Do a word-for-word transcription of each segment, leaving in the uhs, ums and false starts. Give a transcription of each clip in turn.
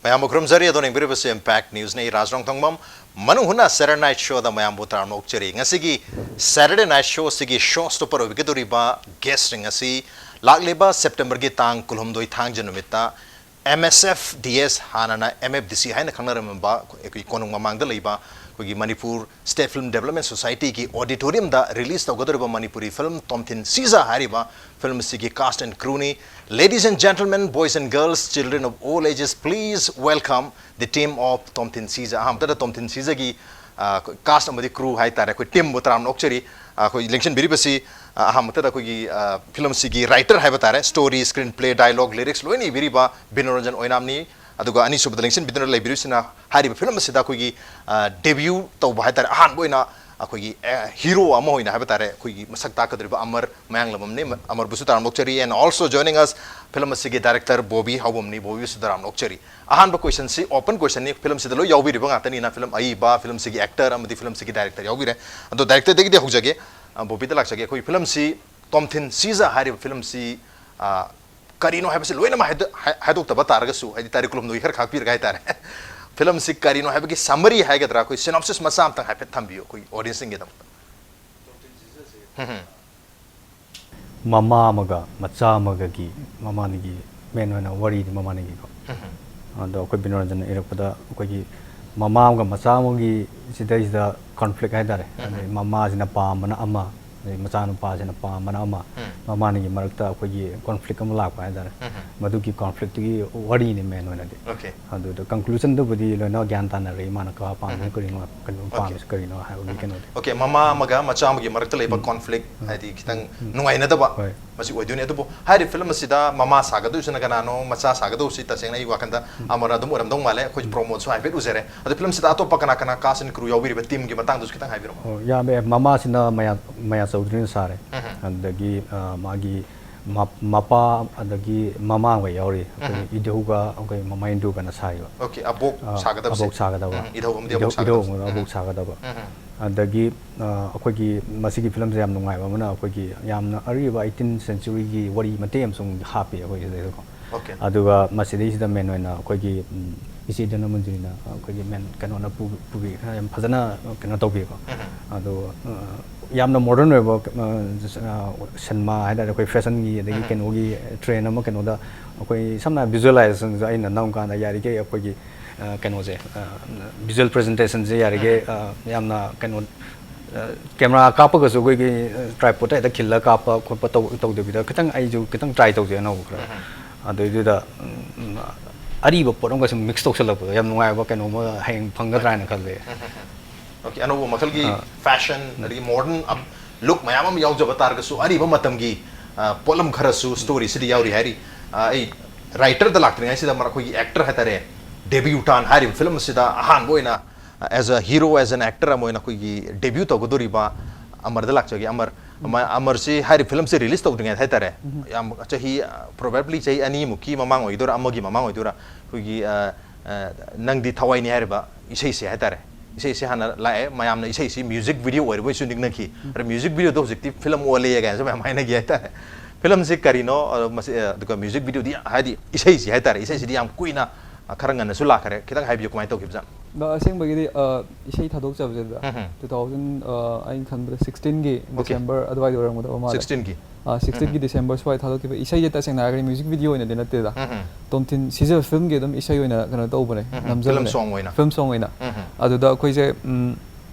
ꯃꯌꯥꯝꯕꯨ ꯈꯨꯔꯨꯝꯖꯔꯤ꯫ ꯑꯗꯣ ꯌꯦꯡꯕꯤꯔꯤꯕꯁꯤ Impact Newsꯅꯤ꯫ ꯑꯩ ꯔꯥꯖ ꯔꯣꯡꯊꯣꯡꯕꯝ꯫ ꯃꯅꯨꯡ ꯍꯨꯠꯅ Saturday Night Showꯗ ꯃꯌꯥꯝꯕꯨ ꯇꯔꯥꯝꯅ ꯑꯣꯛꯆꯔꯤ꯫ ꯉꯁꯤꯒꯤ Saturday Night Showꯁꯤꯒꯤ show stopper ꯑꯣꯏꯕꯤꯒꯗꯧꯔꯤꯕ guestꯁꯤꯡ ꯑꯁꯤ ꯂꯥꯛꯂꯤꯕ Septemberꯒꯤ ꯇꯥꯡ ꯀꯨꯟꯍꯨꯝꯗꯣꯏ ꯊꯥꯡꯖ ꯅꯨꯃꯤꯠꯇ M S F D S, ꯍꯥꯟꯅꯅ M F D C ꯍꯥꯏꯅ ꯈꯪꯅꯔꯝꯕ ꯑꯩꯈꯣꯏ ꯀꯣꯅꯨꯡ ꯃꯃꯥꯡꯗ ꯂꯩꯕ ꯑꯩꯈꯣꯏꯒꯤ Manipur State Film Development Societyꯒꯤ auditoriumꯗ release ꯇꯧꯒꯗꯧꯔꯤꯕ Manipuri film ꯇꯣꯝꯊꯤꯟ ꯁꯤꯖ ꯍꯥꯏꯔꯤꯕ film ꯑꯁꯤꯒꯤ cast and crewꯅꯤ꯫ Ladies and gentlemen, boys and girls, children of all ages, please welcome the team of ꯇꯣꯝꯊꯤꯟ ꯁꯤꯖ꯫ ꯑꯍꯥꯟꯕꯗ ꯇꯣꯝꯊꯤꯟ ꯁꯤꯖꯒꯤ, ꯑ, cast ꯑꯃꯗꯤ crew ꯍꯥꯏꯇꯥꯔꯦ, ꯑꯩꯈꯣꯏ teamꯕꯨ ꯇꯔꯥꯝꯅ ꯑꯣꯛꯆꯔꯤ꯫ ꯑ, ꯑꯩꯈꯣꯏ ꯂꯦꯡꯁꯤꯟꯕꯤꯔꯤꯕꯁꯤ, ꯑ, ꯑꯍꯥꯟꯕꯗ ꯑꯩꯈꯣꯏꯒꯤ, ꯑ, film ꯑꯁꯤꯒꯤ writer ꯍꯥꯏꯕ ꯇꯥꯔꯦ, story, screenplay, dialogue, lyrics ꯂꯣꯏꯅ ꯏꯕꯤꯔꯤꯕ ꯕꯤꯅꯣꯔꯟꯖꯟ ꯑꯣꯏꯅꯥꯝꯅꯤ꯫ ꯑꯗꯨꯒ ꯑꯅꯤꯁꯨꯕꯗ ꯂꯦꯡꯁꯤꯟꯕꯤꯗꯨꯅ ꯂꯩꯕꯤꯔꯤꯕꯁꯤꯅ ꯍꯥꯏꯔꯤꯕ film ꯑꯁꯤꯗ ꯑꯩꯈꯣꯏꯒꯤ, ꯑ, debut ꯇꯧꯕ ꯍꯥꯏꯇꯥꯔꯦ, ꯑꯍꯥꯟꯕ ꯑꯣꯏꯅ ꯑꯩꯈꯣꯏꯒꯤ, ꯑ, hero ꯑꯃ ꯑꯣꯏꯅ ꯍꯥꯏꯕ ꯇꯥꯔꯦ, ꯑꯩꯈꯣꯏꯒꯤ ꯃꯁꯛ ꯇꯥꯛꯀꯗꯧꯔꯤꯕ ꯑꯃꯔ ꯃꯌꯥꯡꯂꯝꯕꯝꯅꯤ꯫ ꯑꯃꯔꯕꯨꯁꯨ ꯇꯔꯥꯝꯅ ꯑꯣꯛꯆꯔꯤ꯫ And also joining us, film ꯑꯁꯤꯒꯤ director ꯕꯣꯕꯤ ꯍꯥꯎꯕꯝꯅꯤ꯫ ꯕꯣꯕꯤꯕꯨꯁꯨ ꯇꯔꯥꯝꯅ ꯑꯣꯛꯆꯔꯤ꯫ ꯑꯍꯥꯟꯕ questionꯁꯤ open questionꯅꯤ, film ꯑꯁꯤꯗ ꯂꯣꯏ ꯌꯥꯎꯕꯤꯔꯤꯕ ꯉꯥꯛꯇꯅꯤꯅ, film ꯑꯏꯕ, film ꯑꯁꯤꯒꯤ actor ꯑꯃꯗꯤ film ꯑꯁꯤꯒꯤ director ꯌꯥꯎꯕꯤꯔꯦ꯫ ꯑꯗꯣ directorꯗꯒꯤꯗꯤ ꯍꯧꯖꯒꯦ꯫ ꯑ, ꯕꯣꯕꯤꯗ ꯂꯥꯛꯆꯒꯦ꯫ ꯑꯩꯈꯣꯏ film ꯑꯁꯤ ꯇꯣꯝꯊꯤꯟ ꯁꯤꯖ ꯍꯥꯏꯔꯤꯕ film ꯑꯁꯤ, ꯑ, ꯀꯔꯤꯅꯣ ꯍꯥꯏꯕꯁꯤ ꯂꯣꯏꯅꯃꯛ ꯍꯥꯏꯗꯣ-, ꯍꯥꯏ-, ꯍꯥꯏꯗꯣꯛꯇꯕ ꯇꯥꯔꯒꯁꯨ, ꯍꯥꯏꯗꯤ ꯇꯥꯔꯤꯛ ꯀꯨꯟꯍꯨꯝꯗꯣꯏ ꯈꯔ ꯈꯥꯛꯄꯤꯔꯒ ꯍꯥꯏꯇꯥꯔꯦ꯫ Film ꯑꯁꯤ ꯀꯔꯤꯅꯣ ꯍꯥꯏꯕꯒꯤ summary ꯍꯥꯏꯒꯗ꯭ꯔꯥ, ꯑꯩꯈꯣꯏ synopsis ꯃꯆꯥ ꯑꯃꯇꯪ ꯍꯥꯏꯐꯦꯠ ꯊꯝꯕꯤꯌꯨ ꯑꯩꯈꯣꯏ audienceꯁꯤꯡꯒꯤꯗꯃꯛꯇ꯫ ꯍꯝ, ꯍꯝ꯫ ꯃꯃꯥ ꯑꯃꯒ ꯃꯆꯥ ꯑꯃꯒꯒꯤ, ꯃꯃꯥꯅꯤꯒꯤ main ꯑꯣꯏꯅ ꯋꯥꯔꯤꯗꯤ ꯃꯃꯥꯅꯤꯒꯤꯀꯣ꯫ ꯍꯝ, ꯍꯝ꯫ ꯑꯗꯣ ꯑꯩꯈꯣꯏ ꯕꯤꯅꯣꯔꯟꯖꯟꯅ ꯏꯔꯛꯄꯗ ꯑꯩꯈꯣꯏꯒꯤ ꯃꯃꯥ ꯑꯃꯒ ꯃꯆꯥ ꯑꯃꯒꯤ ꯁꯤꯗꯩꯁꯤꯗ conflict ꯍꯥꯏꯇꯥꯔꯦ꯫ ꯎꯝ꯫ ꯑꯗꯩ ꯃꯃꯥꯁꯤꯅ ꯄꯥꯝꯕꯅ ꯑꯃ, ꯑꯗꯩ ꯃꯆꯥꯅꯨꯄꯥꯁꯤꯅ ꯄꯥꯝꯕꯅ ꯑꯃ, ꯎꯝ꯫ ꯃꯃꯥꯅꯤꯒꯤ ꯃꯔꯛꯇ ꯑꯩꯈꯣꯏꯒꯤ conflict ꯑꯃ ꯂꯥꯛꯄ ꯍꯥꯏꯇꯥꯔꯦ꯫ ꯎꯝ꯫ ꯃꯗꯨꯒꯤ conflictꯇꯨꯒꯤ ꯋꯥꯔꯤꯅꯤ main ꯑꯣꯏꯅꯗꯤ꯫ Okay꯫ ꯑꯗꯨꯗ conclusionꯗꯨꯕꯨꯗꯤ ꯂꯣꯏꯅ ꯒ꯭ꯌꯥꯟ ꯇꯥꯅꯔꯦ, ꯏꯃꯥꯅ ꯀꯥ ꯄꯥꯝꯕ ꯎꯝ꯫ ꯀꯔꯤꯅꯣ, ꯀꯩꯅꯣ Okay꯫ ꯄꯥꯝꯃꯤꯁꯤ ꯀꯔꯤꯅꯣ ꯍꯥꯏꯕꯒꯤ ꯀꯩꯅꯣꯗꯤ꯫ Okay, ꯃꯃꯥ ꯑꯃꯒ ꯃꯆꯥ ꯑꯃꯒꯤ ꯃꯔꯛꯇ ꯂꯩꯕ ꯎꯝ꯫ conflict, ꯎꯝ꯫ ꯍꯥꯏꯗꯤ ꯈꯤꯇꯪ ꯎꯝ꯫ ꯅꯨꯡꯉꯥꯏꯅꯗꯕ ꯍꯣꯏ꯫ ꯃꯁꯤ ꯑꯣꯏꯗꯣꯏꯅꯤ꯫ ꯑꯗꯨꯕꯨ ꯍꯥꯏꯔꯤꯕ film ꯑꯁꯤꯗ ꯃꯃꯥ ꯁꯥꯒꯗꯧꯔꯤꯁꯤꯅ ꯀꯅꯥꯅꯣ, ꯃꯆꯥ ꯁꯥꯒꯗꯧꯔꯤꯁꯤ ꯇꯁꯦꯡꯅ ꯑꯩꯒꯤ ꯋꯥꯈꯜꯗ ꯎꯝ꯫ ꯑꯃꯔ ꯑꯗꯨꯝ ꯑꯣꯏꯔꯝꯗꯧ ꯃꯥꯜꯂꯦ꯫ ꯑꯩꯈꯣꯏ promoteꯁꯨ ꯍꯥꯏꯐꯦꯠ ꯎꯖꯔꯦ꯫ ꯑꯗꯣ film ꯑꯁꯤꯗ ꯑꯇꯣꯞꯄ ꯀꯅꯥ ꯀꯅꯥ cast and crew ꯌꯥꯎꯕꯤꯔꯤꯕ teamꯒꯤ ꯃꯇꯥꯡꯗꯁꯨ ꯈꯤꯇꯪ ꯍꯥꯏꯕꯤꯔꯝꯃꯣ꯫ ꯑꯣ, ꯌꯥꯝꯃꯦ꯫ ꯃꯃꯥꯁꯤꯅ ꯃꯌꯥ, ꯃꯌꯥ ꯆꯧꯗ꯭ꯔꯤꯅ ꯁꯥꯔꯦ꯫ ꯎꯝ꯫ ꯑꯗꯒꯤ, ꯑ, ꯃꯥꯒꯤ ꯃ-, ꯃꯄꯥ ꯑꯗꯒꯤ ꯃꯃꯥꯡꯒ ꯌꯥꯎꯔꯤ꯫ ꯑꯩꯈꯣꯏ ꯎꯝ꯫ ꯏꯙꯧꯒ ꯑꯩꯈꯣꯏ ꯃꯃꯥ ꯏꯟꯗꯨꯒꯅ ꯁꯥꯔꯤꯕ꯫ Okay, ꯑꯕꯣꯛ ꯑ, ꯁꯥꯒꯗꯕꯁꯦ꯫ ꯑꯕꯣꯛ ꯁꯥꯒꯗꯕ꯫ ꯎꯝ, ꯏꯙꯧ ꯑꯃꯗꯤ ꯑꯕꯣꯛ ꯏꯙꯧ, ꯁꯥꯒꯗꯕꯁꯦ꯫ ꯏꯙꯧ ꯑꯃ ꯑꯕꯣꯛ ꯎꯝ꯫ ꯁꯥꯒꯗꯕ꯫ ꯎꯝ꯫ ꯑꯗꯒꯤ, ꯑ, ꯑꯩꯈꯣꯏꯒꯤ ꯃꯁꯤꯒꯤ filmꯁꯦ ꯌꯥꯝ ꯅꯨꯡꯉꯥꯏꯕ ꯑꯃꯅ ꯑꯩꯈꯣꯏꯒꯤ ꯌꯥꯝꯅ ꯑꯔꯤꯕ eighteen centuryꯒꯤ ꯋꯥꯔꯤ ꯃꯇꯦꯛ ꯑꯃꯁꯨ ꯑꯃꯨꯛ ꯍꯥꯞꯄꯤ ꯑꯩꯈꯣꯏ ꯁꯤꯗꯩꯗꯀꯣ꯫ Okay. ꯑꯗꯨꯒ ꯃꯁꯤꯗꯩꯁꯤꯗ ꯃꯦꯟ ꯑꯣꯏꯅ ꯑꯩꯈꯣꯏꯒꯤ ꯎꯝ, ꯏꯆꯦ ꯙꯅꯃꯟꯖꯨꯔꯤꯅ ꯑꯩꯈꯣꯏꯒꯤ ꯃꯦꯟ ꯀꯩꯅꯣꯅ ꯄꯨ- ꯄꯨꯕꯤ ꯌꯥꯝ ꯐꯖꯅ ꯀꯩꯅꯣ ꯇꯧꯕꯤꯀꯣ꯫ ꯑꯗꯣ ꯑ, ꯌꯥꯝꯅ ꯃꯣꯗꯔꯟ ꯑꯣꯏꯕ ꯑ, ꯁꯤꯅꯦꯃꯥ ꯍꯥꯏꯇꯥꯔꯦ, ꯑꯩꯈꯣꯏ ꯐꯦꯁꯟꯒꯤ ꯑꯗꯒꯤ ꯀꯩꯅꯣꯒꯤ ꯇ꯭ꯔꯦꯟ ꯑꯃ ꯀꯩꯅꯣꯗ ꯑꯩꯈꯣꯏ ꯁꯝꯅ ꯍꯥꯏꯔꯕ ꯚꯤꯖꯨꯋꯦꯂꯥꯏꯖꯦꯁꯟꯁꯨ ꯑꯩꯅ ꯅꯝꯀꯥꯟꯗ ꯌꯥꯔꯤꯈꯩ ꯑꯩꯈꯣꯏꯒꯤ ꯑ, ꯀꯩꯅꯣꯁꯦ, ꯚꯤꯖꯨꯋꯦꯜ ꯄ꯭ꯔꯖꯦꯟꯇꯦꯁꯟꯁꯦ ꯌꯥꯔꯤꯈꯩ ꯑ, ꯌꯥꯝꯅ ꯀꯩꯅꯣ, ꯀꯦꯃꯦꯔꯥ ꯀꯥꯞꯄꯒꯁꯨ ꯑꯩꯈꯣꯏꯒꯤ ꯇ꯭ꯔꯥꯏꯄꯣꯠꯇ ꯍꯦꯛꯇ ꯈꯤꯜꯂꯒ ꯀꯥꯞꯄ ꯈꯣꯠꯄ ꯇꯧ- ꯇꯧꯗꯕꯤꯗ ꯈꯤꯇꯪ ꯑꯩꯁꯨ ꯈꯤꯇꯪ ꯇ꯭ꯔꯥꯏ ꯇꯧꯖꯩ ꯑꯅꯧꯕ ꯈꯔ꯫ ꯑꯗꯨꯏꯗꯨꯗ ꯎꯝ, ꯑꯔꯤꯕ ꯄꯣꯠ ꯑꯃꯒ ꯁꯨꯝ ꯃꯤꯛꯁ ꯇꯧꯁꯜꯂꯛꯄꯗꯣ ꯌꯥꯝ ꯅꯨꯡꯉꯥꯏꯕ ꯀꯩꯅꯣꯝꯃ ꯍꯌꯦꯡ ꯐꯪꯒꯗ꯭ꯔꯥ ꯍꯥꯏꯅ ꯈꯜꯂꯦ꯫ Okay, ꯑꯅꯧꯕ ꯃꯈꯜꯒꯤ ꯐꯦꯁꯟ ꯑꯗꯒꯤ ꯃꯣꯗꯔꯟ ꯂꯨꯛ ꯃꯌꯥꯝ ꯑꯃ ꯌꯥꯎꯖꯕ ꯇꯥꯔꯒꯁꯨ ꯑꯔꯤꯕ ꯃꯇꯝꯒꯤ ꯑ, ꯄꯣꯠꯂꯝ ꯈꯔꯁꯨ ꯁ꯭ꯇꯣꯔꯤꯁꯤꯗ ꯌꯥꯎꯔꯤ ꯍꯥꯏꯔꯤ꯫ ꯑ, ꯑꯩ ꯔꯥꯏꯇꯔꯗ ꯂꯥꯛꯇ꯭ꯔꯤꯉꯩꯁꯤꯗ ꯃꯔꯛ ꯑꯩꯈꯣꯏꯒꯤ ꯑꯦꯛꯇꯔ ꯍꯥꯏꯇꯥꯔꯦ, ꯗꯦꯕ꯭ꯌꯨꯇꯥꯟ ꯍꯥꯏꯔꯤꯕ ꯐꯤꯂꯝ ꯑꯁꯤꯗ ꯑꯍꯥꯟꯕ ꯑꯣꯏꯅ as a hero, as an actor ꯑꯃ ꯑꯣꯏꯅ ꯑꯩꯈꯣꯏꯒꯤ ꯗꯦꯕ꯭ꯌꯨ ꯇꯧꯒꯗꯧꯔꯤꯕ ꯑꯃꯔꯗ ꯂꯥꯛꯆꯒꯦ꯫ ꯑꯃꯔ, ꯑꯃ- ꯑꯃꯔꯁꯤ ꯍꯥꯏꯔꯤꯕ ꯐꯤꯂꯝꯁꯤ ꯔꯤꯂꯤꯁ ꯇꯧꯗ꯭ꯔꯤꯉꯩꯗ ꯍꯥꯏꯇꯥꯔꯦ, ꯌꯥꯝ ꯆꯍꯤ ꯄ꯭ꯔꯣꯕꯦꯕ꯭ꯂꯤ ꯆꯍꯤ ꯑꯅꯤꯃꯨꯛꯀꯤ ꯃꯃꯥꯡ ꯑꯣꯏꯗꯣꯏꯔꯥ, ꯑꯃꯒꯤ ꯃꯃꯥꯡ ꯑꯣꯏꯗꯣꯏꯔꯥ, ꯑꯩꯈꯣꯏꯒꯤ ꯑ, ꯑ, ꯅꯪꯗꯤ ꯊꯋꯥꯏꯅꯤ ꯍꯥꯏꯔꯤꯕ ꯏꯁꯩꯁꯦ ꯍꯥꯏꯇꯥꯔꯦ, ꯏꯁꯩꯁꯦ ꯍꯥꯟꯅ ꯂꯥꯛꯑꯦ, ꯃꯌꯥꯝꯅ ꯏꯁꯩꯁꯤ ꯃ꯭ꯌꯨꯖꯤꯛ ꯚꯤꯗꯤꯑꯣ ꯑꯣꯏꯔꯕꯣꯏꯁꯨ ꯅꯤꯡꯅꯈꯤ꯫ ꯑꯗ ꯃ꯭ꯌꯨꯖꯤꯛ ꯚꯤꯗꯤꯑꯣꯗꯣ ꯍꯧꯖꯤꯛꯇꯤ ꯐꯤꯂꯝ ꯑꯣꯜꯂꯦ ꯀꯥꯏꯅꯁꯨ ꯃꯌꯥꯝ ꯍꯥꯏꯅꯈꯤ ꯍꯥꯏꯇꯥꯔꯦ꯫ ꯐꯤꯂꯝꯁꯤ ꯀꯔꯤꯅꯣ, ꯑ, ꯃꯁꯤ, ꯑ, ꯑꯗꯨꯒ ꯃ꯭ꯌꯨꯖꯤꯛ ꯚꯤꯗꯤꯑꯣꯗꯤ, ꯍꯥꯏꯗꯤ ꯏꯁꯩꯁꯤ ꯍꯥꯏꯇꯥꯔꯦ, ꯏꯁꯩꯁꯤꯗꯤ ꯌꯥꯝ ꯀꯨꯏꯅ, ꯑ, ꯈꯔ ꯉꯟꯅꯁꯨ ꯂꯥꯛꯈꯔꯦ꯫ ꯈꯤꯇꯪ ꯍꯥꯏꯕꯤꯌꯨ, ꯀꯃꯥꯏꯅ ꯇꯧꯈꯤꯕꯖꯥꯠꯅꯣ? ꯑꯗꯣ ꯑꯁꯦꯡꯕꯒꯤꯗꯤ ꯑ, ꯏꯁꯩ ꯊꯥꯗꯣꯛꯆꯕꯁꯦ ꯗꯥ, ꯎꯝ, ꯎꯝ꯫ ꯇꯨ ꯊꯥꯎꯖꯟ, ꯑ, ꯑꯩꯅ ꯈꯟꯕꯗ ꯁꯤꯛꯁꯇꯤꯟꯒꯤ Okay. ꯗꯤꯁꯦꯝꯕꯔ ꯑꯗꯨꯋꯥꯏꯗ ꯑꯣꯏꯔꯝꯒꯗꯕ ꯃꯥꯜꯂꯦ꯫ ꯁꯤꯛꯁꯇꯤꯟꯒꯤ? ꯑ, ꯁꯤꯛꯁꯇꯤꯟꯒꯤ ꯗꯤꯁꯦꯝꯕꯔ ꯁ꯭ꯋꯥꯏ ꯊꯥꯗꯣꯛꯈꯤꯕ ꯏꯁꯩꯁꯦ, ꯇꯁꯦꯡꯅ ꯍꯥꯏꯔꯒꯗꯤ ꯃ꯭ꯌꯨꯖꯤꯛ ꯚꯤꯗꯤꯑꯣ ꯑꯣꯏꯅꯗꯤ ꯅꯠꯇꯦꯗ꯫ ꯎꯝ, ꯎꯝ꯫ ꯇꯣꯝꯊꯤꯟ ꯁꯤꯖ ꯐꯤꯂꯝꯒꯤ ꯑꯗꯨꯝ ꯏꯁꯩ ꯑꯣꯏꯅ ꯀꯩꯅꯣ ꯇꯧꯕꯅꯦ, ꯎꯝ, ꯎꯝ꯫ ꯅꯝꯖꯕꯅꯦ꯫ ꯐꯤꯂꯝ ꯁꯣꯡ ꯑꯣꯏꯅ? ꯐꯤꯂꯝ ꯁꯣꯡ ꯑꯣꯏꯅ꯫ ꯎꯝ, ꯎꯝ꯫ ꯑꯗꯨꯗ ꯑꯩꯈꯣꯏꯁꯦ ꯎꯝ,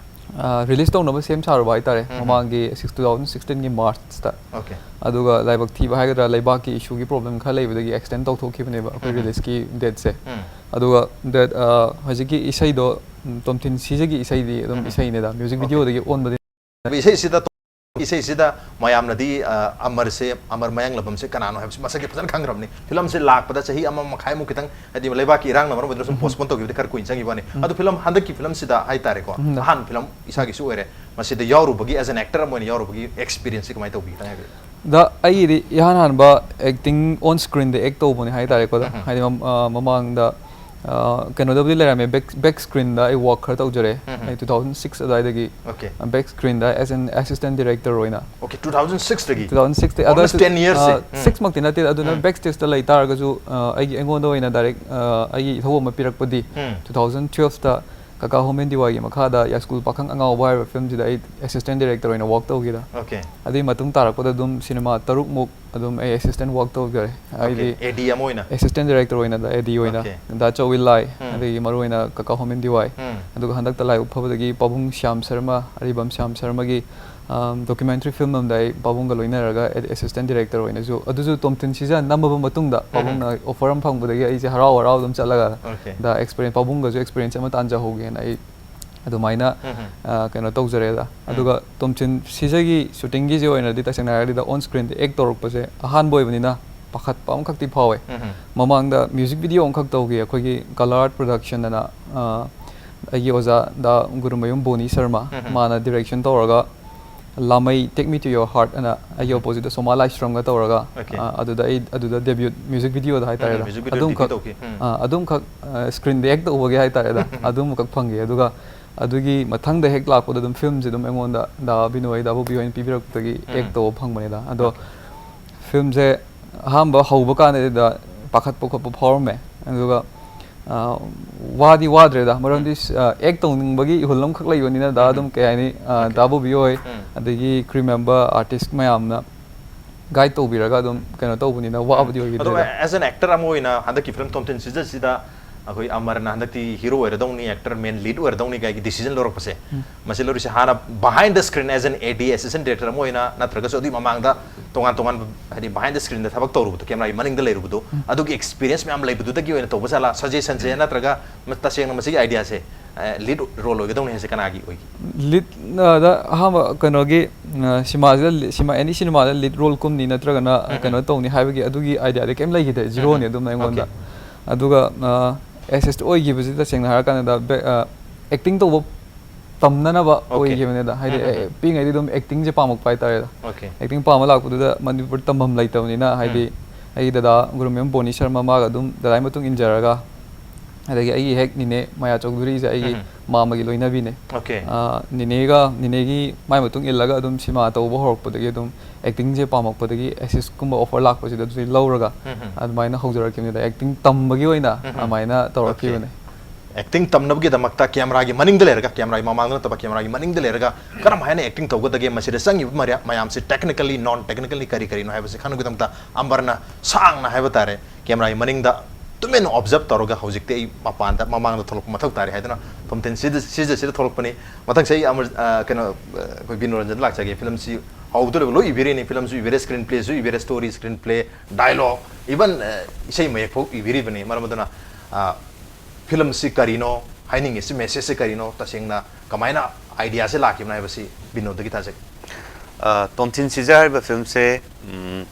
ꯑ, ꯔꯤꯂꯤꯁ ꯇꯧꯅꯕ ꯁꯦꯝ ꯁꯥꯔꯨꯕ ꯍꯥꯏꯇꯥꯔꯦ, ꯎꯝ, ꯎꯝ꯫ ꯃꯃꯥꯡꯒꯤ ꯁꯤꯛꯁ ꯇꯨ ꯊꯥꯎꯖꯟ ꯁꯤꯛꯁꯇꯤꯟꯒꯤ ꯃꯥꯔꯆꯇ꯫ Okay. ꯑꯗꯨꯒ ꯂꯥꯏꯕꯛ ꯊꯤꯕ ꯍꯥꯏꯒꯗ꯭ꯔꯥ, ꯂꯩꯕꯥꯛꯀꯤ ꯏꯁꯨꯒꯤ ꯄ꯭ꯔꯣꯕ꯭ꯂꯦꯝ ꯈꯔ ꯂꯩꯕꯗꯒꯤ ꯑꯦꯛꯁꯇꯦꯟ ꯇꯧꯊꯣꯛꯈꯤꯕꯅꯦꯕ ꯑꯩꯈꯣꯏ ꯎꯝ꯫ ꯔꯤꯂꯤꯁꯀꯤ ꯗꯦꯠꯁꯦ꯫ ꯎꯝ꯫ ꯑꯗꯨꯒ ꯗꯦꯠ, ꯑ, ꯍꯧꯖꯤꯛꯀꯤ ꯏꯁꯩꯗꯣ ꯎꯝ, ꯇꯣꯝꯊꯤꯟ ꯁꯤꯖꯒꯤ ꯏꯁꯩꯗꯤ ꯑꯗꯨꯝ ꯎꯝ꯫ ꯏꯁꯩꯅꯦꯗ, ꯃ꯭ꯌꯨꯖꯤꯛ Okay. ꯚꯤꯗꯤꯑꯣꯗꯒꯤ ꯑꯣꯟꯕꯗꯤ ꯏꯁꯩꯁꯤꯗ, ꯏꯁꯩꯁꯤꯗ ꯃꯌꯥꯝꯅꯗꯤ, ꯑ, ꯑꯃꯔꯁꯦ, ꯑꯃꯔ ꯃꯌꯥꯡꯂꯝꯕꯝꯁꯦ ꯀꯅꯥꯅꯣ ꯍꯥꯏꯕꯁꯤ ꯃꯁꯛꯁꯦ ꯐꯖꯅ ꯈꯪꯈ꯭ꯔꯕꯅꯤ꯫ ꯐꯤꯂꯝꯁꯦ ꯂꯥꯛꯄꯗ ꯆꯍꯤ ꯑꯃ ꯃꯈꯥꯏꯃꯨꯛ ꯈꯤꯇꯪ, ꯍꯥꯏꯗꯤ ꯂꯩꯕꯥꯛꯀꯤ ꯏꯔꯥꯡꯅ ꯃꯔꯝ ꯑꯣꯏꯗꯨꯅ ꯁꯨꯝ ꯄꯣꯁꯄꯣꯟ ꯇꯧꯈꯤꯕꯗ ꯈꯔ ꯀꯨꯏꯅ ꯆꯪꯈꯤꯕ ꯋꯥꯅꯤ꯫ ꯑꯗꯨ ꯐꯤꯂꯝ ꯍꯟꯗꯛꯀꯤ ꯐꯤꯂꯝꯁꯤꯗ ꯍꯥꯏꯇꯥꯔꯦꯀꯣ, ꯎꯝ꯫ ꯑꯍꯥꯟꯕ ꯐꯤꯂꯝ ꯏꯁꯥꯒꯤꯁꯨ ꯑꯣꯏꯔꯦ, ꯃꯁꯤꯗ ꯌꯥꯎꯔꯨꯕꯒꯤ, as an actor ꯑꯃ ꯑꯣꯏꯅ ꯌꯥꯎꯔꯨꯕꯒꯤ ꯑꯦꯛꯁꯄꯤꯔꯤꯌꯦꯟꯁꯁꯤ ꯀꯃꯥꯏꯅ ꯇꯧꯕꯤ, ꯈꯤꯇꯪ ꯍꯥꯏꯕꯤꯌꯨ꯫ ꯗ ꯑꯩꯒꯤꯗꯤ ꯏꯍꯥꯟ ꯍꯥꯟꯕ ꯑꯦꯛꯇꯤꯡ ꯑꯣꯟ ꯁ꯭ꯀ꯭ꯔꯤꯟꯗ ꯑꯦꯛ ꯇꯧꯕꯅꯦ ꯍꯥꯏꯇꯥꯔꯦꯀꯣ꯫ ꯗ ꯎꯝ꯫ ꯍꯥꯏꯗꯤ ꯃꯝ-, ꯑ, ꯃꯃꯥꯡꯗ ꯑ, ꯀꯩꯅꯣꯗꯕꯨꯗꯤ ꯂꯩꯔꯝꯃꯦ, ꯕꯦꯛ ꯕꯦꯛ ꯁ꯭ꯀ꯭ꯔꯤꯟꯗ ꯑꯩ ꯋꯥꯛ ꯈꯔ ꯇꯧꯖꯔꯦ꯫ ꯎꯝ꯫ ꯑꯩ ꯇꯨ ꯊꯥꯎꯖꯟ ꯁꯤꯛꯁ ꯑꯗꯨꯋꯥꯏꯗꯒꯤ Okay. ꯕꯦꯛ ꯁ꯭ꯀ꯭ꯔꯤꯟꯗ as an assistant director ꯑꯣꯏꯅ Okay, two thousand six ꯗꯒꯤ ꯇꯨ ꯊꯥꯎꯖꯟ ꯁꯤꯛꯁꯇ ꯑꯗꯣ Almost ten years ꯁꯦ꯫ ꯎꯝ꯫ ꯁꯤꯛꯁ ꯃꯛꯇꯤ ꯅꯠꯇꯦ, ꯑꯗꯨꯅ ꯎꯝ꯫ ꯕꯦꯛ ꯁ꯭ꯇꯦꯖꯇ ꯂꯩ ꯇꯥꯔꯒꯁꯨ, ꯑ, ꯑꯩꯒꯤ ꯑꯩꯉꯣꯟꯗ ꯑꯣꯏꯅ ꯗꯥꯏꯔꯦꯛ, ꯑ, ꯑꯩꯒꯤ ꯏꯊꯧ ꯑꯃ ꯄꯤꯔꯛꯄꯗꯤ ꯎꯝ꯫ ꯇꯨ ꯊꯥꯎꯖꯟ ꯇꯨꯋꯦꯜꯐꯇ ꯀꯀꯥ ꯍꯣꯃꯦꯟ ꯗꯤꯋꯥꯏꯒꯤ ꯃꯈꯥꯗ ꯌꯥꯏꯁ꯭ꯀꯨꯜ ꯄꯥꯈꯪ ꯑꯉꯥꯎꯕ ꯍꯥꯏꯔꯤꯕ ꯐꯤꯂꯝꯁꯤꯗ ꯑꯩ ꯑꯦꯁꯤꯁꯇꯦꯟ ꯗꯥꯏꯔꯦꯛꯇꯔ ꯑꯣꯏꯅ ꯋꯥꯛ ꯇꯧꯈꯤꯗ꯫ Okay. ꯑꯗꯨꯒꯤ ꯃꯇꯨꯡ ꯇꯥꯔꯛꯄꯗ ꯑꯗꯨꯝ ꯁꯤꯅꯦꯃꯥ ꯇꯔꯨꯛꯃꯨꯛ ꯑꯗꯨꯝ ꯑꯩ ꯑꯦꯁꯤꯁꯇꯦꯟ ꯋꯥꯛ ꯇꯧꯖꯔꯦ꯫ Okay. ꯍꯥꯏꯗꯤ ꯑꯦ ꯗꯤ ꯑꯃ ꯑꯣꯏꯅ? ꯑꯦꯁꯤꯁꯇꯦꯟ ꯗꯥꯏꯔꯦꯛꯇꯔ ꯑꯣꯏꯅ, ꯑꯦ ꯗꯤ ꯑꯣꯏꯅ꯫ Okay. ꯗꯥ ꯆꯧꯋꯤꯜ ꯂꯥꯏ, ꯎꯝ꯫ ꯑꯗꯒꯤ ꯃꯔꯨꯑꯣꯏꯅ ꯀꯀꯥ ꯍꯣꯃꯦꯟ ꯗꯤꯋꯥꯏ꯫ ꯎꯝ꯫ ꯑꯗꯨꯒ ꯍꯟꯗꯛꯇ ꯂꯥꯏꯕꯛ ꯐꯕꯗꯒꯤ ꯄꯥꯕꯨꯡ ꯁ꯭ꯌꯥꯝ ꯁꯔꯃ, ꯑꯔꯤꯕꯝ ꯁ꯭ꯌꯥꯝ ꯁꯔꯃꯒꯤ, ꯑꯝ, ꯗꯣꯀ꯭ꯌꯨꯃꯦꯟꯇꯔꯤ ꯐꯤꯂꯝ ꯑꯃꯗ ꯑꯩ ꯄꯥꯕꯨꯡꯒ ꯂꯣꯏꯅꯔꯒ ꯑꯦ-, ꯑꯦꯁꯤꯁꯇꯦꯟ ꯗꯥꯏꯔꯦꯛꯇꯔ ꯑꯣꯏꯅꯁꯨ, ꯑꯗꯨꯁꯨ ꯇꯣꯝꯊꯤꯟ ꯁꯤꯖ ꯅꯝꯃꯕ ꯃꯇꯨꯡꯗ ꯎꯝ꯫ ꯄꯥꯕꯨꯡꯅ ꯑꯣꯐꯔ ꯑꯃ ꯐꯪꯕꯗꯒꯤ ꯑꯩꯁꯦ ꯍꯔꯥꯎ ꯍꯔꯥꯎ ꯑꯗꯨꯝ ꯆꯠꯂꯒ Okay. ꯗ ꯑꯦꯛꯁꯄꯤꯔꯤꯌꯦꯟꯁ, ꯄꯥꯕꯨꯡꯒꯁꯨ ꯑꯦꯛꯁꯄꯤꯔꯤꯌꯦꯟꯁ ꯑꯃ ꯇꯥꯟꯖꯍꯧꯒꯦꯅ ꯑꯩ ꯑꯗꯨꯃꯥꯏꯅ, ꯎꯝ꯫ ꯑ, ꯀꯩꯅꯣ ꯇꯧꯖꯔꯦꯗ꯫ ꯎꯝ꯫ ꯑꯗꯨꯒ ꯇꯣꯝꯊꯤꯟ ꯁꯤꯖꯒꯤ ꯁꯨꯇꯤꯡꯒꯤꯁꯦ ꯑꯣꯏꯅꯗꯤ ꯇꯁꯦꯡꯅ ꯍꯥꯏꯔꯗꯤ ꯑꯣꯟ ꯁ꯭ꯀ꯭ꯔꯤꯟꯗ ꯑꯦꯛ ꯇꯧꯔꯛꯄꯁꯦ ꯑꯍꯥꯟꯕ ꯑꯣꯏꯕꯅꯤꯅ ꯄꯥꯈꯠꯄ ꯑꯃꯈꯛꯇꯤ ꯐꯥꯎꯋꯦ꯫ ꯎꯝ꯫ ꯃꯃꯥꯡꯗ ꯃ꯭ꯌꯨꯖꯤꯛ ꯚꯤꯗꯤꯑꯣ ꯑꯃꯈꯛ ꯇꯧꯈꯤ ꯑꯩꯈꯣꯏꯒꯤ ꯀꯂꯥꯔ ꯄ꯭ꯔꯣꯗꯛꯁꯟ ꯑꯅ, ꯑ, ꯑꯩꯒꯤ ꯑꯣꯖꯥ ꯗꯥ ꯒꯨꯔꯨꯃꯌꯨꯝ ꯕꯣꯅꯤ ꯁꯔꯃ, ꯎꯝ꯫ ꯃꯥꯅ ꯗꯤꯔꯦꯛꯁꯟ ꯇꯧꯔꯒ ꯂꯥꯃꯩ Take Me To Your Heart ꯑꯅ ꯑꯩꯒꯤ ꯎꯝ꯫ ꯑꯣꯄꯣꯖꯤꯠꯇ ꯁꯣꯃꯥ ꯂꯥꯏꯁ꯭ꯔꯝꯒ ꯇꯧꯔꯒ, Okay. ꯑ, ꯑꯗꯨꯗ ꯑꯩ, ꯑꯗꯨꯗ ꯗꯦꯕ꯭ꯌꯨꯠ ꯃ꯭ꯌꯨꯖꯤꯛ ꯚꯤꯗꯤꯑꯣꯗ ꯍꯥꯏꯇꯥꯔꯦꯗ꯫ ꯎꯝ, ꯃ꯭ꯌꯨꯖꯤꯛ ꯚꯤꯗꯤꯑꯣ ꯑꯗꯨꯝꯈꯛ, ꯗꯦꯕ꯭ꯌꯨꯠ ꯇꯧꯈꯤ꯫ ꯎꯝ꯫ ꯑ, ꯑꯗꯨꯝꯈꯛ, ꯑ, ꯁ꯭ꯀ꯭ꯔꯤꯟꯗ ꯑꯦꯛ ꯇꯧꯕꯒꯤ ꯍꯥꯏꯇꯥꯔꯦꯗ꯫ ꯑꯗꯨꯃꯈꯛ ꯐꯪꯈꯤ꯫ ꯑꯗꯨꯒ ꯑꯗꯨꯒꯤ ꯃꯊꯪꯗ ꯍꯦꯛ ꯂꯥꯛꯄꯗ ꯑꯗꯨꯝ ꯐꯤꯂꯝꯁꯦ ꯑꯗꯨꯝ ꯑꯩꯉꯣꯟꯗ ꯗꯥ ꯕꯤꯅꯣꯏ, ꯗꯥ ꯕꯣꯕꯤ ꯍꯣꯏꯅ ꯄꯤꯕꯤꯔꯛꯄꯗꯒꯤ ꯎꯝ꯫ ꯑꯦꯛ ꯇꯧꯕ ꯐꯪꯕꯅꯤꯗ꯫ ꯑꯗꯣ Okay. ꯐꯤꯂꯝꯁꯦ ꯑꯍꯥꯟꯕ ꯍꯧꯕ ꯀꯥꯟꯗꯗ ꯄꯥꯈꯠꯄ ꯈꯣꯠꯄ ꯐꯥꯎꯔꯝꯃꯦ꯫ ꯑꯗꯨꯒ, ꯑ, ꯋꯥꯗꯤ ꯋꯥꯗ꯭ꯔꯦꯗ, ꯃꯔꯝꯗꯤ, ꯎꯝ꯫ ꯑ, ꯑꯦꯛ ꯇꯧꯅꯤꯡꯕꯒꯤ ꯏꯍꯨꯜ ꯑꯃꯈꯛ ꯂꯩꯕꯅꯤꯅ ꯗꯥ ꯎꯝ꯫ ꯑꯗꯨꯝ ꯀꯩ ꯍꯥꯏꯅꯤ, ꯑ, Okay. ꯗꯥ ꯕꯣꯕꯤ ꯍꯣꯏ, ꯎꯝ꯫ ꯑꯗꯒꯤ ꯀ꯭ꯔꯤꯎ ꯃꯦꯝꯕꯔ, ꯑꯥꯔꯇꯤꯁ ꯃꯌꯥꯝꯅ ꯒꯥꯏꯗ ꯇꯧꯕꯤꯔꯒ ꯑꯗꯨꯝ ꯀꯩꯅꯣ ꯇꯧꯕꯅꯤꯅ ꯋꯥꯕꯗꯤ ꯑꯗꯣ ꯑꯣꯏꯈꯤꯗ꯭ꯔꯦꯗ꯫ As an actor ꯑꯃ ꯑꯣꯏꯅ ꯍꯟꯗꯛꯀꯤ ꯐꯤꯂꯝ ꯇꯣꯝꯊꯤꯟ ꯁꯤꯖꯁꯤꯗ ꯑꯩꯈꯣꯏ ꯑꯃꯔꯅ ꯍꯟꯗꯛꯇꯤ ꯍꯤꯔꯣ ꯑꯣꯏꯔꯗꯧꯅꯤ, ꯑꯦꯛꯇꯔ ꯃꯦꯟ ꯂꯤꯗ ꯑꯣꯏꯔꯗꯧꯅꯤ ꯀꯥꯏꯒꯤ ꯗꯤꯁꯤꯖꯟ ꯂꯧꯔꯛꯄꯁꯦ, ꯎꯝ꯫ ꯃꯁꯤ ꯂꯧꯔꯤꯁꯦ ꯍꯥꯟꯅ behind the screen as an A D assistant director ꯑꯃ ꯑꯣꯏꯅ ꯅꯠꯇ꯭ꯔꯒꯁꯨ ꯑꯗꯨꯒꯤ ꯃꯃꯥꯡꯗ ꯇꯣꯉꯥꯟ ꯇꯣꯉꯥꯟꯕ ꯍꯥꯏꯗꯤ behind the screenꯗ ꯊꯕꯛ ꯇꯧꯔꯨꯕꯗꯣ, ꯀꯦꯃꯦꯔꯥꯒꯤ ꯃꯅꯤꯡꯗ ꯂꯩꯔꯨꯕꯗꯣ, ꯎꯝ꯫ ꯑꯗꯨꯒꯤ ꯑꯦꯛꯁꯄꯤꯔꯤꯌꯦꯟꯁ ꯃꯌꯥꯝ ꯂꯩꯕꯗꯨꯗꯒꯤ ꯑꯣꯏꯅ ꯇꯧꯕ ꯖꯥꯠꯂꯥ, ꯁꯖꯦꯁꯟꯁꯦ ꯅꯠꯇ꯭ꯔꯒ ꯃ-, ꯇꯁꯦꯡꯅ ꯃꯁꯤꯒꯤ ꯑꯥꯏꯗꯤꯌꯥꯁꯦ ꯂꯤꯗ ꯔꯣꯜ ꯑꯣꯏꯒꯗꯧꯅꯤ ꯍꯥꯏꯁꯦ ꯀꯅꯥꯒꯤ ꯑꯣꯏꯒꯦ? ꯂꯤꯗ, ꯑ, ꯗ ꯑꯍꯥꯟꯕ ꯀꯩꯅꯣꯒꯤ, ꯑ, ꯁꯤꯃꯥꯁꯤꯗ ꯂꯤ-, ꯁꯤꯃꯥ, ꯑꯦꯅꯤ ꯁꯤꯅꯦꯃꯥꯗ ꯂꯤꯗ ꯔꯣꯜ ꯀꯨꯝꯅꯤ ꯅꯠꯇ꯭ꯔꯒꯅ, ꯑ, ꯎꯝ, ꯀꯩꯅꯣ ꯎꯝ꯫ ꯇꯧꯅꯤ ꯍꯥꯏꯕꯒꯤ ꯑꯗꯨꯒꯤ ꯑꯥꯏꯗꯤꯌꯥꯗꯤ ꯀꯩꯝ ꯂꯩꯈꯤꯗꯦ, ꯖꯤꯔꯣꯅꯤ ꯎꯝ, ꯑꯗꯨꯝ ꯑꯩꯉꯣꯟꯗ꯫ okay. ꯑꯗꯨꯒ, ꯑ, ꯑꯦꯁꯤꯁ ꯑꯣꯏꯈꯤꯕꯁꯤ ꯇꯁꯦꯡꯅ ꯍꯥꯏꯔꯀꯥꯟꯗ ꯕꯦ-, ꯑ, ꯑꯦꯛꯇꯤꯡ ꯇꯧꯕ ꯇꯝꯅꯅꯕ Okay. ꯑꯣꯏꯈꯤꯕꯅꯤꯗ꯫ ꯍꯥꯏꯗꯤ, ꯎꯝ, ꯎꯝ, ꯑꯦ, ꯎꯝ꯫ ꯄꯤꯛꯏꯉꯩꯗꯤ ꯑꯗꯨꯝ ꯑꯦꯛꯇꯤꯡꯁꯦ ꯄꯥꯝꯃꯛꯄ ꯍꯥꯏꯇꯥꯔꯦꯗ꯫ Okay. ꯑꯦꯛꯇꯤꯡ ꯄꯥꯝꯕ ꯂꯥꯛꯄꯗꯨꯗ ꯃꯅꯤꯄꯨꯔ ꯇꯝꯐꯝ ꯂꯩꯇꯕꯅꯤꯅ, ꯍꯥꯏꯗꯤ, ꯎꯝ꯫ ꯑꯩꯒꯤ ꯗꯗꯥ ꯒꯨꯔꯨꯃꯌꯨꯝ ꯕꯣꯅꯤ ꯁꯔꯃ ꯃꯥꯒ ꯑꯗꯨꯝ ꯗꯗꯥꯒꯤ ꯃꯇꯨꯡ ꯏꯟꯖꯔꯒ ꯑꯗꯒꯤ ꯑꯩꯒꯤ ꯍꯦꯛ ꯅꯤꯅꯦ ꯃꯌꯥ ꯆꯧꯙꯨꯔꯤꯁꯦ ꯑꯩꯒꯤ ꯎꯝ꯫ ꯃꯥꯃꯒꯤ ꯂꯣꯏꯅꯕꯤꯅꯦ꯫ Okay. ꯑ, ꯅꯤꯅꯦꯒ, ꯅꯤꯅꯦꯒꯤ ꯃꯥꯏ ꯃꯇꯨꯡ ꯏꯜꯂꯒ ꯑꯗꯨꯝ ꯁꯤꯃꯥ ꯇꯧꯕ ꯍꯧꯔꯛꯄꯗꯒꯤ ꯑꯗꯨꯝ actingꯁꯦ ꯄꯥꯝꯃꯛꯄꯗꯒꯤ ASISꯀꯨꯝꯕ offer ꯂꯥꯛꯄꯁꯤꯗ ꯑꯗꯨꯗꯤ ꯂꯧꯔꯒ ꯎꯝ꯫ ꯑꯗꯨꯃꯥꯏꯅ ꯍꯧꯖꯔꯛꯈꯤꯕꯅꯤꯗ꯫ Acting ꯇꯝꯕꯒꯤ ꯑꯣꯏꯅ ꯎꯝ꯫ ꯑꯗꯨꯃꯥꯏꯅ ꯇꯧꯔꯛꯈꯤꯕꯅꯦ꯫ Acting ꯇꯝꯅꯕꯒꯤꯗꯃꯛꯇ cameraꯒꯤ ꯃꯅꯤꯡꯗ ꯂꯩꯔꯒ, cameraꯒꯤ ꯃꯃꯥꯡꯗ ꯅꯠꯇꯕ cameraꯒꯤ ꯃꯅꯤꯡꯗ ꯂꯩꯔꯒ ꯀꯔꯝ ꯍꯥꯏꯅ acting ꯇꯧꯒꯗꯒꯦ, ꯃꯁꯤꯗ ꯆꯪꯉꯤꯕ ꯃꯔꯤ-, ꯃꯌꯥꯝꯁꯤ technically, non technically ꯀꯔꯤ ꯀꯔꯤꯅꯣ ꯍꯥꯏꯕꯁꯤ ꯈꯪꯅꯕꯒꯤꯗꯃꯛꯇ ꯑꯝꯕꯔꯅ ꯁꯥꯡꯅ ꯍꯥꯏꯕ ꯇꯥꯔꯦ cameraꯒꯤ ꯃꯅꯤꯡꯗ ꯇꯨꯃꯤꯟꯅ observe ꯇꯧꯔꯒ ꯍꯧꯖꯤꯛꯇꯤ ꯑꯩ ꯃꯄꯥꯟꯗ, ꯃꯃꯥꯡꯗ ꯊꯣꯛꯂꯛꯄ ꯃꯊꯧ ꯇꯥꯔꯦ ꯍꯥꯏꯗꯨꯅ ꯊꯣꯝꯊꯤꯟ ꯁꯤꯗ, ꯁꯤꯗ, ꯁꯤꯗ ꯊꯣꯛꯂꯛꯄꯅꯤ꯫ ꯃꯊꯪꯁꯤ ꯑꯩ ꯑꯃꯔ-, ꯑ, ꯀꯩꯅꯣ, ꯑ, ꯑꯩꯈꯣꯏ ꯕꯤꯅꯣ ꯔꯟꯖꯟꯗ ꯂꯥꯛꯆꯒꯦ꯫ Filmꯁꯤ ꯍꯧꯗꯣꯔꯤꯕ ꯂꯣꯏ ꯏꯕꯤꯔꯦꯅꯦ, filmꯁꯨ ꯏꯕꯤꯔꯦ, screenplayꯁꯨ ꯏꯕꯤꯔꯦ, story, screenplay, dialogue, even, ꯑ, ꯏꯁꯩ ꯃꯌꯦꯛ ꯐꯥꯎ ꯏꯕꯤꯔꯤꯕꯅꯤ꯫ ꯃꯔꯝ ꯑꯗꯨꯅ, ꯑ, filmꯁꯤ ꯀꯔꯤꯅꯣ, ꯍꯥꯏꯅꯤꯡꯉꯤꯁꯤ messageꯁꯤ ꯀꯔꯤꯅꯣ, ꯇꯁꯦꯡꯅ ꯀꯃꯥꯏꯅ ideaꯁꯦ ꯂꯥꯛꯈꯤꯕꯅꯣ ꯍꯥꯏꯕꯁꯤ ꯕꯤꯅꯣꯗꯒꯤ ꯇꯥꯖꯒꯦ꯫ ꯑ, ꯇꯣꯝꯊꯤꯟ ꯁꯤꯖꯥ ꯍꯥꯏꯔꯤꯕ filmꯁꯦ, ꯎꯝ,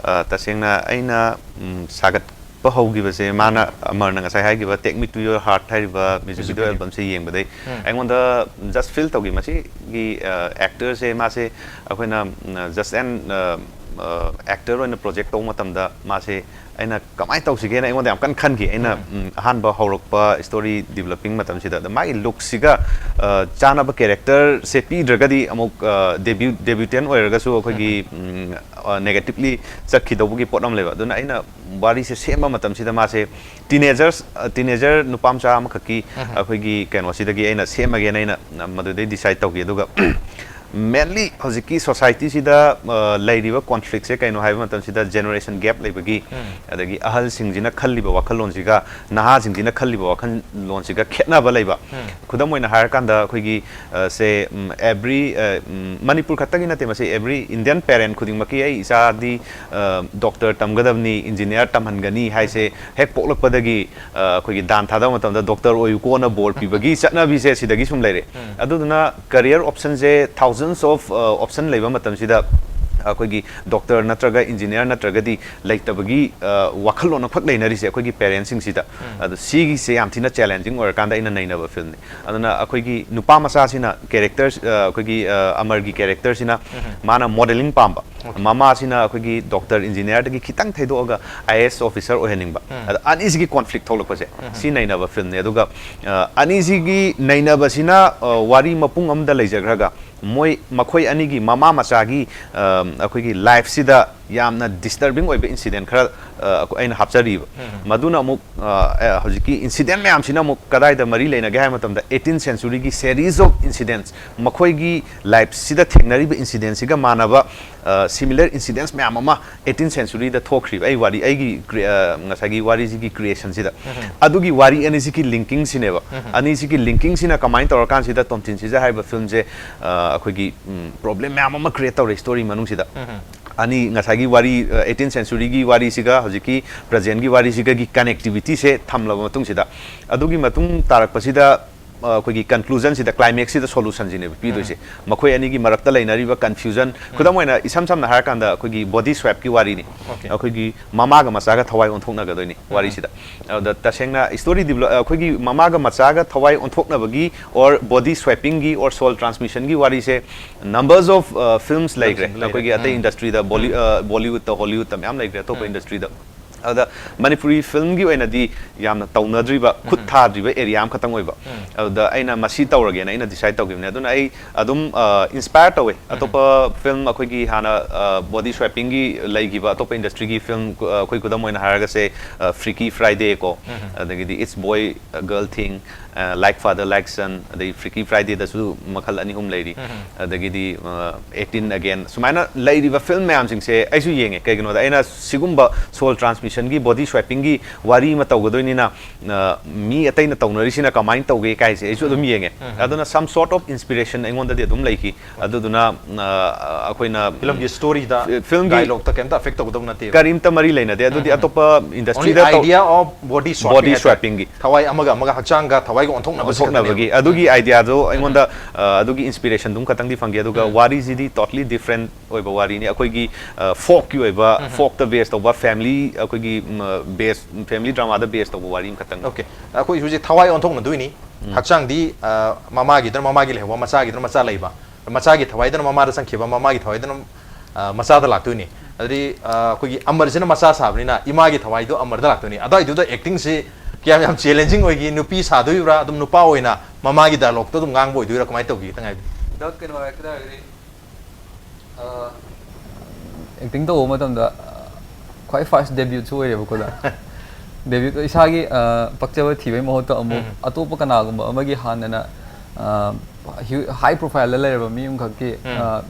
ꯑ, ꯇꯁꯦꯡꯅ ꯑꯩꯅ, ꯎꯝ, ꯁꯥꯒꯠꯄ ꯍꯧꯈꯤꯕꯁꯦ, ꯃꯥꯅ, ꯑꯃꯔꯅ ꯉꯁꯥꯏ ꯍꯥꯏꯈꯤꯕ Take Me To Your Heart ꯍꯥꯏꯔꯤꯕ music Music video video. albumꯁꯦ ꯌꯦꯡꯕꯗꯩ ꯎꯝ꯫ ꯑꯩꯉꯣꯟꯗ just feel ꯇꯧꯈꯤ꯫ ꯃꯁꯤꯒꯤ, ꯑ, actorꯁꯦ ꯃꯥꯁꯦ ꯑꯩꯈꯣꯏꯅ, ꯎꯝ, just an, ꯑ, ꯑ, actor ꯑꯣꯏꯅ project ꯇꯧꯕ ꯃꯇꯝꯗ ꯃꯥꯁꯦ ꯑꯩꯅ ꯀꯃꯥꯏꯅ ꯇꯧꯁꯤꯒꯦꯅ ꯑꯩꯉꯣꯟꯗ ꯌꯥꯝ ꯀꯟꯅ ꯈꯟꯈꯤ꯫ ꯑꯩꯅ, ꯎꯝ꯫ ꯎꯝ, ꯑꯍꯥꯟꯕ ꯍꯧꯔꯛꯄ story developing ꯃꯇꯝꯁꯤꯗ꯫ ꯑꯗ ꯃꯥꯒꯤ lookꯁꯤꯒ, ꯑ, ꯆꯥꯅꯕ characterꯁꯦ ꯄꯤꯗ꯭ꯔꯒꯗꯤ ꯑꯃꯨꯛ, ꯑ, debut-, debutant ꯑꯣꯏꯔꯒꯁꯨ ꯑꯩꯈꯣꯏꯒꯤ, ꯎꯝ, ꯑ, negatively ꯆꯠꯈꯤꯗꯧꯕꯒꯤ ꯄꯣꯠ ꯑꯃ ꯂꯩꯕ꯫ ꯑꯗꯨꯅ ꯑꯩꯅ ꯋꯥꯔꯤꯁꯦ ꯁꯦꯝꯕ ꯃꯇꯝꯁꯤꯗ ꯃꯥꯁꯦ teenagers, ꯑ, teenager ꯅꯨꯄꯥ ꯃꯆꯥ ꯑꯃꯈꯛꯀꯤ ꯎꯝ꯫ ꯑꯩꯈꯣꯏꯒꯤ ꯀꯩꯅꯣꯁꯤꯗꯒꯤ ꯑꯩꯅ ꯁꯦꯝꯃꯒꯦꯅ ꯑꯩꯅ ꯃꯗꯨꯗꯩ decide ꯇꯧꯈꯤ꯫ ꯑꯗꯨꯒ mainly ꯍꯧꯖꯤꯛꯀꯤ societyꯁꯤꯗ, ꯑ, ꯂꯩꯔꯤꯕ conflictꯁꯦ ꯀꯩꯅꯣ ꯍꯥꯏꯕ ꯃꯇꯝꯁꯤꯗ generation gap ꯂꯩꯕꯒꯤ, ꯎꯝ꯫ ꯑꯗꯒꯤ ꯑꯍꯜꯁꯤꯡꯁꯤꯅ ꯈꯜꯂꯤꯕ ꯋꯥꯈꯜꯂꯣꯟꯁꯤꯒ ꯅꯍꯥꯁꯤꯡꯁꯤꯅ ꯈꯜꯂꯤꯕ ꯋꯥꯈꯜꯂꯣꯟꯁꯤꯒ ꯈꯦꯠꯅꯕ ꯂꯩꯕ꯫ ꯎꯝ꯫ ꯈꯨꯗꯝ ꯑꯣꯏꯅ ꯍꯥꯏꯔꯀꯥꯟꯗ ꯑꯩꯈꯣꯏꯒꯤ, ꯑ, say, ꯎꯝ, every, ꯑ, ꯎꯝ, ꯃꯅꯤꯄꯨꯔ ꯈꯛꯇꯒꯤ ꯅꯠꯇꯦ, ꯃꯁꯤ every Indian parent ꯈꯨꯗꯤꯡꯃꯛꯀꯤ ꯑꯩ ꯏꯆꯥꯗꯤ, ꯑ, doctor ꯇꯝꯒꯗꯕꯅꯤ, engineer ꯇꯝꯍꯟꯒꯅꯤ ꯍꯥꯏꯁꯦ ꯍꯦꯛ ꯄꯣꯛꯂꯛꯄꯗꯒꯤ, ꯑ, ꯑꯩꯈꯣꯏꯒꯤ ꯗꯥꯟ ꯊꯥꯗꯕ ꯃꯇꯝꯗ doctor ꯑꯣꯏꯌꯨꯀꯣꯅ ꯕꯣꯔ ꯄꯤꯕꯒꯤ ꯆꯠꯅꯕꯤꯁꯦ ꯁꯤꯗꯒꯤ ꯁꯨꯝ ꯂꯩꯔꯦ꯫ ꯎꯝ꯫ ꯑꯗꯨꯗꯨꯅ career optionꯁꯦ thousands of, ꯑ, option ꯂꯩꯕ ꯃꯇꯝꯁꯤꯗ ꯑꯩꯈꯣꯏꯒꯤ ꯗꯣꯛꯇꯔ ꯅꯠꯇ꯭ꯔꯒ ꯏꯟꯖꯤꯅꯤꯌꯥꯔ ꯅꯠꯇ꯭ꯔꯒꯗꯤ ꯂꯩꯇꯕꯒꯤ ꯋꯥꯈꯜꯂꯣꯟ ꯑꯃꯈꯛ ꯂꯩꯅꯔꯤꯁꯦ ꯑꯩꯈꯣꯏꯒꯤ ꯄꯦꯔꯦꯟꯁꯤꯡꯁꯤꯗ꯫ ꯑꯗꯣ ꯁꯤꯒꯤꯁꯦ ꯌꯥꯝ ꯊꯤꯅ ꯆꯦꯂꯦꯟꯖꯤꯡ ꯑꯣꯏꯔꯀꯥꯟꯗ ꯑꯩꯅ ꯅꯩꯅꯕ ꯐꯤꯜꯝꯅꯤ꯫ ꯑꯗꯨꯅ ꯑꯩꯈꯣꯏꯒꯤ ꯅꯨꯄꯥ ꯃꯆꯥꯁꯤꯅ ꯀꯦꯔꯦꯛꯇꯔ, ꯑꯩꯈꯣꯏꯒꯤ ꯑꯃꯔꯒꯤ ꯀꯦꯔꯦꯛꯇꯔꯁꯤꯅ ꯃꯥꯅ ꯃꯣꯗꯦꯂꯤꯡ ꯄꯥꯝꯕ, ꯃꯃꯥꯁꯤꯅ ꯑꯩꯈꯣꯏꯒꯤ ꯗꯣꯛꯇꯔ ꯏꯟꯖꯤꯅꯤꯌꯥꯔꯗꯒꯤ ꯈꯤꯇꯪ ꯊꯩꯗꯣꯛꯑꯒ ꯑꯥꯏ ꯑꯦ ꯑꯦꯁ ꯑꯣꯐꯤꯁꯔ ꯑꯣꯏꯍꯟꯅꯤꯡꯕ꯫ ꯑꯗ ꯑꯅꯤꯁꯤꯒꯤ ꯀꯣꯟꯐ꯭ꯂꯤꯛ ꯊꯣꯛꯂꯛꯄꯁꯦ ꯁꯤ ꯅꯩꯅꯕ ꯐꯤꯜꯝꯅꯤ꯫ ꯑꯗꯨꯒ ꯑꯅꯤꯁꯤꯒꯤ ꯅꯩꯅꯕꯁꯤꯅ ꯋꯥꯔꯤ ꯃꯄꯨꯡ ꯑꯃꯗ ꯂꯩꯖꯈ꯭ꯔꯒ ꯃꯣꯏ ꯃꯈꯣꯏ ꯑꯅꯤꯒꯤ ꯃꯃꯥ ꯃꯆꯥꯒꯤ ꯑꯩꯈꯣꯏꯒꯤ ꯂꯥꯏꯐꯁꯤꯗ ꯌꯥꯝꯅ ꯗꯤꯁꯇꯔꯕꯤꯡ ꯑꯣꯏꯕ ꯏꯟꯁꯤꯗꯦꯟ ꯈꯔ ꯑꯩꯅ ꯍꯥꯞꯆꯔꯤꯕ꯫ ꯃꯗꯨꯅ ꯑꯃꯨꯛ ꯍꯧꯖꯤꯛꯀꯤ ꯏꯟꯁꯤꯗꯦꯟ ꯃꯌꯥꯝꯁꯤꯅ ꯑꯃꯨꯛ ꯀꯗꯥꯏꯗ ꯃꯔꯤ ꯂꯩꯅꯒꯦ ꯍꯥꯏꯕ ꯃꯇꯝꯗ, ꯑꯩꯠꯇꯤꯟ ꯁꯦꯟꯆꯨꯔꯤꯒꯤ ꯁꯦꯔꯤꯁ ꯑꯣꯐ ꯏꯟꯁꯤꯗꯦꯟꯁ, ꯃꯈꯣꯏꯒꯤ ꯂꯥꯏꯐꯁꯤꯗ ꯊꯦꯡꯅꯔꯤꯕ ꯏꯟꯁꯤꯗꯦꯟꯁꯤꯒ ꯃꯥꯟꯅꯕ ꯁꯤꯃꯤꯂꯔ ꯏꯟꯁꯤꯗꯦꯟꯁ ꯃꯌꯥꯝ ꯑꯃ ꯑꯩꯠꯇꯤꯟ ꯁꯦꯟꯆꯨꯔꯤꯗ ꯊꯣꯛꯈ꯭ꯔꯤꯕ ꯑꯩ ꯋꯥꯔꯤ, ꯑꯩꯒꯤ ꯉꯁꯥꯏꯒꯤ ꯋꯥꯔꯤꯁꯤꯒꯤ ꯀ꯭ꯔꯤꯌꯦꯁꯟꯁꯤꯗ꯫ ꯑꯗꯨꯒꯤ ꯋꯥꯔꯤ ꯑꯅꯤꯁꯤꯒꯤ ꯂꯤꯡꯀꯤꯡꯁꯤꯅꯦꯕ꯫ ꯑꯅꯤꯁꯤꯒꯤ ꯂꯤꯡꯀꯤꯡꯁꯤꯅ ꯀꯃꯥꯏꯅ ꯇꯧꯔꯀꯥꯟꯁꯤꯗ ꯇꯣꯝꯊꯤꯟ ꯁꯤꯖ ꯍꯥꯏꯔꯤꯕ ꯐꯤꯜꯝꯁꯦ ꯑꯩꯈꯣꯏꯒꯤ ꯄ꯭ꯔꯣꯕ꯭ꯂꯦꯝ ꯃꯌꯥꯝ ꯑꯃ ꯀ꯭ꯔꯤꯌꯦꯠ ꯇꯧꯔꯦ ꯁ꯭ꯇꯣꯔꯤ ꯃꯅꯨꯡꯁꯤꯗ꯫ ꯑꯅꯤ, ꯉꯁꯥꯏꯒꯤ ꯋꯥꯔꯤ, ꯑꯩꯠꯇꯤꯟ ꯁꯦꯟꯆꯨꯔꯤꯒꯤ ꯋꯥꯔꯤꯁꯤꯒ ꯍꯧꯖꯤꯛꯀꯤ ꯄ꯭ꯔꯖꯦꯟꯒꯤ ꯋꯥꯔꯤꯁꯤꯒꯒꯤ ꯀꯅꯦꯛꯇꯤꯕꯤꯇꯤꯁꯦ ꯊꯝꯂꯕ ꯃꯇꯨꯡꯁꯤꯗ, ꯑꯗꯨꯒꯤ ꯃꯇꯨꯡ ꯇꯥꯔꯛꯄꯁꯤꯗ ꯑꯩꯈꯣꯏꯒꯤ ꯀꯟꯀ꯭ꯂꯨꯖꯟꯁꯤꯗ, ꯀ꯭ꯂꯥꯏꯃꯦꯛꯁꯁꯤꯗ ꯁꯣꯂꯨꯁꯟꯁꯤꯅꯦꯕ ꯄꯤꯗꯣꯏꯁꯦ꯫ ꯃꯈꯣꯏ ꯑꯅꯤꯒꯤ ꯃꯔꯛꯇ ꯂꯩꯅꯔꯤꯕ ꯀꯟꯐ꯭ꯌꯨꯖꯟ, ꯈꯨꯗꯝ ꯑꯣꯏꯅ ꯏꯁꯝ ꯁꯝꯅ ꯍꯥꯏꯔꯀꯥꯟꯗ ꯑꯩꯈꯣꯏꯒꯤ ꯕꯣꯗꯤ ꯁ꯭ꯋꯦꯞꯀꯤ ꯋꯥꯔꯤꯅꯤ꯫ ꯑꯩꯈꯣꯏꯒꯤ ꯃꯃꯥꯒ ꯃꯆꯥꯒ ꯊꯋꯥꯏ ꯑꯣꯟꯊꯣꯛꯅꯒꯗꯣꯏꯅꯤ ꯋꯥꯔꯤꯁꯤꯗ꯫ ꯑꯗꯨꯗ ꯇꯁꯦꯡꯅ ꯁ꯭ꯇꯣꯔꯤ ꯗꯤꯕ꯭ꯂꯣ-, ꯑꯩꯈꯣꯏꯒꯤ ꯃꯃꯥꯒ ꯃꯆꯥꯒ ꯊꯋꯥꯏ ꯑꯣꯟꯊꯣꯛꯅꯕꯒꯤ or body swappingꯒꯤ or soul transmissionꯒꯤ ꯋꯥꯔꯤꯁꯦ numbers of films ꯂꯩꯈ꯭ꯔꯦ꯫ ꯐꯤꯜꯝꯁꯤꯡ ꯂꯩꯔꯦ꯫ ꯑꯩꯈꯣꯏꯒꯤ ꯑꯇꯩ ꯏꯟꯗꯁꯇ꯭ꯔꯤꯗ, ꯕꯣꯂꯤ-, ꯕꯣꯂꯤꯋꯨꯗꯇ, ꯍꯣꯂꯤꯋꯨꯗꯇ ꯃꯌꯥꯝ ꯂꯩꯈ꯭ꯔꯦ, ꯑꯇꯣꯞꯄ ꯏꯟꯗꯁꯇ꯭ꯔꯤꯗ꯫ ꯑꯗꯨꯗ ꯃꯅꯤꯄꯨꯔꯤ ꯐꯤꯜꯝꯒꯤ ꯑꯣꯏꯅꯗꯤ ꯌꯥꯝꯅ ꯇꯧꯅꯗ꯭ꯔꯤꯕ, ꯈꯨꯠ ꯊꯥꯗ꯭ꯔꯤꯕ ꯑꯦꯔꯤꯌꯥ ꯑꯃꯈꯛꯇꯪ ꯑꯣꯏꯕ꯫ ꯑꯗꯨꯗ ꯑꯩꯅ ꯃꯁꯤ ꯇꯧꯔꯒꯦꯅ ꯑꯩꯅ ꯗꯤꯁꯥꯏꯗ ꯇꯧꯈꯤꯕꯅꯦ꯫ ꯑꯗꯨꯅ ꯑꯩ ꯑꯗꯨꯝ ꯏꯟꯁꯄꯥꯌꯔ ꯇꯧꯋꯦ꯫ ꯑꯇꯣꯞꯄ ꯐꯤꯜꯝ, ꯑꯩꯈꯣꯏꯒꯤ ꯍꯥꯟꯅ ꯕꯣꯗꯤ ꯁ꯭ꯋꯦꯞꯄꯤꯡꯒꯤ ꯂꯩꯈꯤꯕ ꯑꯇꯣꯞꯄ ꯏꯟꯗꯁꯇ꯭ꯔꯤꯒꯤ ꯐꯤꯜꯝ, ꯑꯩꯈꯣꯏ ꯈꯨꯗꯝ ꯑꯣꯏꯅ ꯍꯥꯏꯔꯒꯁꯦ, ꯐ꯭ꯔꯤꯀꯤ ꯐ꯭ꯔꯥꯏꯗꯦ ꯀꯣ, ꯑꯗꯒꯤꯗꯤ It's Boy Girl Thing, like father like son, ꯑꯗꯩ ꯐ꯭ꯔꯤꯀꯤ ꯐ꯭ꯔꯥꯏꯗꯦꯗꯁꯨ ꯃꯈꯜ ꯑꯅꯤ ꯑꯍꯨꯝ ꯂꯩꯔꯤ꯫ ꯑꯗꯒꯤꯗꯤ ꯑꯩꯠꯇꯤꯟ ꯑꯒꯦꯟ, ꯁꯨꯃꯥꯏꯅ ꯂꯩꯔꯤꯕ ꯐꯤꯜꯝ ꯃꯌꯥꯝꯁꯤꯡꯁꯦ ꯑꯩꯁꯨ ꯌꯦꯡꯉꯦ꯫ ꯀꯩꯒꯤꯅꯣꯗ ꯑꯩꯅ ꯁꯤꯒꯨꯝꯕ ꯁꯣꯜ ꯇ꯭ꯔꯥꯟꯁꯃꯤꯁꯟ ꯒꯤ ꯕꯣꯗꯤ ꯁ꯭ꯋꯦꯄꯤꯡꯒꯤ ꯋꯥꯔꯤ ꯑꯃ ꯇꯧꯒꯗꯣꯏꯅꯤꯅ, ꯑ, ꯃꯤ ꯑꯇꯩꯅ ꯇꯧꯅꯔꯤꯁꯤꯅ ꯀꯃꯥꯏꯅ ꯇꯧꯒꯦ ꯀꯥꯏꯁꯦ ꯑꯩꯁꯨ ꯑꯗꯨꯝ ꯌꯦꯡꯉꯦ꯫ ꯎꯝ꯫ ꯑꯗꯨꯅ some sort of inspiration ꯑꯩꯉꯣꯟꯗꯗꯤ ꯑꯗꯨꯝ ꯂꯩꯈꯤ꯫ ꯑꯗꯨꯗꯨꯅ, ꯑ, ꯑꯩꯈꯣꯏꯅ ꯐꯤꯂꯝꯒꯤ ꯁ꯭ꯇꯣꯔꯤꯗ, ꯐꯤ-, ꯐꯤꯂꯝꯒꯤ ꯗꯥꯏꯂꯣꯛꯇ ꯀꯩꯝꯇ ꯑꯦꯐꯦꯛ ꯇꯧꯒꯗꯕ ꯅꯠꯇꯦꯕ꯫ ꯀꯔꯤꯝꯇ ꯃꯔꯤ ꯂꯩꯅꯗꯦ꯫ ꯑꯗꯨꯗꯤ ꯎꯝ꯫ ꯑꯇꯣꯞꯄ Only ꯏꯟꯗꯁꯇ꯭ꯔꯤꯗ ꯇꯧ-, idea of body swapping body ꯍꯥꯏꯇꯥꯔꯦ꯫ ꯁ꯭ꯋꯦꯄꯤꯡꯒꯤ꯫ ꯊꯋꯥꯏ ꯑꯃꯒ ꯑꯃꯒ ꯍꯛꯆꯥꯡꯒ ꯊꯋꯥꯏꯒ ꯑꯣꯟꯊꯣꯛꯅꯕꯁꯦ ꯈꯛꯇꯅꯦꯕ꯫ ꯑꯣꯟꯊꯣꯛꯅꯕꯒꯤ꯫ ꯑꯗꯨꯒꯤ ꯎꯝ꯫ ꯑꯥꯏꯗꯤꯌꯥꯗꯣ ꯑꯩꯉꯣꯟꯗ, ꯑ, ꯑꯗꯨꯒꯤ ꯏꯟꯁꯄꯤꯔꯦꯁꯟꯗꯨꯝ ꯈꯇꯪꯗꯤ ꯐꯪꯈꯤ꯫ ꯑꯗꯨꯒ ꯎꯝ꯫ ꯋꯥꯔꯤꯁꯤꯗꯤ totally different ꯑꯣꯏꯕ ꯋꯥꯔꯤꯅꯤ꯫ ꯑꯩꯈꯣꯏꯒꯤ, ꯑ, ꯐꯣꯛꯀꯤ ꯑꯣꯏꯕ, ꯎꯝ꯫ ꯐꯣꯛꯇ ꯕꯦꯁ ꯇꯧꯕ, ꯐꯦꯃꯤꯂꯤ, ꯑꯩꯈꯣꯏꯒꯤ, ꯎꯝ, ꯕꯦꯁ, ꯐꯦꯃꯤꯂꯤ ꯗ꯭ꯔꯃꯥꯗ ꯕꯦꯁ ꯇꯧꯕ ꯋꯥꯔꯤ ꯑꯃꯈꯛꯇꯪꯅꯤ꯫ ꯑꯣꯀꯦ꯫ ꯑꯩꯈꯣꯏ ꯍꯧꯖꯤꯛ ꯊꯋꯥꯏ ꯑꯣꯟꯊꯣꯛꯅꯗꯣꯏꯅꯤ꯫ ꯎꯝ꯫ ꯍꯛꯆꯥꯡꯗꯤ, ꯑ, ꯃꯃꯥꯒꯤꯗꯅ ꯃꯃꯥꯒꯤ ꯂꯩꯍꯧꯕ, ꯃꯆꯥꯒꯤꯗꯅ ꯃꯆꯥ ꯂꯩꯕ꯫ ꯃꯆꯥꯒꯤ ꯊꯋꯥꯏꯗꯅ ꯃꯃꯥꯗ ꯆꯪꯈꯤꯕ, ꯃꯃꯥꯒꯤ ꯊꯋꯥꯏꯗꯅ, ꯑ, ꯃꯆꯥꯗ ꯂꯥꯛꯇꯣꯏꯅꯤ꯫ ꯑꯗꯨꯗꯤ, ꯑ, ꯑꯩꯈꯣꯏꯒꯤ ꯑꯃꯔꯁꯤꯅ ꯃꯆꯥ ꯁꯥꯕꯅꯤꯅ ꯏꯃꯥꯒꯤ ꯊꯋꯥꯏꯗꯣ ꯑꯃꯔꯗ ꯂꯥꯛꯇꯣꯏꯅꯤ꯫ ꯑꯗꯨꯋꯥꯏꯗꯨꯗ ꯑꯦꯛꯇꯤꯡꯁꯤ ꯀꯌꯥꯝ ꯌꯥꯝ ꯆꯦꯂꯦꯟꯖꯤꯡ ꯑꯣꯏꯒꯦ? ꯅꯨꯄꯤ ꯁꯥꯗꯣꯏꯕ꯭ꯔꯥ, ꯑꯗꯨꯝ ꯅꯨꯄꯥ ꯑꯣꯏꯅ ꯃꯃꯥꯒꯤ ꯗꯥꯏꯂꯣꯛꯇꯣ ꯑꯗꯨꯝ ꯉꯥꯡꯕ ꯑꯣꯏꯗꯣꯏꯔꯥ, ꯀꯃꯥꯏꯅ ꯇꯧꯒꯦ? ꯈꯤꯇꯪ ꯍꯥꯏꯕꯤꯌꯨ꯫ ꯗ ꯀꯩꯅꯣ ꯍꯥꯏ-, ꯀꯗꯥꯏ ꯍꯥꯏꯒꯅꯤ? ꯑ, ꯑꯦꯛꯇꯤꯡ ꯇꯧꯕ ꯃꯇꯝꯗ, ꯑ, ꯈ꯭ꯋꯥꯏ ꯐꯥꯔꯁ ꯗꯦꯕ꯭ꯌꯨꯠꯁꯨ ꯑꯣꯏꯔꯦꯕꯀꯣ, ꯗ꯫ ꯗꯦꯕ꯭ꯌꯨꯠꯇꯣ ꯏꯁꯥꯒꯤ, ꯑ, ꯄꯛꯆꯕ ꯊꯤꯕꯒꯤ ꯃꯍꯨꯠꯇ ꯑꯃꯨꯛ ꯎꯝ꯫ ꯑꯇꯣꯞꯄ ꯀꯅꯥꯒꯨꯝꯕ ꯑꯃꯒꯤ ꯍꯥꯟꯅꯅ, ꯑ, ꯍ꯭ꯌꯨ-, ꯍꯥꯏ ꯄ꯭ꯔꯣꯐꯥꯏꯜꯗ ꯂꯩꯔꯕ ꯃꯤ ꯑꯃꯈꯛꯀꯤ, ꯎꯝ꯫ ꯑ,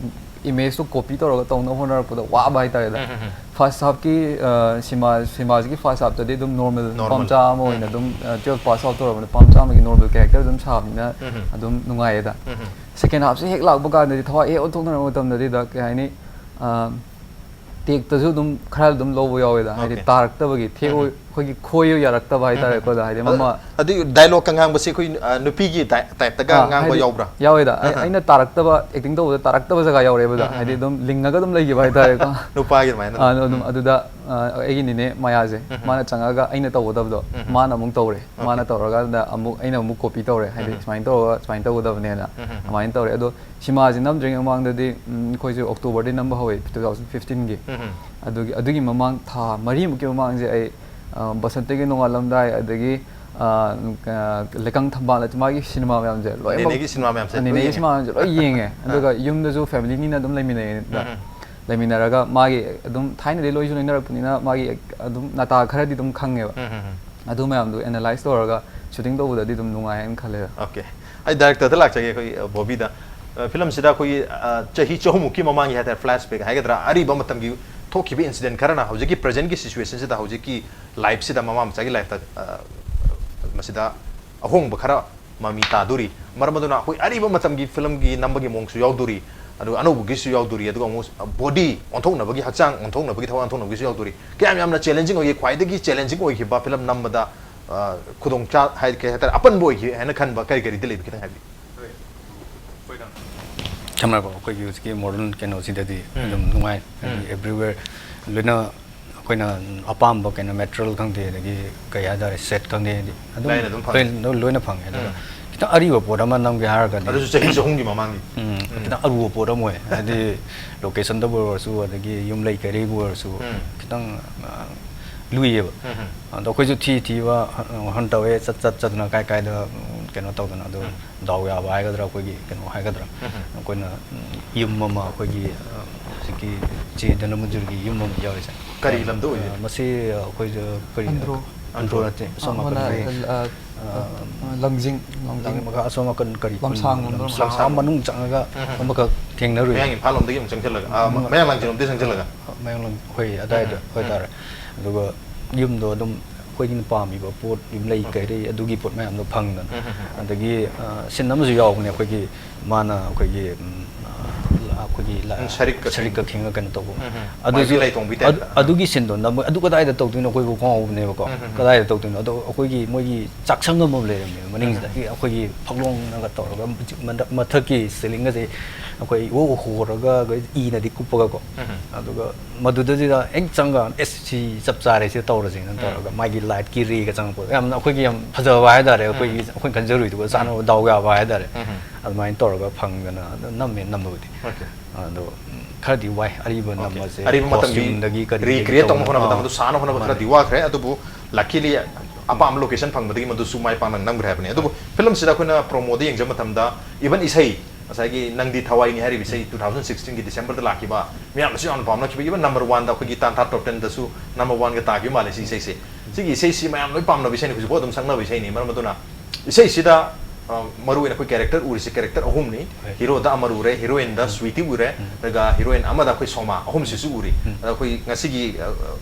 ꯏꯃꯦꯖꯇꯣ ꯀꯣꯄꯤ ꯇꯧꯔꯒ ꯇꯧꯅꯕ ꯍꯣꯠꯅꯔꯛꯄꯗ ꯋꯥꯕ ꯍꯥꯏꯇꯥꯔꯦꯗ꯫ ꯎꯝ, ꯎꯝ, ꯎꯝ꯫ ꯐꯥꯔꯁ ꯍꯥꯐꯀꯤ, ꯑ, ꯁꯤꯃꯥ-, ꯁꯤꯃꯥꯁꯤꯒꯤ ꯐꯥꯔꯁ ꯍꯥꯐꯇꯗꯤ ꯑꯗꯨꯝ ꯅꯣꯔꯃꯦꯜ ꯅꯨꯄꯥ ꯅꯣꯔꯃꯦꯜ꯫ ꯃꯆꯥ ꯑꯃ ꯑꯣꯏꯅ ꯎꯝ꯫ ꯑꯗꯨꯝ, ꯑ, ꯇꯨꯌꯦꯜꯐ ꯄꯥꯁ ꯑꯥꯎꯠ ꯇꯧꯔꯕ ꯅꯨꯄꯥ ꯃꯆꯥ ꯑꯃꯒꯤ ꯅꯣꯔꯃꯦꯜ ꯀꯦꯔꯦꯛꯇꯔ ꯑꯗꯨꯝ ꯁꯥꯕꯅꯤꯅ ꯎꯝ, ꯎꯝ꯫ ꯑꯗꯨꯝ ꯅꯨꯡꯉꯥꯏꯌꯦꯗ꯫ ꯎꯝ, ꯎꯝ꯫ ꯁꯦꯀꯦꯟ ꯍꯥꯐꯁꯦ ꯍꯦꯛ ꯂꯥꯛꯄ ꯀꯥꯟꯗꯗꯤ ꯊꯋꯥꯏ ꯍꯦꯛ ꯑꯣꯟꯊꯣꯛꯅꯔꯛꯄ ꯃꯇꯝꯗꯗꯤ ꯗ ꯀꯩ ꯍꯥꯏꯅꯤ, ꯑ, ꯇꯦꯛꯇꯁꯨ ꯑꯗꯨꯝ ꯈꯔ ꯑꯗꯨꯝ ꯂꯧꯕ ꯌꯥꯎꯋꯦꯗ, ꯍꯥꯏꯗꯤ ꯑꯣꯀꯦ꯫ ꯇꯥꯔꯛꯇꯕꯒꯤ, ꯊꯦꯛ ꯎꯝ꯫ ꯑꯣꯏ-, ꯑꯩꯈꯣꯏꯒꯤ ꯈꯣꯏ ꯌꯥꯔꯛꯇꯕ ꯍꯥꯏꯇꯥꯔꯦꯀꯣ, ꯎꯝ꯫ ꯑꯗ ꯍꯥꯏꯗꯤ ꯑꯗ-, ꯃꯃꯥ ꯑꯗꯨꯒꯤ ꯗꯥꯏꯂꯣꯛꯀ ꯉꯥꯡꯕꯁꯦ ꯑꯩꯈꯣꯏ, ꯑ, ꯅꯨꯄꯤꯒꯤ ꯇꯥꯏꯞ-, ꯇꯥꯏꯞꯇꯒ ꯑꯥ, ꯉꯥꯡꯕ ꯍꯥꯏꯗꯤ ꯌꯥꯎꯕ꯭ꯔꯥ? ꯌꯥꯎꯋꯦꯗ꯫ ꯑꯩ-, ꯑꯍ꯫ ꯑꯩꯅ ꯇꯥꯔꯛꯇꯕ, ꯑꯦꯛꯇꯤꯡ ꯇꯧꯕꯗ ꯇꯥꯔꯛꯇꯕ ꯖꯒꯥ ꯌꯥꯎꯔꯛꯑꯦꯕꯗ, ꯎꯝ, ꯎꯝ, ꯍꯥꯏꯗꯤ ꯎꯝ꯫ ꯑꯗꯨꯝ ꯂꯤꯡꯉꯒ ꯑꯗꯨꯝ ꯂꯩꯈꯤꯕ ꯍꯥꯏꯇꯥꯔꯦꯀꯣ꯫ ꯅꯨꯄꯥꯒꯤ ꯑꯗꯨꯃꯥꯏꯅ ꯑꯥ, ꯑꯗꯨꯝ꯫ ꯑꯗꯨꯝ ꯎꯝ꯫ ꯑꯗꯨꯗ, ꯑ, ꯑꯩꯒꯤ ꯅꯤꯅꯦ ꯃꯌꯥꯁꯦ, ꯎꯝ, ꯎꯝ꯫ ꯃꯥꯅ ꯆꯪꯉꯛꯑꯒ ꯑꯩꯅ ꯇꯧꯒꯗꯕꯗꯣ, ꯎꯝ, ꯎꯝ꯫ ꯃꯥꯅ ꯑꯃꯨꯛ ꯇꯧꯔꯦ꯫ ꯑꯣꯀꯦ꯫ ꯃꯥꯅ ꯇꯧꯔꯀꯥꯟꯗ ꯑꯃꯨꯛ ꯑꯩꯅ ꯑꯃꯨꯛ ꯀꯣꯄꯤ ꯇꯧꯔꯦ, ꯍꯥꯏꯗꯤ ꯎꯝ, ꯎꯝ꯫ ꯁꯨꯃꯥꯏꯅ ꯇꯧꯔꯒ ꯁꯨꯃꯥꯏꯅ ꯇꯧꯒꯗꯕꯅꯦꯅ꯫ ꯎꯝ, ꯎꯝ, ꯎꯝ꯫ ꯑꯗꯨꯃꯥꯏꯅ ꯇꯧꯔꯦ꯫ ꯑꯗꯣ ꯁꯤꯃꯥꯁꯤ ꯅꯝꯗ꯭ꯔꯤꯉꯩ ꯃꯃꯥꯡꯗꯗꯤ, ꯎꯝ, ꯑꯩꯈꯣꯏꯁꯨ ꯑꯣꯛꯇꯣꯕꯔꯗꯤ ꯅꯝꯕ ꯍꯧꯋꯦ, ꯇꯨ ꯊꯥꯎꯖꯟ ꯐꯤꯐꯇꯤꯟꯒꯤ꯫ ꯎꯝ, ꯎꯝ꯫ ꯑꯗꯨꯒꯤ, ꯑꯗꯨꯒꯤ ꯃꯃꯥꯡ ꯊꯥ ꯃꯔꯤꯃꯨꯛꯀꯤ ꯃꯃꯥꯡꯁꯦ ꯑꯩ, ꯑ, ꯕꯁꯟꯇꯒꯤ ꯅꯣꯡꯉꯥꯜꯂꯝꯗꯥꯏ, ꯑꯗꯒꯤ, ꯑ, ꯑ, ꯂꯩꯀꯪ ꯊꯝꯕꯥꯜ, ꯃꯥꯒꯤ ꯁꯤꯅꯦꯃꯥ ꯃꯌꯥꯝꯁꯦ ꯂꯣꯏꯅꯃꯛ, ꯅꯦꯅꯦꯒꯤ ꯁꯤꯅꯦꯃꯥ ꯃꯌꯥꯝꯁꯦ ꯑ, ꯂꯣꯏ ꯅꯦꯅꯦꯒꯤ ꯌꯦꯡꯉꯦ? ꯁꯤꯅꯦꯃꯥ ꯃꯌꯥꯝꯁꯦ ꯂꯣꯏ ꯌꯦꯡꯉꯦ꯫ ꯑꯥ꯫ ꯑꯗꯨꯒ ꯌꯨꯝꯗꯁꯨ ꯐꯦꯃꯤꯂꯤꯅꯤꯅ ꯑꯗꯨꯝ ꯂꯩꯃꯤꯟꯅꯩꯌꯦ꯫ ꯎꯝ, ꯎꯝ꯫ ꯂꯩꯃꯤꯟꯅꯔꯒ ꯃꯥꯒꯤ ꯑꯗꯨꯝ ꯊꯥꯏꯅꯗꯤ ꯂꯣꯏꯁꯨ ꯂꯣꯏꯅꯔꯛꯄꯅꯤꯅ ꯃꯥꯒꯤ ꯑꯗꯨꯝ ꯅꯥꯇꯥ ꯈꯔꯗꯤ ꯑꯗꯨꯝ ꯈꯪꯉꯦꯕ꯫ ꯎꯝ, ꯎꯝ, ꯎꯝ꯫ ꯑꯗꯨ ꯃꯌꯥꯝꯗꯨ ꯑꯦꯅꯥꯂꯥꯏꯁ ꯇꯧꯔꯒ ꯁꯨꯇꯤꯡ ꯇꯧꯕꯗꯗꯤ ꯑꯗꯨꯝ ꯅꯨꯡꯉꯥꯏ ꯍꯥꯏꯅ ꯈꯜꯂꯦꯗ꯫ ꯑꯣꯀꯦ꯫ ꯑꯩ ꯗꯥꯏꯔꯦꯛꯇꯔꯗ ꯂꯥꯛꯆꯒꯦ, ꯑꯩꯈꯣꯏ, ꯑ, ꯕꯣꯕꯤꯗ꯫ ꯑ, ꯐꯤꯂꯝꯁꯤꯗ ꯑꯩꯈꯣꯏꯒꯤ, ꯑ, ꯆꯍꯤ ꯆꯍꯨꯝꯃꯨꯛꯀꯤ ꯃꯃꯥꯡꯒꯤ ꯍꯥꯏꯇꯥꯔꯦ, ꯐ꯭ꯂꯦꯁꯕꯦꯛ ꯍꯥꯏꯒꯗ꯭ꯔꯥ, ꯑꯔꯤꯕ ꯃꯇꯝꯒꯤ ꯊꯣꯛꯈꯤꯕ incident ꯈꯔꯅ ꯍꯧꯖꯤꯛꯀꯤ presentꯀꯤ situationꯁꯤꯗ, ꯍꯧꯖꯤꯛꯀꯤ lifeꯁꯤꯗ, ꯃꯃꯥ ꯃꯆꯥꯒꯤ lifeꯇ, ꯑ, ꯃꯁꯤꯗ ꯑꯍꯣꯡꯕ ꯈꯔ ꯃꯃꯤ ꯇꯥꯗꯣꯔꯤ꯫ ꯃꯔꯝ ꯑꯗꯨꯅ ꯑꯩꯈꯣꯏ ꯑꯔꯤꯕ ꯃꯇꯝꯒꯤ filmꯒꯤ ꯅꯝꯕꯒꯤ ꯃꯑꯣꯡꯁꯨ ꯌꯥꯎꯗꯣꯔꯤ, ꯑꯗꯨꯒ ꯑꯅꯧꯕꯒꯤꯁꯨ ꯌꯥꯎꯗꯣꯔꯤ, ꯑꯗꯨꯒ ꯑꯃꯨꯛ body ꯑꯣꯟꯊꯣꯛꯅꯕꯒꯤ, ꯍꯛꯆꯥꯡ ꯑꯣꯟꯊꯣꯛꯅꯕꯒꯤ, ꯊꯋꯥꯏ ꯑꯣꯟꯊꯣꯛꯅꯕꯒꯤꯁꯨ ꯌꯥꯎꯗꯣꯔꯤ꯫ ꯀꯌꯥꯝ ꯌꯥꯝꯅ challenging ꯑꯣꯏꯒꯦ? ꯈ꯭ꯋꯥꯏꯗꯒꯤ challenging ꯑꯣꯏꯈꯤꯕ film ꯅꯝꯕꯗ, ꯑ, ꯈꯨꯗꯣꯡ ꯆꯥ-, ꯍꯥꯏ-, ꯀꯩ ꯍꯥꯏꯇꯥꯔꯦ, ꯑꯄꯟꯕ ꯑꯣꯏꯈꯤ ꯍꯥꯏꯅ ꯈꯟꯕ ꯀꯔꯤ ꯀꯔꯤꯗꯤ ꯂꯩꯕ? ꯈꯤꯇꯪ ꯍꯥꯏꯕꯤꯌꯨ꯫ ꯁꯝꯅ ꯍꯥꯏꯔꯕ, ꯑꯩꯈꯣꯏꯒꯤ ꯍꯧꯖꯤꯛꯀꯤ modern ꯀꯩꯅꯣꯁꯤꯗꯗꯤ ꯎꯝ꯫ ꯑꯗꯨꯝ ꯅꯨꯡꯉꯥꯏ꯫ ꯎꯝ꯫ ꯍꯥꯏꯗꯤ everywhere ꯂꯣꯏꯅ ꯑꯩꯈꯣꯏꯅ ꯑꯄꯥꯝꯕ ꯀꯩꯅꯣ material ꯈꯪꯗꯦ, ꯑꯗꯒꯤ ꯀꯩ ꯍꯥꯏꯇꯥꯔꯦ, set ꯈꯪꯗꯦ, ꯍꯥꯏꯗꯤ ꯑꯗꯨꯝ ꯂꯥꯏꯅ ꯑꯗꯨꯝ ꯐꯪꯉꯦ꯫ ꯂꯣꯏ-, ꯂꯣꯏꯅ ꯐꯪꯉꯦ꯫ ꯑꯗꯨꯒ ꯎꯝ꯫ ꯈꯤꯇꯪ ꯑꯔꯤꯕ ꯄꯣꯠ ꯑꯃ ꯅꯝꯒꯦ ꯍꯥꯏꯔꯒꯗꯤ ꯑꯗꯨꯁꯨ ꯆꯍꯤ ꯆꯍꯨꯝꯒꯤ ꯃꯃꯥꯡꯒꯤ꯫ ꯎꯝ, ꯎꯝ꯫ ꯈꯤꯇꯪ ꯑꯔꯨꯕ ꯄꯣꯠ ꯑꯃ ꯑꯣꯏ꯫ ꯍꯥꯏꯗꯤ locationꯗꯕꯨ ꯑꯣꯏꯔꯁꯨ, ꯑꯗꯒꯤ ꯌꯨꯝ ꯂꯩ ꯀꯩꯔꯩꯕꯨ ꯑꯣꯏꯔꯁꯨ, ꯎꯝ꯫ ꯈꯤꯇꯪ, ꯑ, ꯂꯨꯏꯌꯦꯕ꯫ ꯎꯝ, ꯎꯝ꯫ ꯑꯗꯣ ꯑꯩꯈꯣꯏꯁꯨ ꯊꯤ ꯊꯤꯕ ꯍ-, hunt ꯇꯧꯋꯦ, ꯆꯠ, ꯆꯠ, ꯆꯠꯇꯅ ꯀꯥꯏ ꯀꯥꯏꯗ, ꯎꯝ, ꯀꯩꯅꯣ ꯇꯧꯗꯅ꯫ ꯑꯗꯣ ꯎꯝ꯫ ꯗꯥꯎ ꯌꯥꯕ ꯍꯥꯏꯒꯗ꯭ꯔꯥ, ꯑꯩꯈꯣꯏꯒꯤ ꯀꯩꯅꯣ ꯍꯥꯏꯒꯗ꯭ꯔꯥ, ꯎꯝ, ꯎꯝ꯫ ꯑꯩꯈꯣꯏꯅ, ꯎꯝ, ꯌꯨꯝ ꯑꯃ ꯑꯩꯈꯣꯏꯒꯤ, ꯑ, ꯍꯧꯖꯤꯛꯀꯤ ꯆꯦ ꯙꯅꯃꯟꯖꯨꯔꯒꯤ ꯌꯨꯝ ꯑꯃ ꯌꯥꯎꯔꯤꯁꯦ꯫ ꯀꯔꯤ ꯂꯝꯗ ꯑꯣꯏꯒꯦ? ꯑ, ꯃꯁꯤ, ꯑ, ꯑꯩꯈꯣꯏꯗ ꯀꯔꯤ, ꯑꯟꯗ꯭ꯔꯣ꯫ ꯑꯟꯗ꯭ꯔꯣ ꯅꯠꯇꯦ, ꯑꯁꯣꯝ ꯑꯃꯅ, ꯅꯥꯀꯟꯗ ꯂꯩ꯫ ꯑ, ꯑ, ꯑ, ꯂꯪꯖꯤꯡ, ꯂꯪꯖꯤꯡ꯫ ꯂꯪ-, ꯑꯁꯣꯝ ꯅꯥꯀꯟ ꯀꯔꯤ ꯈꯨꯟ? ꯂꯝꯁꯥꯡ ꯂꯣꯝꯗ꯫ ꯂꯝꯁꯥꯡ ꯑꯥ ꯃꯅꯨꯡ ꯆꯪꯉꯒ ꯎꯝ, ꯎꯝ꯫ ꯑꯃꯈꯛ ꯊꯦꯡꯅꯔꯨꯏ꯫ ꯃꯌꯥꯡ ꯏꯝꯐꯥꯜ ꯂꯣꯝꯗꯒꯤ ꯑꯃꯨꯛ ꯆꯪꯁꯤꯜꯂꯒ, ꯑꯥ, ꯃ-, ꯎꯝ꯫ ꯃꯌꯥꯡ ꯂꯥꯡꯖꯤꯡ ꯂꯣꯝꯗꯒꯤ ꯆꯪꯁꯤꯜꯂꯒ꯫ ꯃꯌꯥꯡ ꯂꯝ-, ꯍꯣꯏ, ꯑꯗꯥꯏꯗ ꯎꯝ, ꯎꯝ꯫ ꯑꯣꯏꯇꯥꯔꯦ꯫ ꯑꯗꯨꯒ ꯌꯨꯝꯗꯣ ꯑꯗꯨꯝ ꯑꯩꯈꯣꯏꯒꯤꯅ ꯄꯥꯝꯃꯤꯕ ꯄꯣꯠ, ꯌꯨꯝꯂꯩ ꯎꯝ꯫ ꯀꯩꯔꯩ, ꯑꯗꯨꯒꯤ ꯄꯣꯠ ꯃꯌꯥꯝꯗꯣ ꯐꯪꯗꯅ꯫ ꯎꯝ, ꯎꯝ, ꯎꯝ꯫ ꯑꯗꯒꯤ, ꯑ, scene ꯑꯃꯁꯨ ꯌꯥꯎꯕꯅꯦ ꯑꯩꯈꯣꯏꯒꯤ, ꯃꯥꯅ ꯑꯩꯈꯣꯏꯒꯤ, ꯎꯝ, ꯑ, ꯑꯩꯈꯣꯏꯒꯤ ꯂ-, ꯎꯝ, ꯁꯔꯤꯛꯀ ꯁꯔꯤꯛꯀ ꯈꯤꯡꯉꯒ ꯀꯩꯅꯣ ꯇꯧꯕ꯫ ꯎꯝ, ꯎꯝ꯫ ꯑꯗꯨꯁꯨ ꯃꯥꯏꯕꯤ ꯂꯥꯏꯇꯣꯡꯕꯤ ꯑꯗꯨ, type ꯇ꯫ ꯑꯗꯨꯒꯤ scene ꯗꯣ ꯅꯝꯕ-, ꯑꯗꯨ ꯀꯗꯥꯏꯗ ꯇꯧꯗꯣꯏꯅꯣ ꯑꯩꯈꯣꯏꯕꯨ ꯉꯥꯎꯕꯅꯦꯕꯀꯣ꯫ ꯎꯝ, ꯎꯝ, ꯎꯝ꯫ ꯀꯗꯥꯏꯗ ꯇꯧꯗꯣꯏꯅꯣ? ꯑꯗꯣ ꯑꯩꯈꯣꯏꯒꯤ ꯃꯣꯏꯒꯤ ꯆꯥꯛꯁꯪ ꯑꯃ ꯂꯩꯔꯝꯃꯦꯕ ꯃꯅꯤꯡꯁꯤꯗ꯫ ꯎꯝ, ꯎꯝ꯫ ꯑꯩꯈꯣꯏꯒꯤ ꯐꯛꯂꯣꯡꯅꯒ ꯇꯧꯔꯒ ꯃꯊꯛ-, ꯃꯊꯛꯀꯤ ceiling ꯒꯁꯦ ꯑꯩꯈꯣꯏ ꯏꯍꯣ ꯍꯣꯔꯒ ꯑꯩꯈꯣꯏ ꯏꯅꯗꯤ ꯀꯨꯞꯄꯒꯀꯣ꯫ ꯎꯝ, ꯎꯝ꯫ ꯑꯗꯨꯒ ꯃꯗꯨꯗꯩꯗꯨꯗ ꯍꯦꯛ ꯆꯪꯉꯒ, "ꯑꯦꯁ, ꯁꯤ ꯆꯞ ꯆꯥꯔꯦ, ꯁꯤ ꯇꯧꯔꯁꯦꯅ" ꯎꯝ꯫ ꯇꯧꯔꯒ ꯃꯥꯒꯤ light ꯀꯤ ray ꯒ ꯆꯪꯉꯛꯄꯗꯣ ꯌꯥꯝꯅ ꯑꯩꯈꯣꯏꯒꯤ ꯌꯥꯝ ꯐꯖꯕ ꯍꯥꯏꯇꯥꯔꯦ, ꯎꯝ꯫ ꯑꯩꯈꯣꯏꯒꯤ, ꯑꯩꯈꯣꯏꯅ ꯈꯟꯖꯔꯨꯏꯗꯨꯒ ꯎꯝ꯫ ꯆꯥꯟꯅꯕ ꯗꯥꯎ ꯌꯥꯕ ꯍꯥꯏꯇꯥꯔꯦ꯫ ꯎꯝ꯫ ꯑꯗꯨꯃꯥꯏꯅ ꯇꯧꯔꯒ ꯐꯪꯗꯅ ꯑꯗꯨꯝ ꯅꯝꯃꯦ, ꯅꯝꯕꯕꯨꯗꯤ꯫ OK꯫ ꯑꯗꯣ, ꯎꯝ, ꯈꯔꯗꯤ ꯋꯥꯏ ꯑꯔꯤꯕ OK꯫ ꯅꯝꯕꯁꯦ, ꯑꯔꯤꯕ ꯃꯇꯝꯒꯤ costume ꯗꯒꯤ ꯀꯔꯤꯗꯒꯤ recreate ꯇꯧꯅ ꯇꯧꯅ-, ꯍꯣꯠꯅꯕꯗ ꯑꯥ, ꯃꯗꯨ ꯁꯥꯟꯅ ꯍꯣꯠꯅꯕ ꯃꯥꯅꯦ꯫ ꯈꯔꯗꯤ ꯋꯥꯈ꯭ꯔꯦ, ꯑꯗꯨꯕꯨ luckily ꯑꯄꯥꯝꯕ location ꯐꯪꯕꯗꯒꯤ ꯃꯗꯨꯁꯨ ꯃꯥꯏ ꯄꯥꯛꯅ ꯅꯝꯈ꯭ꯔꯦ ꯍꯥꯏꯕꯅꯤ꯫ ꯑꯗꯨꯕꯨ ꯍꯣꯏ꯫ Film ꯁꯤꯗ ꯑꯩꯈꯣꯏꯅ promo ꯗ ꯌꯦꯡꯖꯕ ꯃꯇꯝꯗ even ꯏꯁꯩ, ꯉꯁꯥꯏꯒꯤ ꯅꯪꯗꯤ ꯊꯋꯥꯏꯅꯤ ꯍꯥꯏꯔꯤꯕ ꯏꯁꯩ, ꯎꯝ꯫ Two thousand sixteen ꯒꯤ December ꯗ ꯂꯥꯛꯈꯤꯕ, ꯃꯌꯥꯝꯅꯁꯨ ꯌꯥꯝꯅ ꯄꯥꯝꯅꯈꯤꯕ, even number one ꯗ ꯑꯩꯈꯣꯏꯒꯤ ꯇꯥꯟꯊꯥ top ten ꯗꯁꯨ number one ꯒ ꯇꯥꯈꯤꯕ ꯃꯥꯜꯂꯦ ꯁꯤ ꯏꯁꯩꯁꯦ꯫ ꯁꯤꯒꯤ ꯏꯁꯩꯁꯤ ꯃꯌꯥꯝ ꯂꯣꯏ ꯄꯥꯝꯅꯕ ꯏꯁꯩꯅꯤ, ꯍꯧꯖꯤꯛꯐꯥꯎ ꯑꯗꯨꯝ ꯁꯛꯅꯕ ꯏꯁꯩꯅꯤ꯫ ꯃꯔꯝ ꯑꯗꯨꯅ ꯏꯁꯩꯁꯤꯗ ꯑ, ꯃꯔꯨ ꯑꯣꯏꯅ ꯑꯩꯈꯣꯏ ꯀꯦꯔꯦꯛꯇꯔ ꯎꯔꯤꯁꯦ ꯀꯦꯔꯦꯛꯇꯔ ꯑꯍꯨꯝꯅꯤ꯫ ꯍꯣꯏ꯫ ꯍꯤꯔꯣꯗ ꯑꯃꯔ ꯎꯔꯦ, ꯍꯤꯔꯣꯏꯟꯗ ꯎꯝ꯫ ꯁ꯭ꯋꯤꯇꯤ ꯎꯔꯦ, ꯎꯝ꯫ ꯑꯗꯨꯒ ꯍꯤꯔꯣꯏꯟ ꯑꯃꯗ ꯑꯩꯈꯣꯏ ꯁꯣꯃꯥ, ꯑꯍꯨꯝꯁꯤꯁꯨ ꯎꯔꯤ꯫ ꯎꯝ꯫ ꯑꯗ ꯑꯩꯈꯣꯏ ꯉꯁꯤꯒꯤ, ꯑ,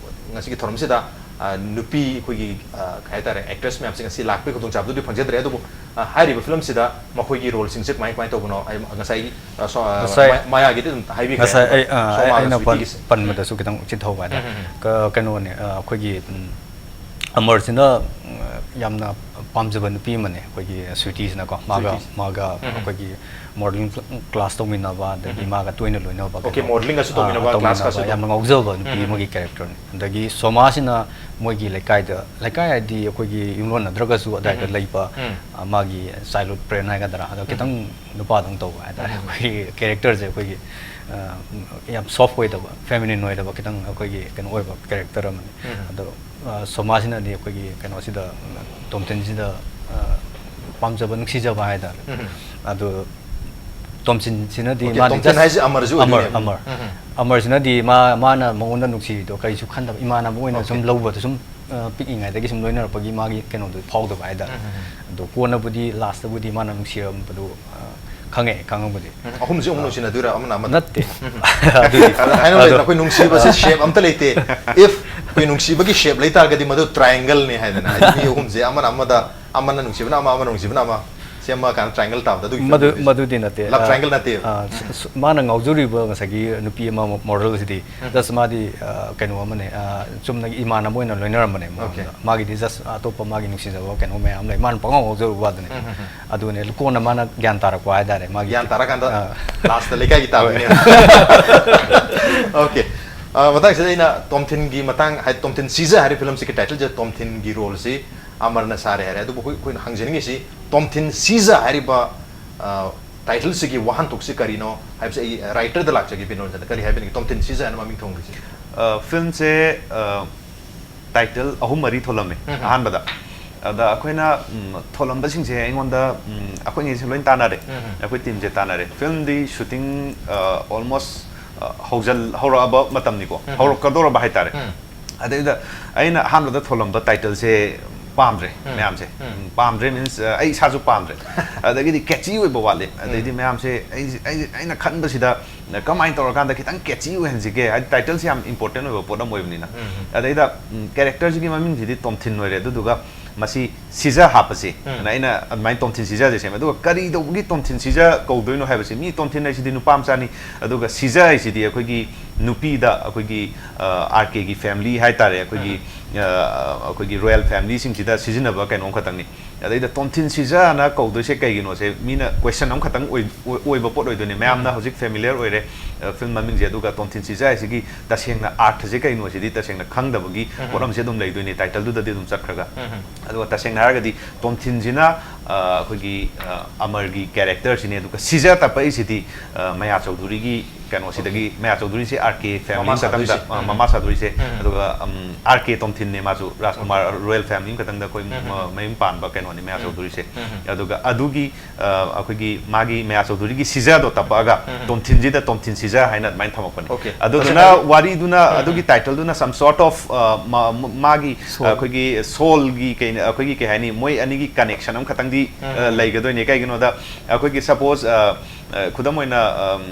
ꯉꯁꯤꯒꯤ ꯊꯧꯔꯝꯁꯤꯗ, ꯑ, ꯅꯨꯄꯤ ꯑꯩꯈꯣꯏꯒꯤ, ꯑ, ꯀꯩ ꯍꯥꯏꯇꯥꯔꯦ, ꯑꯦꯛꯇ꯭ꯔꯦꯁ ꯃꯌꯥꯝꯁꯦ ꯉꯁꯤ ꯂꯥꯛꯄꯒꯤ ꯈꯨꯗꯣꯡꯆꯥꯕꯗꯨꯗꯤ ꯐꯪꯖꯗ꯭ꯔꯦ, ꯑꯗꯨꯕꯨ, ꯑ, ꯍꯥꯏꯔꯤꯕ ꯐꯤꯂꯝꯁꯤꯗ ꯃꯈꯣꯏꯒꯤ ꯔꯣꯜꯁꯤꯡꯁꯦ ꯀꯃꯥꯏ, ꯀꯃꯥꯏ ꯇꯧꯕꯅꯣ? ꯑꯩ ꯉꯁꯥꯏꯒꯤ, ꯑ, ꯁꯣ-, ꯑ, ꯉꯁꯥꯏ ꯃꯥ-, ꯃꯥꯌꯥꯒꯤꯗꯤ ꯑꯗꯨꯝ ꯍꯥꯏꯕꯤꯈ꯭ꯔꯦ, ꯉꯁꯥꯏ ꯑꯗꯨꯒ ꯑꯩ, ꯑ, ꯑꯩ, ꯁꯣꯃꯥꯒ ꯑꯩꯅ ꯄꯟ-, ꯁ꯭ꯋꯤꯇꯤꯒꯤꯁꯦ꯫ ꯄꯟꯕꯗꯁꯨ ꯈꯤꯇꯪ ꯆꯤꯠꯊꯍꯧꯕ ꯍꯥꯏꯇꯥꯔꯦ꯫ ꯎꯝ, ꯎꯝ, ꯎꯝ꯫ ꯀ-, ꯀꯩꯅꯣꯅꯦ, ꯑ, ꯑꯩꯈꯣꯏꯒꯤ, ꯎꯝ, ꯑꯃꯔꯁꯤꯅ, ꯎꯝ, ꯌꯥꯝꯅ ꯄꯥꯝꯖꯕ ꯅꯨꯄꯤ ꯑꯃꯅꯦ, ꯑꯩꯈꯣꯏꯒꯤ ꯁ꯭ꯋꯤꯇꯤꯁꯤꯅꯀꯣ, ꯃꯥꯒ, ꯁ꯭ꯋꯤꯇꯤꯁꯦ꯫ ꯃꯥꯒ ꯎꯝ, ꯎꯝ꯫ ꯑꯩꯈꯣꯏꯒꯤ ꯃꯣꯗꯦꯂꯤꯡ ꯀ꯭ꯂꯥꯁ ꯇꯧꯃꯤꯟꯅꯕ, ꯑꯗꯒꯤ ꯎꯝ, ꯎꯝ꯫ ꯃꯥꯒ ꯇꯣꯏꯅ ꯂꯣꯏꯅꯕ ꯑꯣꯀꯦ, ꯀꯩꯅꯣ, ꯃꯣꯗꯦꯂꯤꯡꯒꯁꯨ ꯑ, ꯇꯧꯃꯤꯟꯅꯕ, ꯀ꯭ꯂꯥꯁ ꯇꯧꯃꯤꯟꯅꯕ, ꯀꯥꯁꯨ ꯌꯥꯝꯅ ꯑꯗꯨꯝ꯫ ꯉꯥꯎꯖꯕ ꯅꯨꯄꯤ ꯎꯝ, ꯎꯝ꯫ ꯑꯃꯒꯤ ꯀꯦꯔꯦꯛꯇꯔꯅꯦ꯫ ꯑꯗꯒꯤ ꯁꯣꯃꯥꯁꯤꯅ ꯃꯣꯏꯒꯤ ꯂꯩꯀꯥꯏꯗ, ꯂꯩꯀꯥꯏ ꯍꯥꯏꯗꯤ ꯑꯩꯈꯣꯏꯒꯤ ꯌꯨꯝꯂꯣꯟꯅꯗ꯭ꯔꯒꯁꯨ ꯑꯗꯥꯏꯗ ꯎꯝ, ꯎꯝ꯫ ꯂꯩꯕ, ꯎꯝ꯫ ꯑ, ꯃꯥꯒꯤ ꯆꯥꯏꯜꯍꯨꯗ ꯐ꯭ꯔꯦꯟ ꯍꯥꯏꯒꯗ꯭ꯔꯥ, ꯑꯗꯣ ꯎꯝ, ꯈꯤꯇꯪ ꯎꯝ꯫ ꯅꯨꯄꯥꯗꯧꯅ ꯇꯧꯕ ꯍꯥꯏꯇꯥꯔꯦ꯫ ꯎꯝ, ꯎꯝ꯫ ꯑꯩꯈꯣꯏꯒꯤ ꯀꯦꯔꯦꯛꯇꯔꯁꯦ ꯑꯩꯈꯣꯏꯒꯤ, ꯑ, ꯌꯥꯝ ꯁꯣꯐ ꯑꯣꯏꯗꯕ, ꯐꯦꯃꯤꯅꯤꯟ ꯑꯣꯏꯗꯕ, ꯈꯤꯇꯪ ꯑꯩꯈꯣꯏꯒꯤ ꯀꯩꯅꯣ ꯑꯣꯏꯕ ꯀꯦꯔꯦꯛꯇꯔ ꯑꯃꯅꯤ꯫ ꯎꯝ꯫ ꯑꯗꯣ, ꯑ, ꯁꯣꯃꯥꯁꯤꯅꯗꯤ ꯑꯩꯈꯣꯏꯒꯤ ꯀꯩꯅꯣꯁꯤꯗ, ꯇꯣꯝꯊꯤꯟꯁꯤꯗ, ꯑ, ꯄꯥꯝꯖꯕ, ꯅꯨꯡꯁꯤꯖꯕ ꯍꯥꯏꯇꯥꯔꯦ꯫ ꯎꯝ꯫ ꯑꯗꯣ ꯇꯣꯝꯊꯤꯟꯁꯤꯅꯗꯤ ꯑꯣꯀꯦ, ꯃꯥꯗꯤ ꯇꯣꯝꯊꯤꯟ just ꯍꯥꯏꯁꯦ ꯑꯃꯔꯁꯨ ꯑꯃꯔ, ꯑꯣꯏꯗꯣꯏꯅꯦꯕ꯫ ꯑꯃꯔ꯫ ꯎꯝ, ꯎꯝ꯫ ꯑꯃꯔꯁꯤꯅꯗꯤ ꯃꯥ, ꯃꯥꯅ ꯃꯉꯣꯟꯗ ꯅꯨꯡꯁꯤꯔꯤꯗꯣ ꯀꯔꯤꯁꯨ ꯈꯟꯗꯕ, ꯏꯃꯥꯟꯅꯕ ꯑꯣꯏꯅ ꯁꯨꯝ ꯑꯣꯀꯦ꯫ ꯂꯧꯕꯗ ꯁꯨꯝ, ꯑ, ꯄꯤꯛꯏꯉꯩꯗꯒꯤ ꯁꯨꯝ ꯂꯣꯏꯅꯔꯛꯄꯒꯤ ꯃꯥꯒꯤ ꯀꯩꯅꯣꯗꯣ ꯐꯥꯎꯗꯕ ꯍꯥꯏꯇꯥꯔꯦ꯫ ꯎꯝ, ꯎꯝ, ꯎꯝ꯫ ꯑꯗꯣ ꯀꯣꯟꯅꯕꯨꯗꯤ, ꯂꯥꯁꯇꯕꯨꯗꯤ ꯃꯥꯅ ꯅꯨꯡꯁꯤꯔꯝꯕꯗꯣ, ꯑ, ꯈꯪꯉꯦ, ꯈꯪꯉꯕꯨꯗꯤ꯫ ꯎꯝ, ꯑꯍꯨꯝꯁꯦ ꯑꯃꯨꯛ ꯑ, ꯅꯨꯡꯁꯤꯅꯗꯣꯏꯔꯥ ꯑꯃꯅ ꯑꯃꯗ? ꯅꯠꯇꯦ꯫ ꯎꯝ, ꯎꯝ꯫ ꯑꯗꯨꯗꯤ, ꯑꯗ ꯍꯥꯏꯅꯕ ꯂꯩꯗꯅ, ꯑꯗꯣ ꯑꯩꯈꯣꯏ ꯅꯨꯡꯁꯤꯕꯁꯦ ꯁꯦꯞ ꯑꯝꯇ ꯂꯩꯇꯦ꯫ If ꯑꯩꯈꯣꯏ ꯅꯨꯡꯁꯤꯕꯒꯤ ꯁꯦꯞ ꯂꯩ ꯇꯥꯔꯒꯗꯤ ꯃꯗꯨ ꯇ꯭ꯔꯥꯏꯡꯒꯜꯅꯤ ꯍꯥꯏꯗꯅ, ꯍꯥꯏꯗꯤ ꯃꯤ ꯑꯍꯨꯝꯁꯦ ꯑꯃꯅ ꯑꯃꯗ, ꯑꯃꯅ ꯅꯨꯡꯁꯤꯕꯅ ꯑꯃ, ꯑꯃꯅ ꯅꯨꯡꯁꯤꯕꯅ ꯑꯃ, ꯁꯦꯝꯃ ꯀꯥꯟꯗ ꯇ꯭ꯔꯥꯏꯡꯒꯜ ꯇꯥꯕꯗꯣ ꯑꯗꯨꯒꯤ ꯃꯗꯨ, ꯐꯤꯂꯝꯗꯨꯗꯤ꯫ ꯃꯗꯨꯗꯤ ꯅꯠꯇꯦ꯫ ꯂꯞ ꯑ, ꯇ꯭ꯔꯥꯏꯡꯒꯜ ꯅꯠꯇꯦꯕ꯫ ꯑ, ꯁ-, ꯁ-, ꯃꯥꯅ ꯉꯥꯎꯖꯔꯤꯕ ꯉꯁꯥꯏꯒꯤ ꯅꯨꯄꯤ ꯑꯃ ꯃꯣꯗꯦꯜꯁꯤꯗꯤ ꯎꯝ꯫ Just ꯃꯥꯗꯤ, ꯑ, ꯀꯩꯅꯣ ꯑꯃꯅꯦ, ꯑ, ꯆꯨꯝꯅꯒꯤ ꯏꯃꯥꯟꯅꯕ ꯑꯣꯏꯅ ꯂꯣꯏꯅꯔꯝꯕꯅꯦ ꯑꯣꯀꯦ꯫ ꯃꯉꯣꯟꯗ꯫ ꯃꯥꯒꯤꯗꯤ just ꯑꯇꯣꯞꯄ ꯃꯥꯒꯤ ꯅꯨꯡꯁꯤꯖꯕ ꯀꯩꯅꯣ ꯃꯌꯥꯝ ꯂꯩ꯫ ꯃꯥꯅ ꯄꯪꯉꯥꯎ ꯉꯥꯎꯖꯔꯨꯕ ꯋꯥꯗꯨꯅꯦ꯫ ꯎꯝ, ꯎꯝ, ꯎꯝ꯫ ꯑꯗꯨꯅꯦ, ꯀꯣꯟꯅ ꯃꯥꯅ ꯒ꯭ꯌꯥꯟ ꯇꯥꯔꯛꯄ ꯍꯥꯏꯇꯥꯔꯦ, ꯃꯥꯒꯤ ꯒ꯭ꯌꯥꯟ ꯇꯥꯔꯀꯥꯟꯗ ꯑ꯫ Last ꯂꯩꯀꯥꯏꯒꯤ ꯇꯥꯗꯣꯏꯅꯦ꯫ ꯑꯣꯀꯦ꯫ ꯑ, ꯃꯇꯥꯡꯁꯤꯗ ꯑꯩꯅ ꯇꯣꯝꯊꯤꯟꯒꯤ ꯃꯇꯥꯡ, ꯍꯥꯏ, ꯇꯣꯝꯊꯤꯟ ꯁꯤꯖ ꯍꯥꯏꯔꯤꯕ ꯐꯤꯂꯝꯁꯤꯒꯤ ꯇꯥꯏꯇꯜꯁꯦ ꯇꯣꯝꯊꯤꯟꯒꯤ ꯔꯣꯜꯁꯤ ꯑꯃꯔꯅ ꯁꯥꯔꯦ ꯍꯥꯏꯔꯦ꯫ ꯑꯗꯨꯕꯨ ꯑꯩꯈꯣꯏ, ꯑꯩꯈꯣꯏꯅ ꯍꯪꯖꯅꯤꯡꯉꯤꯁꯤ, ꯇꯣꯝꯊꯤꯟ ꯁꯤꯖ ꯍꯥꯏꯔꯤꯕ, ꯑ, ꯇꯥꯏꯇꯜꯁꯤꯒꯤ ꯋꯥꯍꯟꯊꯣꯛꯁꯤ ꯀꯔꯤꯅꯣ ꯍꯥꯏꯕꯁꯤ ꯑꯩ ꯔꯥꯏꯇꯔꯗ ꯂꯥꯛꯆꯒꯦ, ꯕꯤꯅꯣꯟꯖꯟꯗ꯫ ꯀꯔꯤ ꯍꯥꯏꯕꯤꯅꯤꯡꯉꯤ ꯇꯣꯝꯊꯤꯟ ꯁꯤꯖ ꯍꯥꯏꯅ ꯃꯃꯤꯡ ꯊꯣꯟꯕꯁꯤ? ꯑ, ꯐꯤꯂꯝꯁꯦ, ꯑ, ꯇꯥꯏꯇꯜ ꯑꯍꯨꯝ ꯃꯔꯤ ꯊꯣꯜꯂꯝꯃꯦ ꯎꯝ꯫ ꯑꯍꯥꯟꯕꯗ꯫ ꯑꯗ ꯑꯩꯈꯣꯏꯅ, ꯎꯝ, ꯊꯣꯜꯂꯝꯕꯁꯤꯡꯁꯦ ꯑꯩꯉꯣꯟꯗ, ꯎꯝ, ꯑꯩꯈꯣꯏꯉꯩꯁꯦ ꯂꯣꯏ ꯇꯥꯟꯅꯔꯦ꯫ ꯎꯝ꯫ ꯑꯩꯈꯣꯏ ꯇꯤꯝꯁꯦ ꯇꯥꯟꯅꯔꯦ꯫ ꯐꯤꯂꯝꯗꯤ ꯁꯨꯇꯤꯡ, ꯑ, almost, ꯑ, ꯍꯧꯖꯜ-, ꯍꯧꯔꯛꯑꯕ ꯃꯇꯝꯅꯤꯀꯣ꯫ ꯎꯝ꯫ ꯍꯧꯔꯛꯀꯗꯧꯔꯕ ꯍꯥꯏꯇꯥꯔꯦ꯫ ꯎꯝ꯫ ꯑꯗꯩꯗ ꯑꯩꯅ ꯑꯍꯥꯟꯕꯗ ꯊꯣꯜꯂꯝꯕ ꯇꯥꯏꯇꯜꯁꯦ, ꯎꯝ, ꯄꯥꯝꯗ꯭ꯔꯦ ꯃꯌꯥꯝꯁꯦ꯫ ꯎꯝ, ꯄꯥꯝꯗ꯭ꯔꯦ means, ꯑ, ꯑꯩ ꯏꯁꯥꯁꯨ ꯄꯥꯝꯗ꯭ꯔꯦ꯫ ꯑꯗꯒꯤꯗꯤ catchy ꯑꯣꯏꯕ ꯋꯥꯠꯂꯦ꯫ ꯑꯗꯩꯗꯤ ꯃꯌꯥꯝꯁꯦ ꯑꯩ, ꯑꯩ, ꯑꯩꯅ ꯈꯟꯕꯁꯤꯗ ꯀꯃꯥꯏꯅ ꯇꯧꯔꯀꯥꯟꯗ ꯈꯤꯇꯪ catchy ꯑꯣꯏꯍꯟꯁꯤꯒꯦ, ꯍꯥꯏꯗꯤ titleꯁꯦ ꯌꯥꯝ important ꯑꯣꯏꯕ ꯄꯣꯠ ꯑꯃ ꯑꯣꯏꯕꯅꯤꯅ꯫ ꯑꯗꯩꯗ, ꯎꯝ, characterꯁꯤꯒꯤ ꯃꯃꯤꯡꯁꯤꯗꯤ ꯇꯣꯝꯊꯤꯟ ꯑꯣꯏꯔꯦ, ꯑꯗꯨꯗꯨꯒ ꯃꯁꯤ ꯁꯤꯖ ꯍꯥꯞꯄꯁꯤ ꯑꯅ ꯑꯩꯅ ꯑꯗꯨꯃꯥꯏꯅ ꯇꯣꯝꯊꯤꯟ ꯁꯤꯖꯁꯦ ꯁꯦꯝꯃꯦ꯫ ꯑꯗꯨꯒ ꯀꯔꯤ ꯇꯧꯕꯒꯤ ꯇꯣꯝꯊꯤꯟ ꯁꯤꯖ ꯀꯧꯗꯣꯏꯅꯣ ꯍꯥꯏꯕꯁꯤ, ꯃꯤ ꯇꯣꯝꯊꯤꯟ ꯍꯥꯏꯁꯤꯗꯤ ꯅꯨꯄꯥ ꯃꯆꯥꯅꯤ, ꯑꯗꯨꯒ ꯁꯤꯖ ꯍꯥꯏꯁꯤꯗꯤ ꯑꯩꯈꯣꯏꯒꯤ ꯅꯨꯄꯤꯗ, ꯑꯩꯈꯣꯏꯒꯤ, ꯑ, RKꯒꯤ family ꯍꯥꯏꯇꯥꯔꯦ, ꯑꯩꯈꯣꯏꯒꯤ, ꯑ, ꯑꯩꯈꯣꯏꯒꯤ royal familyꯁꯤꯡꯁꯤꯗ ꯁꯤꯖꯤꯟꯅꯕ ꯀꯩꯅꯣꯝ ꯈꯛꯇꯪꯅꯤ꯫ ꯑꯗꯩꯗ ꯇꯣꯝꯊꯤꯟ ꯁꯤꯖ ꯑꯅ ꯀꯧꯗꯣꯏꯁꯦ ꯀꯩꯒꯤꯅꯣꯁꯦ ꯃꯤꯅ question ꯑꯃꯈꯛꯇꯪ ꯑꯣꯏ-, ꯑꯣꯏ-, ꯑꯣꯏꯕ ꯄꯣꯠ ꯑꯣꯏꯗꯣꯏꯅꯦ꯫ ꯃꯌꯥꯝꯅ ꯍꯧꯖꯤꯛ familiar ꯑꯣꯏꯔꯦ, ꯑ, film ꯃꯃꯤꯡꯁꯦ꯫ ꯑꯗꯨꯒ ꯇꯣꯝꯊꯤꯟ ꯁꯤꯖ ꯍꯥꯏꯁꯤꯒꯤ ꯇꯁꯦꯡꯅ ꯑꯥꯔꯊꯁꯦ ꯀꯩꯅꯣ ꯁꯤꯗꯤ ꯇꯁꯦꯡꯅ ꯈꯪꯗꯕꯒꯤ ꯄꯣꯠ ꯑꯃꯁꯦ ꯑꯗꯨꯝ ꯂꯩꯗꯣꯏꯅꯦ, titleꯗꯨꯗꯗꯤ ꯑꯗꯨꯝ ꯆꯠꯈ꯭ꯔꯒ꯫ ꯑꯗꯨꯒ ꯇꯁꯦꯡꯅ ꯍꯥꯏꯔꯒꯗꯤ ꯇꯣꯝꯊꯤꯟꯁꯤꯅ, ꯑ, ꯑꯩꯈꯣꯏꯒꯤ, ꯑ, ꯑꯃꯔꯒꯤ characterꯁꯤꯅꯦ꯫ ꯑꯗꯨꯒ ꯁꯤꯖ ꯇꯞꯄꯛꯏꯁꯤꯗꯤ, ꯑ, ꯃꯌꯥ ꯆꯧꯙꯨꯔꯤꯒꯤ ꯀꯩꯅꯣꯁꯤꯗꯒꯤ, ꯃꯌꯥ ꯆꯧꯙꯨꯔꯤꯁꯦ RK family ꯃꯃꯥ ꯈꯛꯇꯪꯗ, ꯁꯥꯗꯣꯏꯁꯦ꯫ ꯑ, ꯃꯃꯥ ꯁꯥꯗꯣꯏꯁꯦ꯫ ꯑꯗꯨꯒ, ꯎꯝ, RK ꯇꯣꯝꯊꯤꯟꯅꯦ ꯃꯥꯁꯨ, ꯔꯥꯖꯀꯨꯃꯥꯔ royal family ꯈꯛꯇꯪꯗ ꯑꯩꯈꯣꯏ ꯃ-, ꯃꯌꯨꯝ ꯄꯥꯟꯕ ꯀꯩꯅꯣꯅꯤ ꯃꯌꯥ ꯆꯧꯙꯨꯔꯤꯁꯦ꯫ ꯑꯗꯨꯒ ꯑꯗꯨꯒꯤ, ꯑ, ꯑꯩꯈꯣꯏꯒꯤ ꯃꯥꯒꯤ ꯃꯌꯥ ꯆꯧꯙꯨꯔꯤꯒꯤ ꯁꯤꯖꯗꯣ ꯇꯞꯄꯛꯑꯒ ꯇꯣꯝꯊꯤꯟꯁꯤꯗ ꯇꯣꯝꯊꯤꯟ ꯁꯤꯖ ꯍꯥꯏꯅ ꯑꯗꯨꯃꯥꯏꯅ ꯊꯝꯃꯛꯄꯅꯦ꯫ Okay. ꯑꯗꯨꯗꯨꯅ ꯋꯥꯔꯤꯗꯨꯅ, ꯑꯗꯨꯒꯤ titleꯗꯨꯅ some sort of, ꯑ, ꯃ-, ꯃ-, ꯃꯥꯒꯤ, soul꯫ ꯑꯩꯈꯣꯏꯒꯤ soulꯒꯤ ꯀꯩꯅ-, ꯑꯩꯈꯣꯏꯒꯤ ꯀꯩ ꯍꯥꯏꯅꯤ, ꯃꯣꯏ ꯑꯅꯤꯒꯤ connection ꯑꯃꯈꯛꯇꯪꯗꯤ, ꯑ, ꯂꯩꯒꯗꯣꯏꯅꯦ꯫ ꯀꯩꯒꯤꯅꯣꯗ ꯑꯩꯈꯣꯏꯒꯤ suppose, ꯑ, ꯑ, ꯈꯨꯗꯝ ꯑꯣꯏꯅ, ꯑꯝ,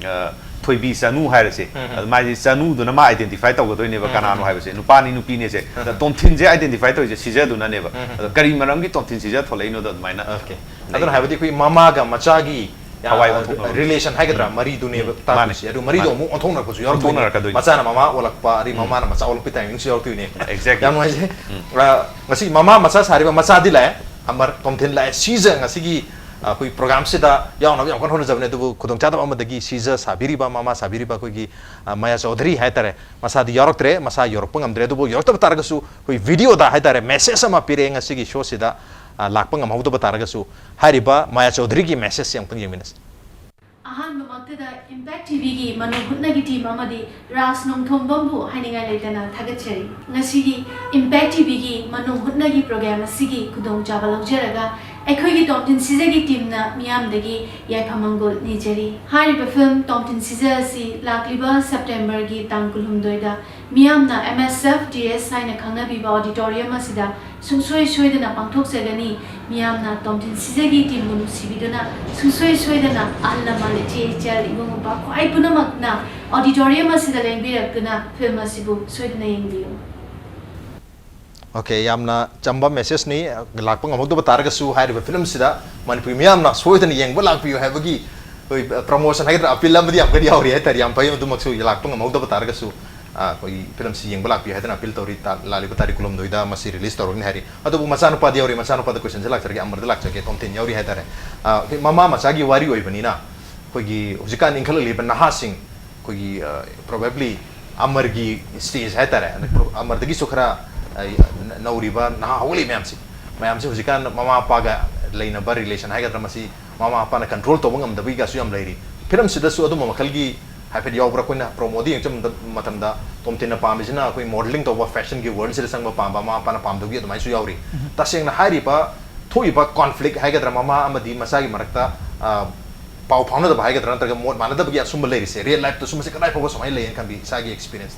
ꯑ, ꯊꯣꯏꯕꯤ ꯆꯅꯨ ꯍꯥꯏꯔꯁꯦ꯫ ꯑꯗ ꯃꯥꯒꯤ ꯆꯅꯨꯗꯨꯅ ꯃꯥ identify ꯇꯧꯒꯗꯣꯏꯅꯦꯕ ꯀꯅꯥꯅꯣ ꯍꯥꯏꯕꯁꯦ꯫ ꯅꯨꯄꯥꯅꯤ ꯅꯨꯄꯤꯅꯦꯁꯦ꯫ ꯑꯗ ꯇꯣꯝꯊꯤꯟꯁꯦ identify ꯇꯧꯔꯤꯁꯦ ꯁꯤꯖꯗꯨꯅꯅꯦꯕ꯫ ꯑꯗ ꯀꯔꯤ ꯃꯔꯝꯒꯤ ꯇꯣꯝꯊꯤꯟ ꯁꯤꯖ ꯊꯣꯛꯂꯛꯏꯅꯣꯗꯣ ꯑꯗꯨꯃꯥꯏꯅ Okay. ꯂꯩ꯫ ꯑꯗꯨꯅ ꯍꯥꯏꯕꯗꯤ ꯑꯩꯈꯣꯏ ꯃꯃꯥꯒ ꯃꯆꯥꯒꯤ ꯌꯥꯝ ꯊꯋꯥꯏ ꯑꯣꯟꯊꯣꯛꯅꯕ꯫ Relation ꯍꯥꯏꯒꯗ꯭ꯔꯥ, ꯎꯝ꯫ ꯃꯔꯤꯗꯨꯅꯦꯕ ꯎꯝ, ꯇꯥꯛꯇꯣꯏꯁꯦ꯫ ꯃꯥꯅꯦ꯫ ꯑꯗꯨ ꯃꯔꯤꯗꯣ ꯃꯥꯅꯦ꯫ ꯑꯃꯨꯛ ꯑꯣꯟꯊꯣꯛꯅꯔꯛꯄꯁꯨ ꯌꯥꯎꯔꯛꯇꯣꯏꯅꯦ꯫ ꯑꯣꯟꯊꯣꯛꯅꯔꯛꯀꯗꯣꯏꯅꯦ꯫ ꯃꯆꯥꯅ ꯃꯃꯥ ꯑꯣꯜꯂꯛꯄ, ꯑꯗꯩ ꯎꯝ꯫ ꯃꯃꯥꯅ ꯃꯆꯥ ꯑꯣꯜꯂꯛꯄꯒꯤ timingꯁꯨ ꯌꯥꯎꯔꯛꯇꯣꯏꯅꯦ꯫ Exactly꯫ ꯌꯥꯝ ꯅꯨꯡꯉꯥꯏꯖꯩ꯫ ꯎꯝ꯫ ꯑ, ꯉꯁꯤ ꯃꯃꯥ ꯃꯆꯥ ꯁꯥꯔꯤꯕ ꯃꯆꯥꯗꯤ ꯂꯥꯛꯑꯦ, ꯑꯃꯔ ꯇꯣꯝꯊꯤꯟ ꯂꯥꯛꯑꯦ꯫ ꯁꯤꯖ ꯉꯁꯤꯒꯤ, ꯑ, ꯑꯩꯈꯣꯏ programꯁꯤꯗ ꯌꯥꯎꯅꯕ ꯌꯥꯝ ꯀꯟꯅ ꯍꯣꯠꯅꯖꯕꯅꯦ꯫ ꯑꯗꯨꯕꯨ ꯈꯨꯗꯣꯡꯆꯥꯗꯕ ꯑꯃꯗꯒꯤ ꯁꯤꯖ ꯁꯥꯕꯤꯔꯤꯕ ꯃꯃꯥ ꯁꯥꯕꯤꯔꯤꯕ ꯑꯩꯈꯣꯏꯒꯤ, ꯑ, ꯃꯌꯥ ꯆꯧꯙꯨꯔꯤ ꯍꯥꯏꯇꯥꯔꯦ, ꯃꯁꯥꯗꯤ ꯌꯥꯎꯔꯛꯇ꯭ꯔꯦ, ꯃꯁꯥ ꯌꯧꯔꯛꯄ ꯉꯝꯗ꯭ꯔꯦ꯫ ꯑꯗꯨꯕꯨ ꯌꯧꯔꯛꯇꯕ ꯇꯥꯔꯒꯁꯨ ꯑꯩꯈꯣꯏ videoꯗ ꯍꯥꯏꯇꯥꯔꯦ message ꯑꯃ ꯄꯤꯔꯛꯑꯦ ꯉꯁꯤꯒꯤ showꯁꯤꯗ, ꯑ, ꯂꯥꯛꯄ ꯉꯝꯍꯧꯗꯕ ꯇꯥꯔꯒꯁꯨ꯫ ꯍꯥꯏꯔꯤꯕ ꯃꯌꯥ ꯆꯧꯙꯨꯔꯤꯒꯤ messageꯁꯦ ꯑꯃꯨꯛꯇꯪ ꯌꯦꯡꯃꯤꯟꯅꯁꯤ꯫ ꯑꯍꯥꯟꯕꯃꯛꯇꯗ Impact TVꯒꯤ ꯃꯅꯨꯡ ꯍꯨꯠꯅꯒꯤ team ꯑꯃꯗꯤ ꯔꯥꯖ ꯅꯣꯡꯊꯣꯝꯕꯝꯕꯨ ꯍꯥꯏꯅꯤꯡꯉꯥꯏ ꯂꯩꯇꯅ ꯊꯥꯒꯠꯆꯔꯤ꯫ ꯉꯁꯤꯒꯤ Impact TVꯒꯤ ꯃꯅꯨꯡ ꯍꯨꯠꯅꯒꯤ program ꯑꯁꯤꯒꯤ ꯈꯨꯗꯣꯡꯆꯥꯕ ꯂꯧꯖꯔꯒ ꯑꯩꯈꯣꯏꯒꯤ ꯇꯣꯝꯊꯤꯟ ꯁꯤꯖꯒꯤ teamꯅ ꯃꯤꯌꯥꯝꯗꯒꯤ ꯌꯥꯏꯐ ꯃꯪꯒꯣꯜ ꯅꯤꯖꯔꯤ꯫ ꯍꯥꯏꯔꯤꯕ film ꯇꯣꯝꯊꯤꯟ ꯁꯤꯖ ꯑꯁꯤ ꯂꯥꯛꯂꯤꯕ Septemberꯒꯤ ꯇꯥꯡ ꯀꯨꯟꯍꯨꯝꯗꯣꯏꯗ ꯃꯤꯌꯥꯝꯅ M S F D S ꯍꯥꯏꯅ ꯈꯪꯅꯕꯤꯕ auditorium ꯑꯁꯤꯗ ꯁꯨꯡꯁꯣꯏ ꯁꯣꯏꯗꯅ ꯄꯥꯡꯊꯣꯛꯆꯒꯅꯤ꯫ ꯃꯤꯌꯥꯝꯅ ꯇꯣꯝꯊꯤꯟ ꯁꯤꯖꯒꯤ teamꯕꯨ ꯅꯨꯡꯁꯤꯕꯤꯗꯨꯅ ꯁꯨꯡꯁꯣꯏ ꯁꯣꯏꯗꯅ ꯑꯍꯜ ꯂꯃꯟ, ꯏꯆꯦ ꯏꯆꯜ, ꯏꯕꯨꯡ ꯏꯄ꯭ꯋꯥ ꯈ꯭ꯋꯥꯏ ꯄꯨꯝꯅꯃꯛꯅ auditorium ꯑꯁꯤꯗ ꯂꯦꯡꯕꯤꯔꯛꯇꯨꯅ film ꯑꯁꯤꯕꯨ ꯁꯣꯏꯗꯅ ꯌꯦꯡꯕꯤꯌꯨ꯫ Okay, ꯌꯥꯝꯅ ꯆꯝꯕ messageꯅꯤ꯫ ꯂꯥꯛꯄ ꯉꯝꯍꯧꯗꯕ ꯇꯥꯔꯒꯁꯨ ꯍꯥꯏꯔꯤꯕ film ꯁꯤꯗ ꯃꯅꯤꯄꯨꯔꯤ ꯃꯤꯌꯥꯝꯅ ꯁꯣꯏꯗꯅ ꯌꯦꯡꯕ ꯂꯥꯛꯄꯤꯌꯨ ꯍꯥꯏꯕꯒꯤ ꯑꯩꯈꯣꯏ promotion ꯍꯥꯏꯒꯗ꯭ꯔꯥ, appeal ꯑꯃꯗꯤ ꯌꯥꯝ ꯀꯟꯅ ꯌꯥꯎꯔꯤ ꯍꯥꯏꯇꯥꯔꯦ꯫ ꯌꯥꯝ ꯐꯩ, ꯑꯗꯨꯃꯛꯁꯨ ꯂꯥꯛꯄ ꯉꯝꯍꯧꯗꯕ ꯇꯥꯔꯒꯁꯨ ꯑꯩꯈꯣꯏ film ꯁꯤ ꯌꯦꯡꯕ ꯂꯥꯛꯄꯤꯌꯨ ꯍꯥꯏꯗꯅ appeal ꯇꯧꯔꯤ꯫ ꯂꯥꯛꯂꯤꯕ ꯇꯥꯔꯤꯛ ꯀꯨꯟꯍꯨꯝꯗꯣꯏꯗ ꯃꯁꯤ release ꯇꯧꯔꯒꯅꯤ ꯍꯥꯏꯔꯤ꯫ ꯑꯗꯨꯕꯨ ꯃꯆꯥꯅꯨꯄꯥꯗꯤ ꯌꯥꯎꯔꯤ꯫ ꯃꯆꯥꯅꯨꯄꯥꯗ questionꯁꯦ ꯂꯥꯛꯆꯔꯒꯦ꯫ ꯑꯃꯔꯗ ꯂꯥꯛꯆꯒꯦ꯫ ꯇꯣꯝꯊꯤꯟ ꯌꯥꯎꯔꯤ ꯍꯥꯏꯇꯥꯔꯦ꯫ ꯑꯩꯈꯣꯏ ꯃꯃꯥ ꯃꯆꯥꯒꯤ ꯋꯥꯔꯤ ꯑꯣꯏꯕꯅꯤꯅ ꯑꯩꯈꯣꯏꯒꯤ ꯍꯧꯖꯤꯛꯀꯥꯟ ꯏꯟꯈꯠꯂꯛꯂꯤꯕ ꯅꯍꯥꯁꯤꯡ, ꯑꯩꯈꯣꯏꯒꯤ probably ꯑꯃꯔꯒꯤ stage ꯍꯥꯏꯇꯥꯔꯦ, ꯑꯃꯔꯗꯒꯤꯁꯨ ꯈꯔ ꯅꯧꯔꯤꯕ ꯅꯍꯥ ꯍꯧꯒꯠꯂꯛꯏ ꯃꯌꯥꯝꯁꯤ, ꯃꯌꯥꯝꯁꯤ ꯍꯧꯖꯤꯛꯀꯥꯟ ꯃꯃꯥ ꯃꯄꯥꯒ ꯂꯩꯅꯕ relation ꯍꯥꯏꯒꯗ꯭ꯔꯥ, ꯃꯁꯤ ꯃꯃꯥ ꯃꯄꯥꯅ control ꯇꯧꯕ ꯉꯝꯗꯕꯒꯤꯒꯁꯨ ꯌꯥꯝ ꯂꯩꯔꯤ꯫ Film ꯁꯤꯗꯁꯨ ꯑꯗꯨꯝꯕ ꯃꯈꯜꯒꯤ ꯍꯥꯏꯐꯦꯠ ꯌꯥꯎꯕ꯭ꯔꯥ? ꯑꯩꯈꯣꯏꯅ promoꯗ ꯌꯦꯡꯕ ꯃꯇꯝꯗ ꯇꯣꯝꯊꯤꯟꯅ ꯄꯥꯝꯃꯤꯁꯤꯅ ꯑꯩꯈꯣꯏ modelling ꯇꯧꯕ, fashionꯒꯤ worldꯁꯤꯗ ꯆꯪꯕ ꯄꯥꯝꯕ ꯃꯃꯥ ꯃꯄꯥꯅ ꯄꯥꯝꯗꯕꯒꯤ ꯑꯗꯨꯃꯥꯏꯅꯁꯨ ꯌꯥꯎꯔꯤ꯫ ꯇꯁꯦꯡꯅ ꯍꯥꯏꯔꯤꯕ ꯊꯣꯛꯏꯕ conflict ꯍꯥꯏꯒꯗ꯭ꯔꯥ, ꯃꯃꯥ ꯑꯃꯗꯤ ꯃꯆꯥꯒꯤ ꯃꯔꯛꯇ ꯄꯥꯎ ꯐꯥꯎꯅꯗꯕ ꯍꯥꯏꯒꯗ꯭ꯔꯥ, ꯅꯠꯇ꯭ꯔꯒ ꯃꯣꯠ ꯃꯥꯟꯅꯗꯕꯒꯤ ꯑꯁꯨꯝꯕ ꯂꯩꯔꯤꯁꯦ, real lifeꯇꯁꯨ ꯃꯁꯤ ꯀꯗꯥꯏ ꯐꯥꯎꯕ ꯁꯨꯃꯥꯏꯅ ꯂꯩꯌꯦꯅ ꯈꯟꯕꯤ, ꯏꯁꯥꯒꯤ experience?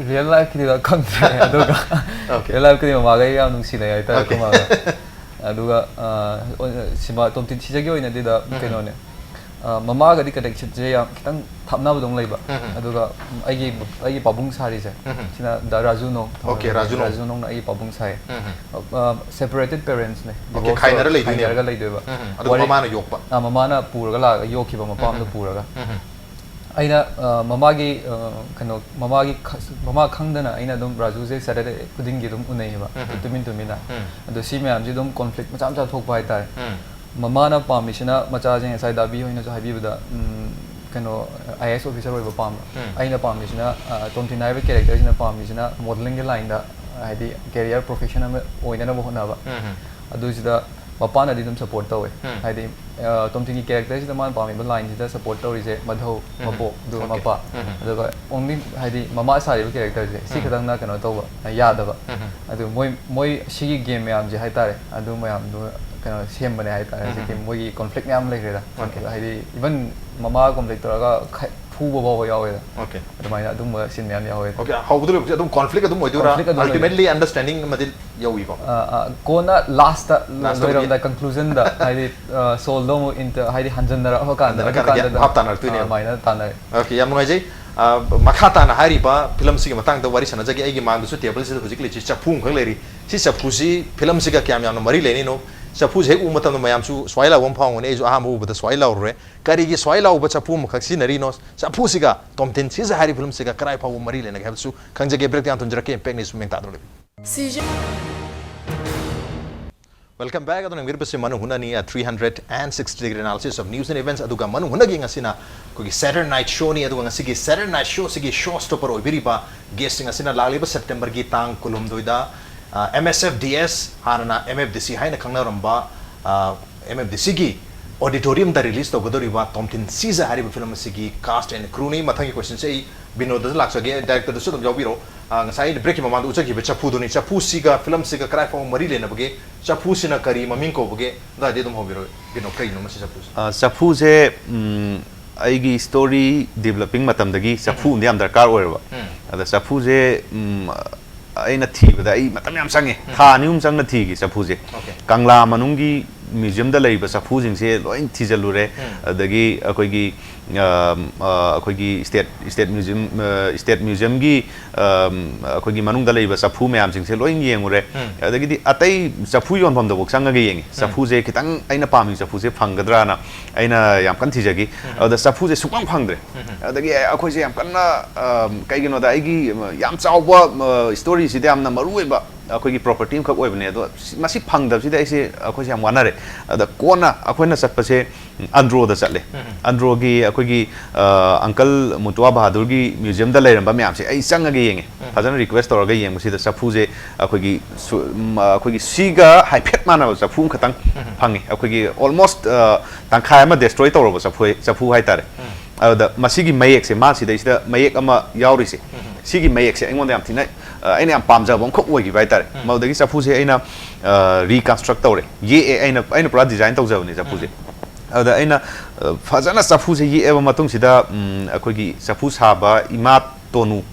Real lifeꯀꯤꯗꯤ ꯈꯪꯗ꯭ꯔꯦ, ꯑꯗꯨꯒ Okay. Real lifeꯀꯤꯗꯤ ꯃꯃꯥꯒ ꯑꯩ ꯌꯥꯝ ꯅꯨꯡꯁꯤꯅꯩ ꯍꯥꯏꯇꯥꯔꯦ꯫ Okay. ꯑꯩꯈꯣꯏ ꯃꯥꯒ ꯑꯗꯨꯒ ꯑ, ꯁꯤꯃꯥ ꯇꯣꯝꯊꯤꯟ ꯁꯤꯖꯒꯤ ꯑꯣꯏꯅꯗꯤ ꯗ ꯎꯝ. ꯀꯩꯅꯣꯅꯦ, ꯑ, ꯃꯃꯥꯒꯗꯤ connectionꯁꯦ ꯌꯥꯝ ꯈꯤꯇꯪ ꯊꯥꯞꯅꯕꯗꯧꯅ ꯂꯩꯕ꯫ ꯎꯝ. ꯑꯗꯨꯒ ꯑꯩꯒꯤ ꯑꯩꯒꯤ ꯄꯥꯕꯨꯡ ꯁꯥꯔꯤꯁꯦ ꯎꯝ. ꯁꯤꯅ ꯗꯥ ꯔꯥꯖꯨ ꯅꯣꯡ꯫ Okay, ꯔꯥꯖꯨ ꯅꯣꯡ. ꯔꯥꯖꯨ ꯅꯣꯡꯅ ꯑꯩꯒꯤ ꯄꯥꯕꯨꯡ ꯁꯥꯏ꯫ ꯎꯝ. ꯑ, separated parentsꯅꯦ꯫ Okay, Divorce ꯈꯥꯏꯅꯔ ꯇꯧꯔ- ꯂꯩꯗꯣꯏꯅꯦꯕ. ꯈꯥꯏꯅꯔꯒ ꯂꯩꯗꯣꯏꯕ꯫ ꯎꯝ. ꯑꯗꯨꯒ ꯋꯥꯔꯤ- ꯃꯃꯥꯅ ꯌꯣꯛꯄ. ꯑ, ꯃꯃꯥꯅ ꯄꯨꯔꯒ ꯂꯥꯛꯑꯒ ꯌꯣꯛꯈꯤꯕ, ꯃꯄꯥꯝꯗ ꯎꯝ. ꯄꯨꯔꯒ꯫ ꯎꯝ. ꯑꯩꯅ ꯑ, ꯃꯃꯥꯒꯤ ꯑ, ꯀꯩꯅꯣ, ꯃꯃꯥꯒꯤ ꯈ- ꯃꯃꯥ ꯈꯪꯗꯅ ꯑꯩꯅ ꯑꯗꯨꯝ ꯔꯥꯖꯨꯁꯦ Saturday ꯈꯨꯗꯤꯡꯒꯤ ꯑꯗꯨꯝ ꯎꯅꯩꯌꯦꯕ꯫ ꯎꯝ. ꯇꯨꯃꯤꯟ ꯇꯨꯃꯤꯟꯅ꯫ ꯎꯝ. ꯑꯗꯣ ꯁꯤ ꯃꯌꯥꯝꯁꯦ ꯑꯗꯨꯝ conflict ꯃꯆꯥ ꯃꯆꯥ ꯊꯣꯛꯄ ꯍꯥꯏꯇꯥꯔꯦ꯫ ꯎꯝ. ꯃꯃꯥꯅ ꯄꯥꯝꯃꯤꯁꯤꯅ, ꯃꯆꯥꯁꯦ ꯉꯁꯥꯏ ꯗꯥꯕꯤ ꯍꯣꯏꯅꯁꯨ ꯍꯥꯏꯕꯤꯕꯗ, ꯎꯝ, ꯀꯩꯅꯣ, IAS officer ꯑꯣꯏꯕ ꯄꯥꯝꯕ꯫ ꯎꯝ. ꯑꯩꯅ ꯄꯥꯝꯃꯤꯁꯤꯅ ꯑ, ꯇꯣꯝꯊꯤꯟ ꯍꯥꯏꯕ characterꯁꯤꯅ ꯄꯥꯝꯃꯤꯁꯤꯅ modelingꯒꯤ lineꯗ, ꯍꯥꯏꯗꯤ career profession ꯑꯃ ꯑꯣꯏꯅꯅꯕ ꯍꯣꯠꯅꯕ꯫ ꯎꯝ. ꯑꯗꯨꯁꯤꯗ ꯃꯄꯥꯅꯗꯤ ꯑꯗꯨꯝ support ꯇꯧꯋꯦ꯫ ꯎꯝ. ꯍꯥꯏꯗꯤ ꯑ, ꯇꯣꯝꯊꯤꯟꯒꯤ characterꯁꯤꯗ ꯃꯥꯅ ꯄꯥꯝꯃꯤꯕ lineꯁꯤꯗ support ꯇꯧꯔꯤꯁꯦ ꯃꯙꯧ, ꯎꯝ. ꯃꯕꯣꯛ, ꯑꯗꯨꯒ Okay. ꯃꯄꯥ꯫ ꯎꯝ. ꯑꯗꯨꯒ only ꯍꯥꯏꯗꯤ ꯃꯃꯥ ꯁꯥꯔꯤꯕ characterꯁꯦ ꯁꯤ ꯎꯝ. ꯈꯛꯇꯪꯅ ꯀꯩꯅꯣ ꯇꯧꯕ, ꯑ, ꯌꯥꯗꯕ꯫ ꯎꯝ. ꯑꯗꯨ ꯃꯣꯏ ꯃꯣꯏ ꯁꯤꯒꯤ game ꯃꯌꯥꯝꯁꯦ ꯍꯥꯏꯇꯥꯔꯦ, ꯑꯗꯨ ꯃꯌꯥꯝꯗꯨ ꯀꯩꯅꯣ ꯁꯦꯝꯕꯅꯦ ꯍꯥꯏꯇꯥꯔꯦ꯫ ꯎꯝ. ꯍꯧꯖꯤꯛꯇꯤ ꯃꯣꯏꯒꯤ conflict ꯃꯌꯥꯝ ꯂꯩꯈ꯭ꯔꯦꯗ꯫ Okay. ꯍꯥꯏꯗꯤ even ꯃꯃꯥ conflict ꯇꯧꯔꯒ ꯈ- ꯐꯨꯕ ꯐꯥꯎꯕ ꯌꯥꯎꯋꯦꯗ꯫ Okay. ꯑꯗꯨꯃꯥꯏꯅ ꯑꯗꯨꯝꯕ scene ꯃꯌꯥꯝ ꯌꯥꯎꯋꯦ꯫ Okay, ꯍꯧꯕꯗ ꯂꯣꯏꯕꯁꯦ ꯑꯗꯨꯝ conflict ꯑꯗꯨꯝ ꯑꯣꯏꯗꯣꯏꯔꯥ? Conflict ꯑꯗꯨꯝ ꯑꯣꯏꯗꯣꯏꯅꯦ꯫ Ultimately understanding ꯑꯃꯗꯤ ꯌꯧꯏꯀꯣ? ꯑ, ꯑ, ꯀꯣꯟꯅ last Last ꯇꯕꯨꯗꯤ꯫ ꯂꯣꯏꯔꯝꯗꯥꯏ conclusion ꯗ ꯍꯥꯏꯗꯤ ꯁꯣꯜꯗꯣ ꯑꯃꯨꯛ inter ꯍꯥꯏꯗꯤ ꯍꯟꯖꯟꯅꯔꯛꯑ ꯀꯥꯟꯗ ꯍꯟꯖꯟꯅꯔꯛꯑ ꯑꯗꯨ ꯀꯥꯟꯗ ꯀꯥꯟꯗ ꯚꯥꯞ ꯇꯥꯅꯔꯛꯇꯣꯏꯅꯦꯕ꯫ ꯑꯗꯨꯃꯥꯏꯅ ꯇꯥꯟꯅꯔꯦ꯫ Okay, ꯌꯥꯝ ꯅꯨꯡꯉꯥꯏꯖꯩ꯫ ꯑ, ꯃꯈꯥ ꯇꯥꯅ ꯍꯥꯏꯔꯤꯕ film ꯁꯤꯒꯤ ꯃꯇꯥꯡꯗ ꯋꯥꯔꯤ ꯁꯥꯟꯅꯖꯒꯦ꯫ ꯑꯩꯒꯤ ꯃꯥꯡꯗꯁꯨ table ꯁꯤꯗ ꯍꯧꯖꯤꯛ ꯂꯩꯔꯤꯁꯤ ꯆꯐꯨ ꯑꯃꯈꯛ ꯂꯩꯔꯤ꯫ ꯁꯤ ꯆꯐꯨꯁꯤ film ꯁꯤꯒ ꯀꯌꯥꯝ ꯌꯥꯝꯅ ꯃꯔꯤ ꯂꯩꯅꯩꯅꯣ? ꯆꯐꯨꯁꯦ ꯍꯦꯛ ꯎꯕ ꯃꯇꯝꯗ ꯃꯌꯥꯝꯁꯨ ꯁ꯭ꯋꯥꯏ ꯂꯥꯎꯕ ꯑꯃ ꯐꯥꯎꯒꯅꯤ꯫ ꯑꯩꯁꯨ ꯑꯍꯥꯟꯕ ꯎꯕꯗ ꯁ꯭ꯋꯥꯏ ꯂꯥꯎꯔꯨꯔꯦ꯫ ꯀꯔꯤꯒꯤ ꯁ꯭ꯋꯥꯏ ꯂꯥꯎꯕ ꯆꯐꯨ ꯑꯃꯈꯛ ꯁꯤꯖꯤꯟꯅꯔꯤꯅꯣ? ꯆꯐꯨꯁꯤꯒ Tom Tin Siza ꯍꯥꯏꯔꯤꯕ film ꯁꯤꯒ ꯀꯔꯥꯏ ꯐꯥꯎꯕ ꯃꯔꯤ ꯂꯩꯅꯒꯦ ꯍꯥꯏꯕꯁꯨ ꯈꯪꯖꯒꯦ꯫ Break ꯇꯥ ꯊꯝꯖꯔꯛꯀꯦ꯫ Impact News ꯃꯤꯡ ꯇꯥꯗꯧꯔꯤꯕ꯫ ꯁꯤꯖ Welcome back. ꯑꯗꯨꯅ ꯌꯦꯡꯕꯤꯔꯤꯕꯁꯤ ꯃꯅꯨꯡ ꯍꯨꯠꯅꯅꯤ, a three hundred and sixty degree analysis of news and events. ꯑꯗꯨꯒ ꯃꯅꯨꯡ ꯍꯨꯠꯅꯒꯤ ꯉꯁꯤꯅ ꯑꯩꯈꯣꯏꯒꯤ Saturday Night Show ꯅꯤ꯫ ꯑꯗꯨꯒ ꯉꯁꯤꯒꯤ Saturday Night Show ꯁꯤꯒꯤ show stopper ꯑꯣꯏꯕꯤꯔꯤꯕ guest ꯁꯤꯡ ꯑꯁꯤꯅ ꯂꯥꯛꯂꯤꯕ September ꯒꯤ ꯇꯥꯡ ꯀꯨꯟꯍꯨꯝꯗꯣꯏꯗ, ꯑ, M S F D S, ꯍꯥꯟꯅꯅ M F D C ꯍꯥꯏꯅ ꯈꯪꯅꯔꯝꯕ, ꯑ, M F D C ꯒꯤ auditorium ꯗ release ꯇꯧꯒꯗꯧꯔꯤꯕ Tom Tin Siza ꯍꯥꯏꯔꯤꯕ film ꯑꯁꯤꯒꯤ cast and crew ꯅꯤ꯫ ꯃꯊꯪꯒꯤ question ꯁꯦ ꯑꯩ ꯕꯤꯅꯣꯗꯇ ꯂꯥꯛꯆꯒꯦ, director ꯗꯁꯨ ꯑꯗꯨꯝ ꯌꯥꯎꯕꯤꯔꯣ꯫ ꯑ, ꯉꯁꯥꯏ ꯑꯩꯅ break ꯀꯤ ꯃꯃꯥꯡꯗ ꯎꯠꯆꯈꯤꯕ ꯆꯐꯨꯗꯨꯅꯤ꯫ ꯆꯐꯨꯁꯤꯒ film ꯁꯤꯒ ꯀꯗꯥꯏ ꯐꯥꯎꯕ ꯃꯔꯤ ꯂꯩꯅꯕꯒꯦ? ꯆꯐꯨꯁꯤꯅ ꯀꯔꯤ ꯃꯃꯤꯡ ꯀꯧꯕꯒꯦ? ꯑꯗꯨꯋꯥꯏꯗꯤ ꯑꯗꯨꯝ ꯍꯧꯕꯤꯔꯣ ꯕꯤꯅꯣ, ꯀꯩꯅꯣ ꯃꯁꯤ ꯆꯐꯨꯁꯦ? ꯑ, ꯆꯐꯨꯁꯦ, ꯎꯝ, ꯑꯩꯒꯤ story developing ꯃꯇꯝꯗꯒꯤ ꯆꯐꯨ ꯑꯃꯗꯤ ꯌꯥꯝ ꯗꯔꯀꯥꯔ ꯑꯣꯏꯔꯕ꯫ ꯎꯝ꯫ ꯑꯗ ꯆꯐꯨꯁꯦ, ꯎꯝ, ꯑꯩꯅ ꯊꯤꯕꯗ ꯑꯩ ꯃꯇꯝ ꯌꯥꯝ ꯆꯪꯉꯦ꯫ ꯊꯥ ꯑꯅꯤ ꯑꯍꯨꯝ ꯆꯪꯅ ꯊꯤꯈꯤ ꯆꯐꯨꯁꯦ꯫ Okay. ꯀꯪꯂꯥ ꯃꯅꯨꯡꯒꯤ museum ꯗ ꯂꯩꯔꯤꯕ ꯆꯐꯨꯁꯤꯡꯁꯦ ꯂꯣꯏ ꯊꯤꯖꯤꯜꯂꯨꯔꯦ꯫ ꯎꯝ꯫ ꯑꯗꯒꯤ ꯑꯩꯈꯣꯏꯒꯤ, ꯑ, ꯑ, ꯑꯩꯈꯣꯏꯒꯤ state, state museum, ꯑ, state museum ꯒꯤ, ꯑ, ꯑꯩꯈꯣꯏꯒꯤ ꯃꯅꯨꯡꯗ ꯂꯩꯕ ꯆꯐꯨ ꯃꯌꯥꯝꯁꯤꯡꯁꯦ ꯂꯣꯏ ꯌꯦꯡꯉꯨꯔꯦ꯫ ꯎꯝ꯫ ꯑꯗꯒꯤꯗꯤ ꯑꯇꯩ ꯆꯐꯨ ꯌꯣꯟꯐꯝꯗꯐꯥꯎ ꯆꯪꯉꯒ ꯌꯦꯡꯉꯤ꯫ ꯆꯐꯨꯁꯦ ꯈꯤꯇꯪ ꯑꯩꯅ ꯄꯥꯝꯃꯤ ꯆꯐꯨꯁꯦ ꯐꯪꯒꯗ꯭ꯔꯥꯅ ꯑꯩꯅ ꯌꯥꯝ ꯀꯟꯅ ꯊꯤꯖꯈꯤ꯫ ꯑꯗꯨꯗ ꯆꯐꯨꯁꯦ ꯁꯨꯡꯐꯪ ꯐꯪꯗ꯭ꯔꯦ꯫ ꯑꯗꯒꯤ ꯑꯩꯈꯣꯏꯁꯦ ꯌꯥꯝ ꯀꯟꯅ, ꯑ, ꯀꯩꯒꯤꯅꯣꯗ ꯑꯩꯒꯤ ꯌꯥꯝ ꯆꯥꯎꯕ, ꯑ, story ꯁꯤꯗ ꯌꯥꯝꯅ ꯃꯔꯨ ꯑꯣꯏꯕ ꯑꯩꯈꯣꯏꯒꯤ property ꯑꯃꯈꯛ ꯑꯣꯏꯕꯅꯦ꯫ ꯑꯗꯣ ꯁꯤ-, ꯃꯁꯤ ꯐꯪꯗꯕꯁꯤꯗ ꯑꯩꯁꯦ, ꯑꯩꯈꯣꯏꯁꯦ ꯌꯥꯝ ꯋꯥꯅꯔꯦ꯫ ꯑꯗ ꯀꯣꯟꯅ ꯑꯩꯈꯣꯏꯅ ꯆꯠꯄꯁꯦ, ꯎꯝ, ꯑꯟꯗ꯭ꯔꯣꯗ ꯆꯠꯂꯦ꯫ ꯑꯟꯗ꯭ꯔꯣꯒꯤ ꯑꯩꯈꯣꯏꯒꯤ, ꯑ, uncle ꯃꯨꯇꯨꯋꯥ ꯕꯍꯥꯗꯨꯔꯒꯤ museum ꯗ ꯂꯩꯔꯝꯕ ꯃꯌꯥꯝꯁꯦ ꯑꯩ ꯆꯪꯉꯒ ꯌꯦꯡꯉꯦ꯫ ꯐꯖꯅ request ꯇꯧꯔꯒ ꯌꯦꯡꯕꯁꯤꯗ ꯆꯐꯨꯁꯦ ꯑꯩꯈꯣꯏꯒꯤ ꯁꯨ-, ꯎꯝ, ꯑꯩꯈꯣꯏꯒꯤ ꯁꯤꯒ ꯍꯥꯏꯐꯦꯠ ꯃꯥꯟꯅꯕ ꯆꯐꯨ ꯑꯃꯈꯛꯇꯪ ꯐꯪꯉꯤ꯫ ꯑꯩꯈꯣꯏꯒꯤ almost, ꯑ, ꯇꯪꯈꯥꯏ ꯑꯃ destroy ꯇꯧꯔꯕ ꯆꯐꯨ, ꯆꯐꯨ ꯍꯥꯏꯇꯥꯔꯦ꯫ ꯑꯗꯨꯗ ꯃꯁꯤꯒꯤ ꯃꯌꯦꯛꯁꯦ, ꯃꯥ ꯁꯤꯗꯩꯁꯤꯗ ꯃꯌꯦꯛ ꯑꯃ ꯌꯥꯎꯔꯤꯁꯦ, ꯁꯤꯒꯤ ꯃꯌꯦꯛꯁꯦ ꯑꯩꯉꯣꯟꯗ ꯌꯥꯝ ꯊꯤꯅ, ꯑ, ꯑꯩꯅ ꯌꯥꯝ ꯄꯥꯝꯖꯕ ꯑꯃꯈꯛ ꯑꯣꯏꯈꯤꯕ ꯍꯥꯏꯇꯥꯔꯦ꯫ ꯃꯗꯨꯗꯒꯤ ꯆꯐꯨꯁꯦ ꯑꯩꯅ, ꯑ, reconstruct ꯇꯧꯔꯦ, ꯌꯦꯛꯑꯦ꯫ ꯑꯩꯅ, ꯑꯩꯅ ꯄꯨꯔꯥ design ꯇꯧꯖꯕꯅꯦ ꯆꯐꯨꯁꯦ꯫ ꯑꯗꯨꯗ ꯑꯩꯅ ꯑ, ꯐꯖꯅ ꯆꯐꯨꯁꯦ ꯌꯦꯛꯑꯕ ꯃꯇꯨꯡꯁꯤꯗ, ꯎꯝ, ꯑꯩꯈꯣꯏꯒꯤ ꯆꯐꯨ ꯁꯥꯕ ꯏꯃꯥ ꯇꯣꯅꯨ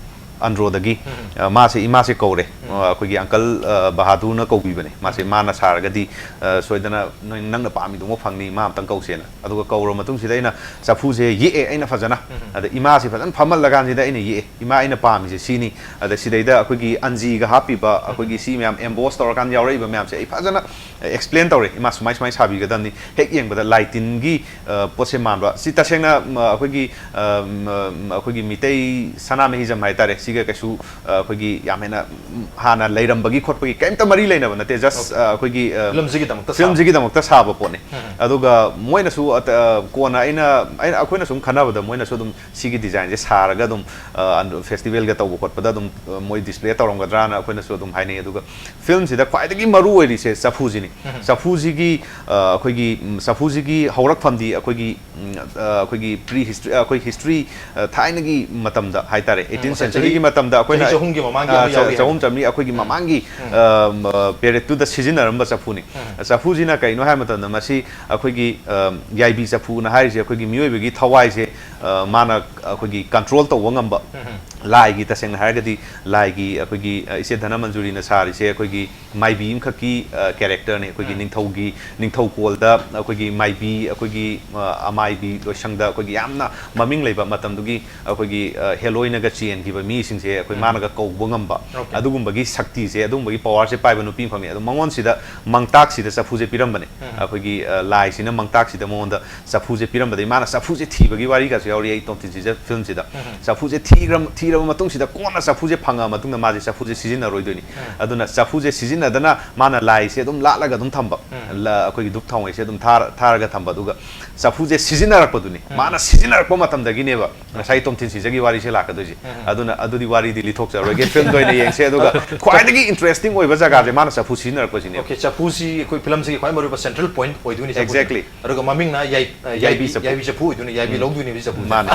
ꯑꯟꯗ꯭ꯔꯣꯗꯒꯤ, ꯎꯝ꯫ ꯑ, ꯃꯥꯁꯦ ꯏꯃꯥꯁꯦ ꯀꯧꯔꯦ꯫ ꯎꯝ꯫ ꯑ, ꯑꯩꯈꯣꯏꯒꯤ ꯑꯪꯀꯜ, ꯑ, ꯕꯍꯥꯗꯨꯔꯅ ꯀꯧꯕꯤꯕꯅꯦ꯫ ꯃꯥꯁꯦ, ꯎꯝ꯫ ꯃꯥꯅ ꯁꯥꯔꯒꯗꯤ, ꯑ, ꯁꯣꯏꯗꯅ ꯅꯣꯏ, ꯅꯪꯅ ꯄꯥꯝꯃꯤꯗꯨꯃꯛ ꯐꯪꯅꯤ, ꯏꯃꯥ ꯑꯝꯇꯪ ꯀꯧꯁꯦꯅ꯫ ꯑꯗꯨꯒ ꯀꯧꯔ ꯃꯇꯨꯡꯁꯤꯗ ꯑꯩꯅ ꯆꯐꯨꯁꯦ ꯌꯦꯛꯑꯦ ꯑꯩꯅ ꯐꯖꯅ꯫ ꯎꯝ꯫ ꯑꯗ ꯏꯃꯥꯁꯦ ꯐꯖꯅ ꯐꯝꯍꯜꯂꯀꯥꯟꯁꯤꯗ ꯑꯩꯅ ꯌꯦꯛꯑꯦ, "ꯏꯃꯥ, ꯑꯩꯅ ꯄꯥꯝꯃꯤꯁꯦ ꯁꯤꯅꯤ"꯫ ꯑꯗ ꯁꯤꯗꯩꯗ ꯑꯩꯈꯣꯏꯒꯤ ꯑꯟꯖꯤꯒ ꯍꯥꯞꯄꯤꯕ, ꯎꯝ꯫ ꯑꯩꯈꯣꯏꯒꯤ ꯁꯤ ꯃꯌꯥꯝ ꯑꯦꯝꯕꯣꯁ ꯇꯧꯔꯀꯥꯟꯗ ꯌꯥꯎꯔꯛꯏꯕ ꯃꯌꯥꯝꯁꯦ ꯑꯩ ꯐꯖꯅ ꯑꯦꯛꯁꯄ꯭ꯂꯦꯟ ꯇꯧꯔꯦ꯫ "ꯏꯃꯥ, ꯁꯨꯃꯥꯏ ꯁꯨꯃꯥꯏ ꯁꯥꯕꯤꯒꯗꯕꯅꯤ"꯫ ꯍꯦꯛ ꯌꯦꯡꯕꯗ ꯂꯥꯏ ꯇꯤꯟꯒꯤ, ꯑ, ꯄꯣꯠꯁꯦ ꯃꯥꯟꯕ꯫ ꯁꯤ ꯇꯁꯦꯡꯅ, ꯃ, ꯑꯩꯈꯣꯏꯒꯤ, ꯑ, ꯃ, ꯃ, ꯑꯩꯈꯣꯏꯒꯤ ꯃꯤꯇꯩ ꯁꯅꯥꯃꯍꯤꯖꯝ ꯍꯥꯏꯇꯥꯔꯦ, ꯁꯤꯒ ꯀꯩꯁꯨ, ꯑ, ꯑꯩꯈꯣꯏꯒꯤ ꯌꯥꯝ ꯍꯦꯟꯅ, ꯎꯝ, ꯍꯥꯟꯅ ꯂꯩꯔꯝꯕꯒꯤ ꯈꯣꯠꯄꯒꯤ ꯀꯩꯝꯇ ꯃꯔꯤ ꯂꯩꯅꯕ ꯅꯠꯇꯦ꯫ Just, OK꯫ ꯑ, ꯑꯩꯈꯣꯏꯒꯤ, ꯑ, ꯐꯤꯂꯝꯁꯤꯒꯤꯗꯃꯛꯇ ꯁꯥꯕ꯫ ꯐꯤꯂꯝꯁꯤꯒꯤꯗꯃꯛꯇ ꯁꯥꯕ ꯄꯣꯠꯅꯤ꯫ ꯎꯝ꯫ ꯑꯗꯨꯒ ꯃꯣꯏꯅꯁꯨ ꯑꯇ-, ꯑ, ꯀꯣꯟꯅ ꯑꯩꯅ, ꯑꯩꯅ, ꯑꯩꯈꯣꯏꯅ ꯁꯨꯝ ꯈꯟꯅꯕꯗ ꯃꯣꯏꯅꯁꯨ ꯑꯗꯨꯝ ꯁꯤꯒꯤ ꯗꯤꯖꯥꯏꯟꯁꯦ ꯁꯥꯔꯒ ꯑꯗꯨꯝ, ꯑ, ꯐꯦꯁꯇꯤꯚꯦꯜꯒ ꯇꯧꯕ ꯈꯣꯠꯄꯗ ꯑꯗꯨꯝ, ꯑ, ꯃꯣꯏ ꯗꯤꯁꯄ꯭ꯂꯦ ꯇꯧꯔꯝꯒꯗ꯭ꯔꯥꯅ ꯑꯩꯈꯣꯏꯅꯁꯨ ꯑꯗꯨꯝ ꯍꯥꯏꯅꯩ꯫ ꯑꯗꯨꯒ ꯐꯤꯂꯝꯁꯤꯗ ꯈ꯭ꯋꯥꯏꯗꯒꯤ ꯃꯔꯨ ꯑꯣꯏꯔꯤꯁꯦ ꯆꯐꯨꯁꯤꯅꯤ꯫ ꯎꯝ꯫ ꯆꯐꯨꯁꯤꯒꯤ, ꯑ, ꯑꯩꯈꯣꯏꯒꯤ, ꯎꯝ, ꯆꯐꯨꯁꯤꯒꯤ ꯍꯧꯔꯛꯐꯝꯗꯤ ꯑꯩꯈꯣꯏꯒꯤ, ꯎꯝ, ꯑ, ꯑꯩꯈꯣꯏꯒꯤ pre history, ꯑ, ꯑꯩꯈꯣꯏ history, ꯑ, ꯊꯥꯏꯅꯒꯤ ꯃꯇꯝꯗ ꯍꯥꯏꯇꯥꯔꯦ, ꯎꯝ, eighteenth ꯉꯁꯥꯏ century ꯒꯤ ꯆꯍꯤ, ꯃꯇꯝꯗ ꯑꯩꯈꯣꯏꯅ, ꯆꯍꯤ ꯆꯍꯨꯝꯒꯤ ꯃꯃꯥꯡꯒꯤ ꯑ, ꯑꯃ ꯆ-, ꯌꯥꯎꯔꯤ ꯍꯥꯏꯕ꯫ ꯆꯍꯨꯝ ꯆꯥꯝꯃꯔꯤ ꯑꯩꯈꯣꯏꯒꯤ ꯎꯝ꯫ ꯃꯃꯥꯡꯒꯤ, ꯎꯝ꯫ ꯑ, ꯃ-, period ꯇꯨꯗ ꯁꯤꯖꯤꯟꯅꯔꯝꯕ ꯆꯐꯨꯅꯤ꯫ ꯎꯝ꯫ ꯆꯐꯨꯁꯤꯅ ꯀꯩꯅꯣ ꯍꯥꯏꯕ ꯃꯇꯝꯗ ꯃꯁꯤ ꯑꯩꯈꯣꯏꯒꯤ, ꯑ, ꯌꯥꯏꯕꯤ ꯆꯐꯨꯅ ꯍꯥꯏꯔꯤꯁꯦ ꯑꯩꯈꯣꯏꯒꯤ ꯃꯤꯑꯣꯏꯕꯒꯤ ꯊꯋꯥꯏꯁꯦ, ꯑ, ꯃꯥꯅ ꯑꯩꯈꯣꯏꯒꯤ control ꯇꯧꯕ ꯉꯝꯕ, ꯎꯝ꯫ ꯂꯥꯏꯒꯤ, ꯇꯁꯦꯡꯅ ꯍꯥꯏꯔꯒꯗꯤ ꯂꯥꯏꯒꯤ ꯑꯩꯈꯣꯏꯒꯤ, ꯑ, ꯏꯆꯦ ꯙꯅꯃꯟꯖꯨꯔꯤꯅ ꯁꯥꯔꯤꯁꯦ ꯑꯩꯈꯣꯏꯒꯤ ꯃꯥꯏꯕꯤ ꯑꯃꯈꯛꯀꯤ, ꯑ, character ꯅꯤ꯫ ꯑꯩꯈꯣꯏꯒꯤ ꯎꯝ꯫ ꯅꯤꯡꯊꯧꯒꯤ, ꯅꯤꯡꯊꯧꯀꯣꯜꯗ ꯑꯩꯈꯣꯏꯒꯤ ꯃꯥꯏꯕꯤ, ꯑꯩꯈꯣꯏꯒꯤ, ꯑ, ꯑꯃꯥꯏꯕꯤ ꯂꯣꯏꯁꯪꯗ ꯑꯩꯈꯣꯏꯒꯤ ꯌꯥꯝꯅ ꯃꯃꯤꯡ ꯂꯩꯕ ꯃꯇꯝꯗꯨꯒꯤ ꯑꯩꯈꯣꯏꯒꯤ, ꯑ, ꯍꯦꯂꯣꯏꯅꯒ ꯆꯦꯟꯈꯤꯕ ꯃꯤꯁꯤꯡꯁꯦ ꯑꯩꯈꯣꯏ ꯎꯝ꯫ ꯃꯥꯅꯒ ꯀꯧꯕ ꯉꯝꯕ, OK꯫ ꯑꯗꯨꯒꯨꯝꯕꯒꯤ ꯁꯛꯇꯤꯁꯦ, ꯑꯗꯨꯒꯨꯝꯕꯒꯤ power ꯁꯦ ꯄꯥꯏꯕ ꯅꯨꯄꯤ ꯑꯃꯈꯛꯅꯤ꯫ ꯑꯗꯣ ꯃꯉꯣꯟꯁꯤꯗ ꯃꯪꯇꯥꯛꯁꯤꯗ ꯆꯐꯨꯁꯦ ꯄꯤꯔꯝꯕꯅꯦ꯫ ꯎꯝ꯫ ꯑꯩꯈꯣꯏꯒꯤ, ꯑ, ꯂꯥꯏꯁꯤꯅ ꯃꯪꯇꯥꯛꯁꯤꯗ ꯃꯉꯣꯟꯗ ꯆꯐꯨꯁꯦ ꯄꯤꯔꯝꯕꯗꯒꯤ ꯃꯥꯅ ꯆꯐꯨꯁꯦ ꯊꯤꯕꯒꯤ ꯋꯥꯔꯤꯒꯁꯨ ꯌꯥꯎꯔꯤ ꯑꯩ ꯇꯣꯝꯊꯤꯟ ꯁꯤꯖ ꯐꯤꯂꯝꯁꯤꯗ꯫ ꯎꯝ꯫ ꯆꯐꯨꯁꯦ ꯊꯤꯔ-, ꯊꯤꯔꯕ ꯃꯇꯨꯡꯁꯤꯗ ꯀꯣꯟꯅ ꯆꯐꯨꯁꯦ ꯐꯪꯉꯛꯑ ꯃꯇꯨꯡꯗ ꯃꯥꯁꯦ ꯆꯐꯨꯁꯦ ꯁꯤꯖꯤꯟꯅꯔꯣꯏꯗꯣꯏꯅꯤ꯫ ꯎꯝ꯫ ꯑꯗꯨꯅ ꯆꯐꯨꯁꯦ ꯁꯤꯖꯤꯟꯅꯗꯅ ꯃꯥꯅ ꯂꯥꯏꯁꯦ ꯑꯗꯨꯝ ꯂꯥꯠꯂꯒ ꯑꯗꯨꯝ ꯊꯝꯕ꯫ ꯎꯝ꯫ ꯂ-, ꯑꯩꯈꯣꯏꯒꯤ ꯙꯨꯞ ꯊꯥꯎꯃꯩꯁꯦ ꯑꯗꯨꯝ ꯊꯥꯔ-, ꯊꯥꯔꯒ ꯊꯝꯕ꯫ ꯑꯗꯨꯒ ꯆꯐꯨꯁꯦ ꯁꯤꯖꯤꯟꯅꯔꯛꯄꯗꯨꯅꯤ꯫ ꯎꯝ꯫ ꯃꯥꯅ ꯁꯤꯖꯤꯟꯅꯔꯛꯄ ꯃꯇꯝꯗꯒꯤꯅꯦꯕ ꯉꯁꯥꯏ ꯇꯣꯝꯊꯤꯟ ꯁꯤꯖꯒꯤ ꯋꯥꯔꯤꯁꯦ ꯂꯥꯛꯀꯗꯣꯏꯁꯦ꯫ ꯎꯝ꯫ ꯑꯗꯨꯅ ꯑꯗꯨꯗꯤ ꯋꯥꯔꯤꯗꯤ ꯂꯤꯊꯣꯛꯆꯔꯣꯏꯒꯦ, ꯐꯤꯂꯝꯗ ꯑꯣꯏꯅ ꯌꯦꯡꯁꯦ꯫ ꯑꯗꯨꯒ ꯈ꯭ꯋꯥꯏꯗꯒꯤ interesting ꯑꯣꯏꯕ ꯖꯒꯥꯁꯦ ꯃꯥꯅ ꯆꯐꯨ ꯁꯤꯖꯤꯟꯅꯔꯛꯄꯁꯤꯅꯦꯕ꯫ OK, ꯆꯐꯨꯁꯤ ꯑꯩꯈꯣꯏ ꯐꯤꯂꯝꯁꯤꯒꯤ ꯈ꯭ꯋꯥꯏ ꯃꯔꯨꯑꯣꯏꯕ central point ꯑꯣꯏꯗꯣꯏꯅꯤ ꯆꯐꯨꯁꯦ꯫ Exactly꯫ ꯑꯗꯨꯒ ꯃꯃꯤꯡꯅ ꯌꯥꯏ-, ꯑ, ꯌꯥꯏꯕꯤ ꯌꯥꯏꯕꯤ, ꯆꯐꯨ꯫ ꯌꯥꯏꯕꯤ ꯆꯐꯨ ꯑꯣꯏꯗꯣꯏꯅꯤ, ꯌꯥꯏꯕꯤ ꯎꯝ꯫ ꯂꯧꯗꯣꯏꯅꯦꯕ ꯆꯐꯨꯁꯦ꯫ ꯃꯥꯅꯦ꯫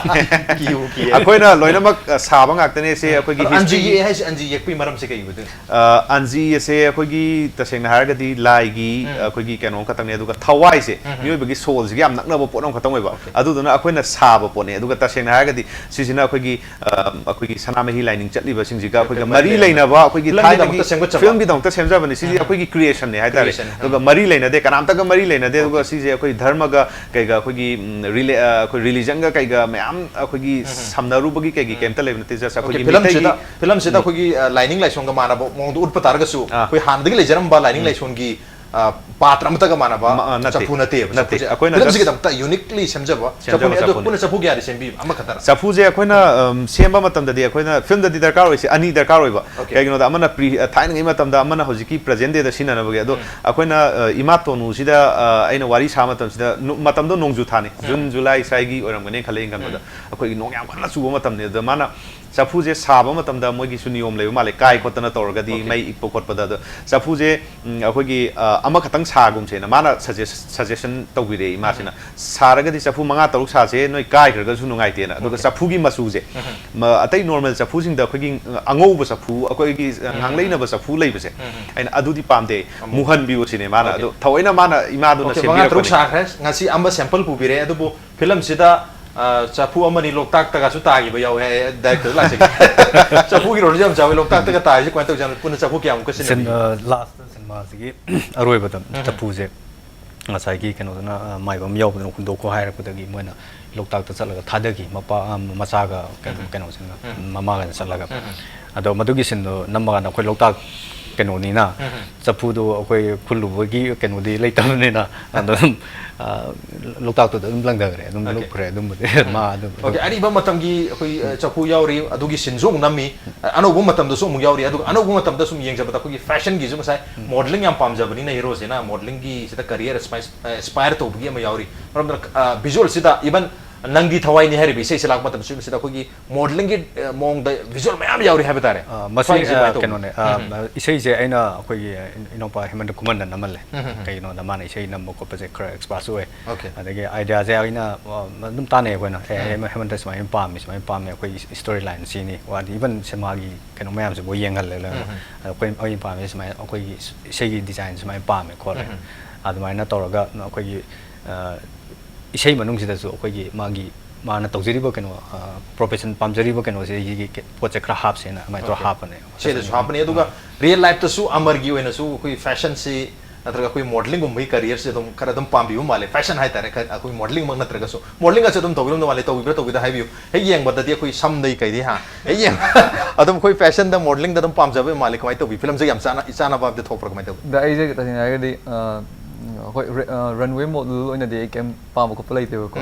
ꯀꯤꯕꯨ ꯀꯤꯌꯦ꯫ ꯑꯩꯈꯣꯏꯅ ꯂꯣꯏꯅꯃꯛ, ꯑ, ꯁꯥ ꯁꯥꯕ ꯉꯥꯛꯇꯅꯦ꯫ ꯁꯦ ꯑꯩꯈꯣꯏꯒꯤ ꯑꯟꯖꯤ history ꯌꯦꯛꯑꯦ ꯍꯥꯏꯁꯦ, ꯑꯟꯖꯤ ꯌꯦꯛꯄꯒꯤ ꯃꯔꯝꯁꯦ ꯀꯩ ꯑꯣꯏꯗꯣꯏꯅꯣ? ꯑ, ꯑꯟꯖꯤ ꯑꯁꯦ ꯑꯩꯈꯣꯏꯒꯤ, ꯇꯁꯦꯡꯅ ꯍꯥꯏꯔꯒꯗꯤ, ꯂꯥꯏꯒꯤ, ꯎꯝ꯫ ꯑꯩꯈꯣꯏꯒꯤ ꯀꯩꯅꯣ ꯈꯛꯇꯪꯅꯦ, ꯑꯗꯨꯒ ꯊꯋꯥꯏꯁꯦ, ꯎꯝ꯫ ꯃꯤꯑꯣꯏꯕꯒꯤ soulꯁꯤꯒ ꯌꯥꯝ ꯅꯛꯅꯕ ꯄꯣꯠ ꯑꯃꯈꯛꯇꯪ ꯑꯣꯏꯕ꯫ Okay꯫ ꯑꯗꯨꯗꯨꯅ ꯑꯩꯈꯣꯏꯅ ꯁꯥꯕ ꯄꯣꯠꯅꯦ꯫ ꯑꯗꯨꯒ ꯇꯁꯦꯡꯅ ꯍꯥꯏꯔꯒꯗꯤ, ꯁꯤꯁꯤꯅ ꯑꯩꯈꯣꯏꯒꯤ, ꯑ, ꯑꯩꯈꯣꯏꯒꯤ ꯁꯅꯥꯃꯍꯤ ꯂꯥꯏꯅꯤꯡ ꯆꯠꯂꯤꯕꯁꯤꯡꯁꯤꯒ ꯑꯩꯈꯣꯏꯒ ꯃꯔꯤ ꯃꯔꯤ ꯂꯩꯅꯕ꯫ ꯂꯩꯅꯕ, ꯑꯩꯈꯣꯏꯒꯤ filmꯒꯤꯗꯃꯛꯇ ꯊꯥꯏꯅꯒꯤ ꯁꯦꯝꯒꯠꯆꯕ꯫ Filmꯒꯤꯗꯃꯛꯇ ꯁꯦꯝꯖꯕꯅꯤ꯫ ꯁꯤꯗꯤ ꯎꯝ꯫ ꯑꯩꯈꯣꯏꯒꯤ creationꯅꯦ ꯍꯥꯏꯇꯥꯔꯦ꯫ Creation꯫ ꯑꯗꯨꯒ ꯎꯝ꯫ ꯃꯔꯤ ꯂꯩꯅꯗꯦ, ꯀꯅꯥꯝꯇꯒ ꯃꯔꯤ ꯂꯩꯅꯗꯦ꯫ ꯑꯗꯨꯒ Okay꯫ ꯁꯤꯁꯦ ꯑꯩꯈꯣꯏ ꯙꯔꯃꯒ ꯀꯩꯒ, ꯑꯩꯈꯣꯏꯒꯤ, ꯎꯝ, rela-, ꯑ, ꯑꯩꯈꯣꯏ religionꯒ ꯀꯩꯒ ꯃꯌꯥꯝ ꯑꯩꯈꯣꯏꯒꯤ ꯎꯝ꯫ ꯁꯝꯅꯔꯨꯕꯒꯤ ꯀꯩꯒꯤ ꯎꯝ꯫ ꯀꯩꯝꯇ ꯂꯩꯕ ꯅꯠꯇꯦ꯫ Just ꯑꯩꯈꯣꯏꯒꯤ Okay, filmꯁꯤꯗ, ꯃꯤꯇꯩꯒꯤ filmꯁꯤꯗ ꯎꯝ꯫ ꯑꯩꯈꯣꯏꯒꯤ, ꯑ, ꯂꯥꯏꯅꯤꯡ ꯂꯥꯏꯁꯣꯟꯒ ꯃꯥꯟꯅꯕ ꯃꯑꯣꯡꯗ ꯎꯠꯄ ꯇꯥꯔꯒꯁꯨ, ꯑꯥ꯫ ꯑꯩꯈꯣꯏ ꯍꯥꯟꯅꯗꯒꯤ ꯂꯩꯖꯔꯝꯕ ꯂꯥꯏꯅꯤꯡ ꯎꯝ꯫ ꯂꯥꯏꯁꯣꯟꯒꯤ, ꯑ, ꯄꯥꯇ꯭ꯔ ꯑꯃꯠꯇꯒ ꯃꯥꯟꯅꯕ ꯃ-, ꯑ, ꯅꯠꯇꯦ꯫ ꯆꯐꯨ ꯅꯠꯇꯦꯕ꯫ ꯅꯠꯇꯦ꯫ ꯆꯐꯨꯁꯦ ꯑꯩꯈꯣꯏꯅ just filmꯁꯤꯒꯤꯗꯃꯛꯇ uniquely ꯁꯦꯝꯖꯕ ꯁꯦꯝꯖꯕ ꯆꯐꯨꯅꯤ꯫ ꯑꯗꯣ ꯆꯐꯨꯅꯤ꯫ ꯄꯨꯟꯅ ꯆꯐꯨ ꯀꯌꯥꯗꯤ ꯁꯦꯝꯕꯤꯕ? ꯑꯃꯈꯛꯇꯔ? ꯆꯐꯨꯁꯦ ꯑꯩꯈꯣꯏꯅ, ꯎꯝ, ꯁꯦꯝꯕ ꯃꯇꯝꯗꯗꯤ ꯑꯩꯈꯣꯏꯅ filmꯗꯗꯤ ꯗꯔꯀꯥꯔ ꯑꯣꯏꯁꯦ ꯑꯅꯤ ꯗꯔꯀꯥꯔ ꯑꯣꯏꯕ꯫ Okay꯫ ꯀꯩꯒꯤꯅꯣꯗ ꯑꯃꯅ pre-, ꯑ, ꯊꯥꯏꯅꯉꯩ ꯃꯇꯝꯗ, ꯑꯃꯅ ꯍꯧꯖꯤꯛꯀꯤ present dayꯗ ꯁꯤꯖꯤꯟꯅꯅꯕꯒꯤ꯫ ꯑꯗꯣ ꯎꯝ꯫ ꯑꯩꯈꯣꯏꯅ, ꯑ, ꯏꯃꯥ ꯇꯣꯅꯨꯁꯤꯗ, ꯑ, ꯑꯩꯅ ꯋꯥꯔꯤ ꯁꯥꯕ ꯃꯇꯝꯁꯤꯗ, ꯅꯨ-, ꯃꯇꯝꯗꯣ ꯅꯣꯡꯖꯨ ꯊꯥꯅꯤ꯫ ꯎꯝ꯫ June, July ꯁ꯭ꯋꯥꯏꯒꯤ ꯑꯣꯏꯔꯝꯒꯅꯤ ꯈꯜꯂꯦ ꯑꯩꯅ ꯈꯟꯕꯗ꯫ ꯎꯝ꯫ ꯑꯩꯈꯣꯏꯒꯤ ꯅꯣꯡ ꯌꯥꯝ ꯀꯟꯅ ꯆꯨꯕ ꯃꯇꯝꯅꯤ꯫ ꯑꯗꯨꯗ ꯃꯥꯅ ꯆꯐꯨꯁꯦ ꯁꯥꯕ ꯃꯇꯝꯗ ꯃꯣꯏꯒꯤꯁꯨ ꯅꯤꯌꯣꯝ ꯂꯩꯕ ꯃꯥꯜꯂꯦ, ꯀꯥꯏ ꯈꯣꯠꯇꯅ ꯇꯧꯔꯒꯗꯤ Okay꯫ ꯃꯩ ꯏꯛꯄ ꯈꯣꯠꯄꯗ꯫ ꯑꯗꯣ ꯆꯐꯨꯁꯦ, ꯎꯝ, ꯑꯩꯈꯣꯏꯒꯤ, ꯑ, ꯑꯃꯈꯛꯇꯪ ꯁꯥꯒꯨꯝꯁꯦꯅ ꯃꯥꯅ suggest-, suggestion ꯇꯧꯕꯤꯔꯛꯑꯦ ꯏꯃꯥꯁꯤꯅ꯫ ꯎꯝ꯫ "ꯁꯥꯔꯒꯗꯤ ꯆꯐꯨ ꯃꯉꯥ ꯇꯔꯨꯛ ꯁꯥꯁꯦ, ꯅꯣꯏ ꯀꯥꯏꯈ꯭ꯔꯒꯁꯨ ꯅꯨꯡꯉꯥꯏꯇꯦꯅ"꯫ ꯑꯗꯨꯒ Okay꯫ ꯆꯐꯨꯒꯤ ꯃꯆꯨꯁꯦ, ꯎꯝ꯫ ꯃ-, ꯑꯇꯩ normal ꯆꯐꯨꯁꯤꯡꯗ ꯑꯩꯈꯣꯏꯒꯤ, ꯑ, ꯑꯉꯧꯕ ꯆꯐꯨ, ꯑꯩꯈꯣꯏꯒꯤ, ꯑ, ꯎꯝ꯫ ꯉꯥꯡꯂꯩꯅꯕ ꯆꯐꯨ ꯂꯩꯕꯁꯦ, ꯎꯝ꯫ ꯑꯩꯅ ꯑꯗꯨꯗꯤ ꯄꯥꯝꯗꯦ, ꯑꯃꯨꯛ꯫ ꯃꯨꯍꯟꯕꯤꯌꯨ ꯁꯤꯅꯦ ꯃꯥꯅ꯫ Okay꯫ ꯑꯗꯣ ꯊꯑꯣꯏꯅ ꯃꯥꯅ, ꯏꯃꯥꯗꯨꯅ Okay, ꯃꯉꯥ ꯇꯔꯨꯛ ꯁꯦꯝꯕꯤꯔꯛꯄꯅꯦ꯫ ꯁꯥꯈ꯭ꯔꯦ꯫ ꯉꯁꯤ ꯑꯃ sample ꯄꯨꯕꯤꯔꯦ꯫ ꯑꯗꯨꯕꯨ filmꯁꯤꯗ, ꯑ, ꯆꯐꯨ ꯑꯃꯅꯤ ꯂꯣꯛꯇꯥꯛꯇꯒꯁꯨ ꯇꯥꯈꯤꯕ ꯌꯥꯎꯋꯦ ꯍꯥꯏ, directorꯗ ꯂꯥꯛꯆꯒꯦ꯫ ꯆꯐꯨꯒꯤ roleꯁꯨ ꯌꯥꯝ ꯆꯥꯎꯋꯤ, ꯂꯣꯛꯇꯥꯛꯇꯒ ꯇꯥꯔꯤꯁꯦ ꯀꯃꯥꯏꯅ ꯇꯧꯖꯥꯠꯅꯣ? ꯄꯨꯟꯅ ꯆꯐꯨ ꯀꯌꯥꯃꯨꯛꯀ ꯁꯤꯟꯅꯕꯤ? Sin-, ꯑ, lastꯇ ꯁꯤꯅꯦꯃꯥꯁꯤꯒꯤ ꯑꯔꯣꯏꯕꯗ ꯎꯝ꯫ ꯆꯐꯨꯁꯦ ꯉꯁꯥꯏꯒꯤ ꯀꯩꯅꯣꯗꯨꯅ, ꯑ, ꯃꯥꯏꯕ ꯑꯃ ꯌꯥꯎꯕꯗꯨꯅ ꯍꯨꯟꯗꯣꯛꯈꯣ ꯍꯥꯏꯔꯛꯄꯗꯒꯤ ꯃꯣꯏꯅ ꯂꯣꯛꯇꯥꯛꯇ ꯆꯠꯂꯒ ꯊꯥꯗꯈꯤ, ꯃꯄꯥ-, ꯑ, ꯃꯆꯥꯒ ꯀꯩꯅꯣ-, ꯎꯝ꯫ ꯀꯩꯅꯣꯁꯤꯡꯒ, ꯎꯝ꯫ ꯃꯃꯥꯒ ꯆꯠꯂꯒ꯫ ꯎꯝ꯫ ꯑꯗꯣ ꯃꯗꯨꯒꯤ sceneꯗꯣ ꯅꯝꯃꯀꯥꯟꯗ ꯑꯩꯈꯣꯏ ꯂꯣꯛꯇꯥꯛ ꯀꯩꯅꯣꯅꯤꯅ, ꯎꯝ꯫ ꯆꯐꯨꯗꯣ ꯑꯩꯈꯣꯏ ꯈꯨꯜꯂꯨꯕꯒꯤ ꯀꯩꯅꯣꯗꯤ ꯂꯩꯇꯕꯅꯤꯅ, ꯑꯗꯣ ꯑꯗꯨꯝ, ꯑ, ꯂꯣꯛꯇꯥꯛꯇꯨꯗ ꯑꯗꯨꯝ ꯂꯪꯊꯈ꯭ꯔꯦ, ꯑꯗꯨꯝ Okay꯫ ꯂꯨꯞꯈ꯭ꯔꯦ ꯑꯗꯨꯝꯕꯗꯤ꯫ ꯎꯝ꯫ ꯃꯥ ꯑꯗꯨꯝ Okay, ꯑꯔꯤꯕ ꯃꯇꯝꯒꯤ ꯑꯩꯈꯣꯏ, ꯑ, ꯆꯐꯨ ꯌꯥꯎꯔꯤ, ꯑꯗꯨꯒꯤ sceneꯁꯨ ꯑꯃꯨꯛ ꯅꯝꯃꯤ, ꯑ, ꯑꯅꯧꯕ ꯃꯇꯝꯗꯁꯨ ꯑꯃꯨꯛ ꯌꯥꯎꯔꯤ, ꯑꯗꯨꯒ ꯑꯅꯧꯕ ꯃꯇꯝꯗ ꯁꯨꯝ ꯌꯦꯡꯖꯕꯗ ꯑꯩꯈꯣꯏꯒꯤ fashionꯒꯤꯁꯨ ꯉꯁꯥꯏ ꯎꯝ꯫ Modelling ꯌꯥꯝ ꯄꯥꯝꯖꯕꯅꯤꯅ heroꯁꯤꯅ modelingꯒꯤꯁꯤꯗ career aspire, ꯑ, aspire ꯇꯧꯕꯒꯤ ꯑꯃ ꯌꯥꯎꯔꯤ꯫ ꯃꯔꯝ ꯑꯗꯨꯅ, ꯑ, visualꯁꯤꯗ even ꯅꯪꯗꯤ ꯊꯋꯥꯏꯅꯤ ꯍꯥꯏꯔꯤꯕ ꯏꯁꯩꯁꯦ ꯂꯥꯛꯄ ꯃꯇꯝꯁꯤ ꯃꯁꯤꯗ ꯑꯩꯈꯣꯏꯒꯤ ꯃꯣꯗꯦꯂꯤꯡꯒꯤ ꯃꯑꯣꯡꯗ ꯚꯤꯖꯨꯋꯦꯜ ꯃꯌꯥꯝ ꯌꯥꯎꯔꯤ ꯍꯥꯏꯕ ꯇꯥꯔꯦ꯫ ꯑ, ꯃꯁꯤ ꯁ꯭ꯋꯥꯏꯒꯤꯁꯦ ꯑ, ꯀꯃꯥꯏꯅ ꯇꯧꯕꯅꯣ? ꯀꯩꯅꯣꯅꯦ, ꯑ, ꯏꯁꯩꯁꯦ ꯑꯩꯅ ꯑꯩꯈꯣꯏꯒꯤ ꯏꯅꯥꯎꯄꯥ ꯍꯦꯃꯟꯇ ꯈꯨꯃꯟꯅ ꯅꯝꯍꯜꯂꯦ꯫ ꯀꯩꯒꯤꯅꯣꯗ ꯃꯥꯅ ꯏꯁꯩ ꯅꯝꯕ ꯈꯣꯠꯄꯁꯦ ꯈꯔ ꯑꯦꯛꯁꯄꯥꯔꯠꯁꯨ ꯑꯣꯏ꯫ Okay. ꯑꯗꯒꯤ ꯑꯥꯏꯗꯤꯌꯥꯁꯦ ꯑꯩꯅ, ꯑ, ꯑꯗꯨꯝ ꯇꯥꯟꯅꯩ ꯑꯩꯈꯣꯏꯅ꯫ "ꯑꯦ, ꯍꯦꯃꯟꯇ ꯁꯨꯃꯥꯏꯅ ꯄꯥꯝꯃꯤ, ꯁꯨꯃꯥꯏꯅ ꯄꯥꯝꯃꯤ, ꯑꯩꯈꯣꯏꯒꯤ ꯁ꯭ꯇꯣꯔꯤ ꯂꯥꯏꯟ ꯁꯤꯅꯤ", ꯋꯥꯗꯤ ꯏꯚꯟ ꯁꯤꯅꯦꯃꯥꯒꯤ ꯀꯩꯅꯣ ꯃꯌꯥꯝꯁꯤꯕꯨ ꯌꯦꯡꯍꯜꯂꯦ ꯂꯣꯏꯅꯃꯛ꯫ ꯑꯗ ꯑꯩꯈꯣꯏ, ꯑꯩꯅ ꯄꯥꯝꯃꯤꯁꯦ ꯁꯨꯃꯥꯏꯅ, ꯑꯩꯈꯣꯏꯒꯤ ꯏꯁꯩꯒꯤ ꯗꯤꯖꯥꯏꯟ ꯁꯨꯃꯥꯏꯅ ꯄꯥꯝꯃꯦ ꯈꯣꯠꯂꯦ꯫ ꯑꯗꯨꯃꯥꯏꯅ ꯇꯧꯔꯒ ꯑꯩꯈꯣꯏꯒꯤ, ꯑ, ꯏꯁꯩ ꯃꯅꯨꯡꯁꯤꯗꯁꯨ ꯑꯩꯈꯣꯏꯒꯤ ꯃꯥꯒꯤ, ꯃꯥꯅ ꯇꯧꯖꯔꯤꯕ ꯀꯩꯅꯣ, ꯑ, ꯄ꯭ꯔꯣꯐꯦꯁꯟ, ꯄꯥꯝꯖꯔꯤꯕ ꯀꯩꯅꯣꯁꯤꯒꯤ ꯄꯣꯠꯁꯦ ꯈꯔ ꯍꯥꯞꯁꯦꯅ ꯑꯗꯨꯃꯥꯏꯅ ꯇꯧꯔ Okay. ꯍꯥꯞꯄꯅꯦ꯫ ꯁꯤꯗꯁꯨ ꯍꯥꯞꯄꯅꯤ꯫ ꯑꯗꯨꯒ ꯔꯤꯌꯦꯜ ꯂꯥꯏꯐꯇꯁꯨ ꯑꯃꯔꯒꯤ ꯑꯣꯏꯅꯁꯨ ꯑꯩꯈꯣꯏ ꯐꯦꯁꯟꯁꯤ ꯅꯠꯇ꯭ꯔꯒ ꯑꯩꯈꯣꯏ ꯃꯣꯗꯦꯂꯤꯡꯒꯨꯝꯕꯒꯤ ꯀꯦꯔꯤꯌꯔꯁꯦ ꯑꯗꯨꯝ ꯈꯔ ꯑꯗꯨꯝ ꯄꯥꯝꯕꯤꯕ ꯃꯥꯜꯂꯦ꯫ ꯐꯦꯁꯟ ꯍꯥꯏꯇꯥꯔꯦ, ꯈꯔ ꯑꯩꯈꯣꯏ ꯃꯣꯗꯦꯂꯤꯡꯃꯛ ꯅꯠꯇ꯭ꯔꯒꯁꯨ꯫ ꯃꯣꯗꯦꯂꯤꯡ ꯑꯁꯤ ꯑꯗꯨꯝ ꯇꯧꯕꯤꯔꯝꯗꯧ ꯃꯥꯜꯂꯦ, ꯇꯧꯕꯤꯕ꯭ꯔꯥ ꯇꯧꯕꯤꯗ ꯍꯥꯏꯕꯤꯌꯨ꯫ ꯍꯦꯛ ꯌꯦꯡꯕꯗꯗꯤ ꯑꯩꯈꯣꯏ ꯁꯝꯗꯩ ꯀꯩꯗꯩ ꯍꯥ, ꯍꯦꯛ ꯌꯦꯡꯕ ꯑꯗꯨꯝ ꯑꯩꯈꯣꯏ ꯐꯦꯁꯟꯗ ꯃꯣꯗꯦꯂꯤꯡꯗ ꯑꯗꯨꯝ ꯄꯥꯝꯖꯕ ꯃꯥꯜꯂꯦ꯫ ꯀꯃꯥꯏꯅ ꯇꯧꯕꯤ? ꯐꯤꯂꯝꯁꯦ ꯌꯥꯝ ꯆꯥꯅ, ꯏꯆꯥꯟꯅꯕ ꯑꯝꯗ ꯊꯣꯛꯄ꯭ꯔꯥ, ꯀꯃꯥꯏꯅ ꯇꯧꯕꯤ? ꯑꯗ ꯑꯩꯁꯦ ꯇꯁꯦꯡꯅ ꯍꯥꯏꯔꯒꯗꯤ, ꯑ, ꯑꯩꯈꯣꯏ ꯔꯟꯋꯦ ꯃꯣꯗꯦꯜ ꯑꯣꯏꯅꯗꯤ ꯑꯩ ꯀꯩꯝ ꯄꯥꯝꯕ ꯈꯣꯠꯄ ꯂꯩꯇꯦꯕꯀꯣ꯫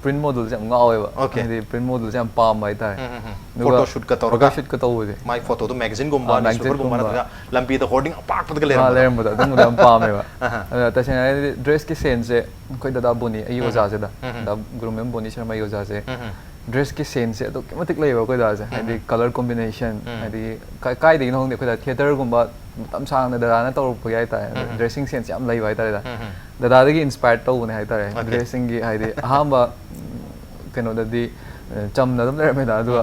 ꯄ꯭ꯔꯤꯟ ꯃꯣꯗꯦꯜꯁꯦ ꯌꯥꯝ ꯉꯥꯎꯋꯦꯕ꯫ Okay. ꯍꯥꯏꯗꯤ ꯄ꯭ꯔꯤꯟ ꯃꯣꯗꯦꯜꯁꯦ ꯌꯥꯝ ꯄꯥꯝꯕ ꯍꯥꯏꯇꯥꯔꯦ꯫ ꯎꯝ, ꯎꯝ, ꯎꯝ. ꯑꯗꯨꯒ Photoshootꯀ ꯇꯧꯔꯒ? Photoshootꯀ ꯇꯧꯕꯁꯦ꯫ ꯃꯥꯏ ꯐꯣꯇꯣꯗꯣ ꯃꯦꯒꯥꯖꯤꯟꯒꯨꯝꯕ, ꯑꯥ, ꯅ꯭ꯌꯨꯁꯄꯦꯄꯔꯒꯨꯝꯕ magazine-ꯒꯨꯝꯕ꯫ ꯅꯠꯇ꯭ꯔꯒ ꯂꯝꯕꯤꯗ ꯍꯣꯔꯗꯤꯡ ꯑꯄꯥꯛꯄꯗꯒ ꯑꯥ, ꯂꯩꯔꯝꯕꯗꯣ? ꯂꯩꯔꯝꯕꯗꯣ ꯑꯗꯨꯝꯕꯗꯣ ꯌꯥꯝ ꯄꯥꯝꯃꯦꯕ꯫ ꯑꯍꯥ. ꯑꯗ ꯇꯁꯦꯡꯅ ꯍꯥꯏꯔꯗꯤ ꯗ꯭ꯔꯦꯁꯀꯤ ꯁꯦꯟꯁꯁꯦ ꯑꯩꯈꯣꯏ ꯗꯗꯥ ꯕꯣꯅꯤ, ꯑꯩꯒꯤ ꯎꯝ. ꯑꯣꯖꯥꯁꯤꯗ, ꯎꯝ. ꯗꯥ ꯒꯨꯔꯨꯃꯌꯨꯝ ꯕꯣꯅꯤ ꯁꯔꯃ ꯑꯩꯒꯤ ꯑꯣꯖꯥꯁꯦ, ꯎꯝ. ꯗ꯭ꯔꯦꯁꯀꯤ ꯁꯦꯟꯁꯁꯦ ꯑꯗꯨꯛꯀꯤ ꯃꯇꯤꯛ ꯂꯩꯌꯦꯕ ꯑꯩꯈꯣꯏ ꯗꯥꯁꯦ꯫ ꯍꯥꯏꯗꯤ ꯀꯂꯔ ꯀꯣꯝꯕꯤꯅꯦꯁꯟ, ꯎꯝ. ꯍꯥꯏꯗꯤ ꯀꯥꯏ-, ꯀꯥꯏꯗꯒꯤꯅꯣ ꯈꯪꯗꯦ, ꯑꯩꯈꯣꯏ ꯗꯥ ꯊꯤꯌꯦꯇꯔꯒꯨꯝꯕ ꯃꯇꯝ ꯁꯥꯡꯅ ꯗꯗꯥꯅ ꯇꯧꯔꯛꯄꯒꯤ ꯍꯥꯏꯇꯥꯔꯦ꯫ ꯎꯝ. ꯗ꯭ꯔꯦꯁꯤꯡ ꯁꯦꯟꯁ ꯌꯥꯝ ꯂꯩꯕ ꯍꯥꯏꯇꯥꯔꯦ ꯗꯥ꯫ ꯎꯝ. ꯗꯗꯥꯗꯒꯤ ꯏꯟꯁꯄꯥꯌꯔ ꯇꯧꯕꯅꯦ ꯍꯥꯏꯇꯥꯔꯦ꯫ Okay. ꯗ꯭ꯔꯦꯁꯁꯤꯡꯒꯤ ꯍꯥꯏꯗꯤ ꯑꯍꯥꯟꯕ, ꯎꯝ, ꯀꯩꯅꯣꯗꯗꯤ, ꯑ, ꯆꯝꯅ ꯑꯗꯨꯝ ꯂꯩꯔꯝꯃꯦꯗ, ꯑꯗꯨꯒ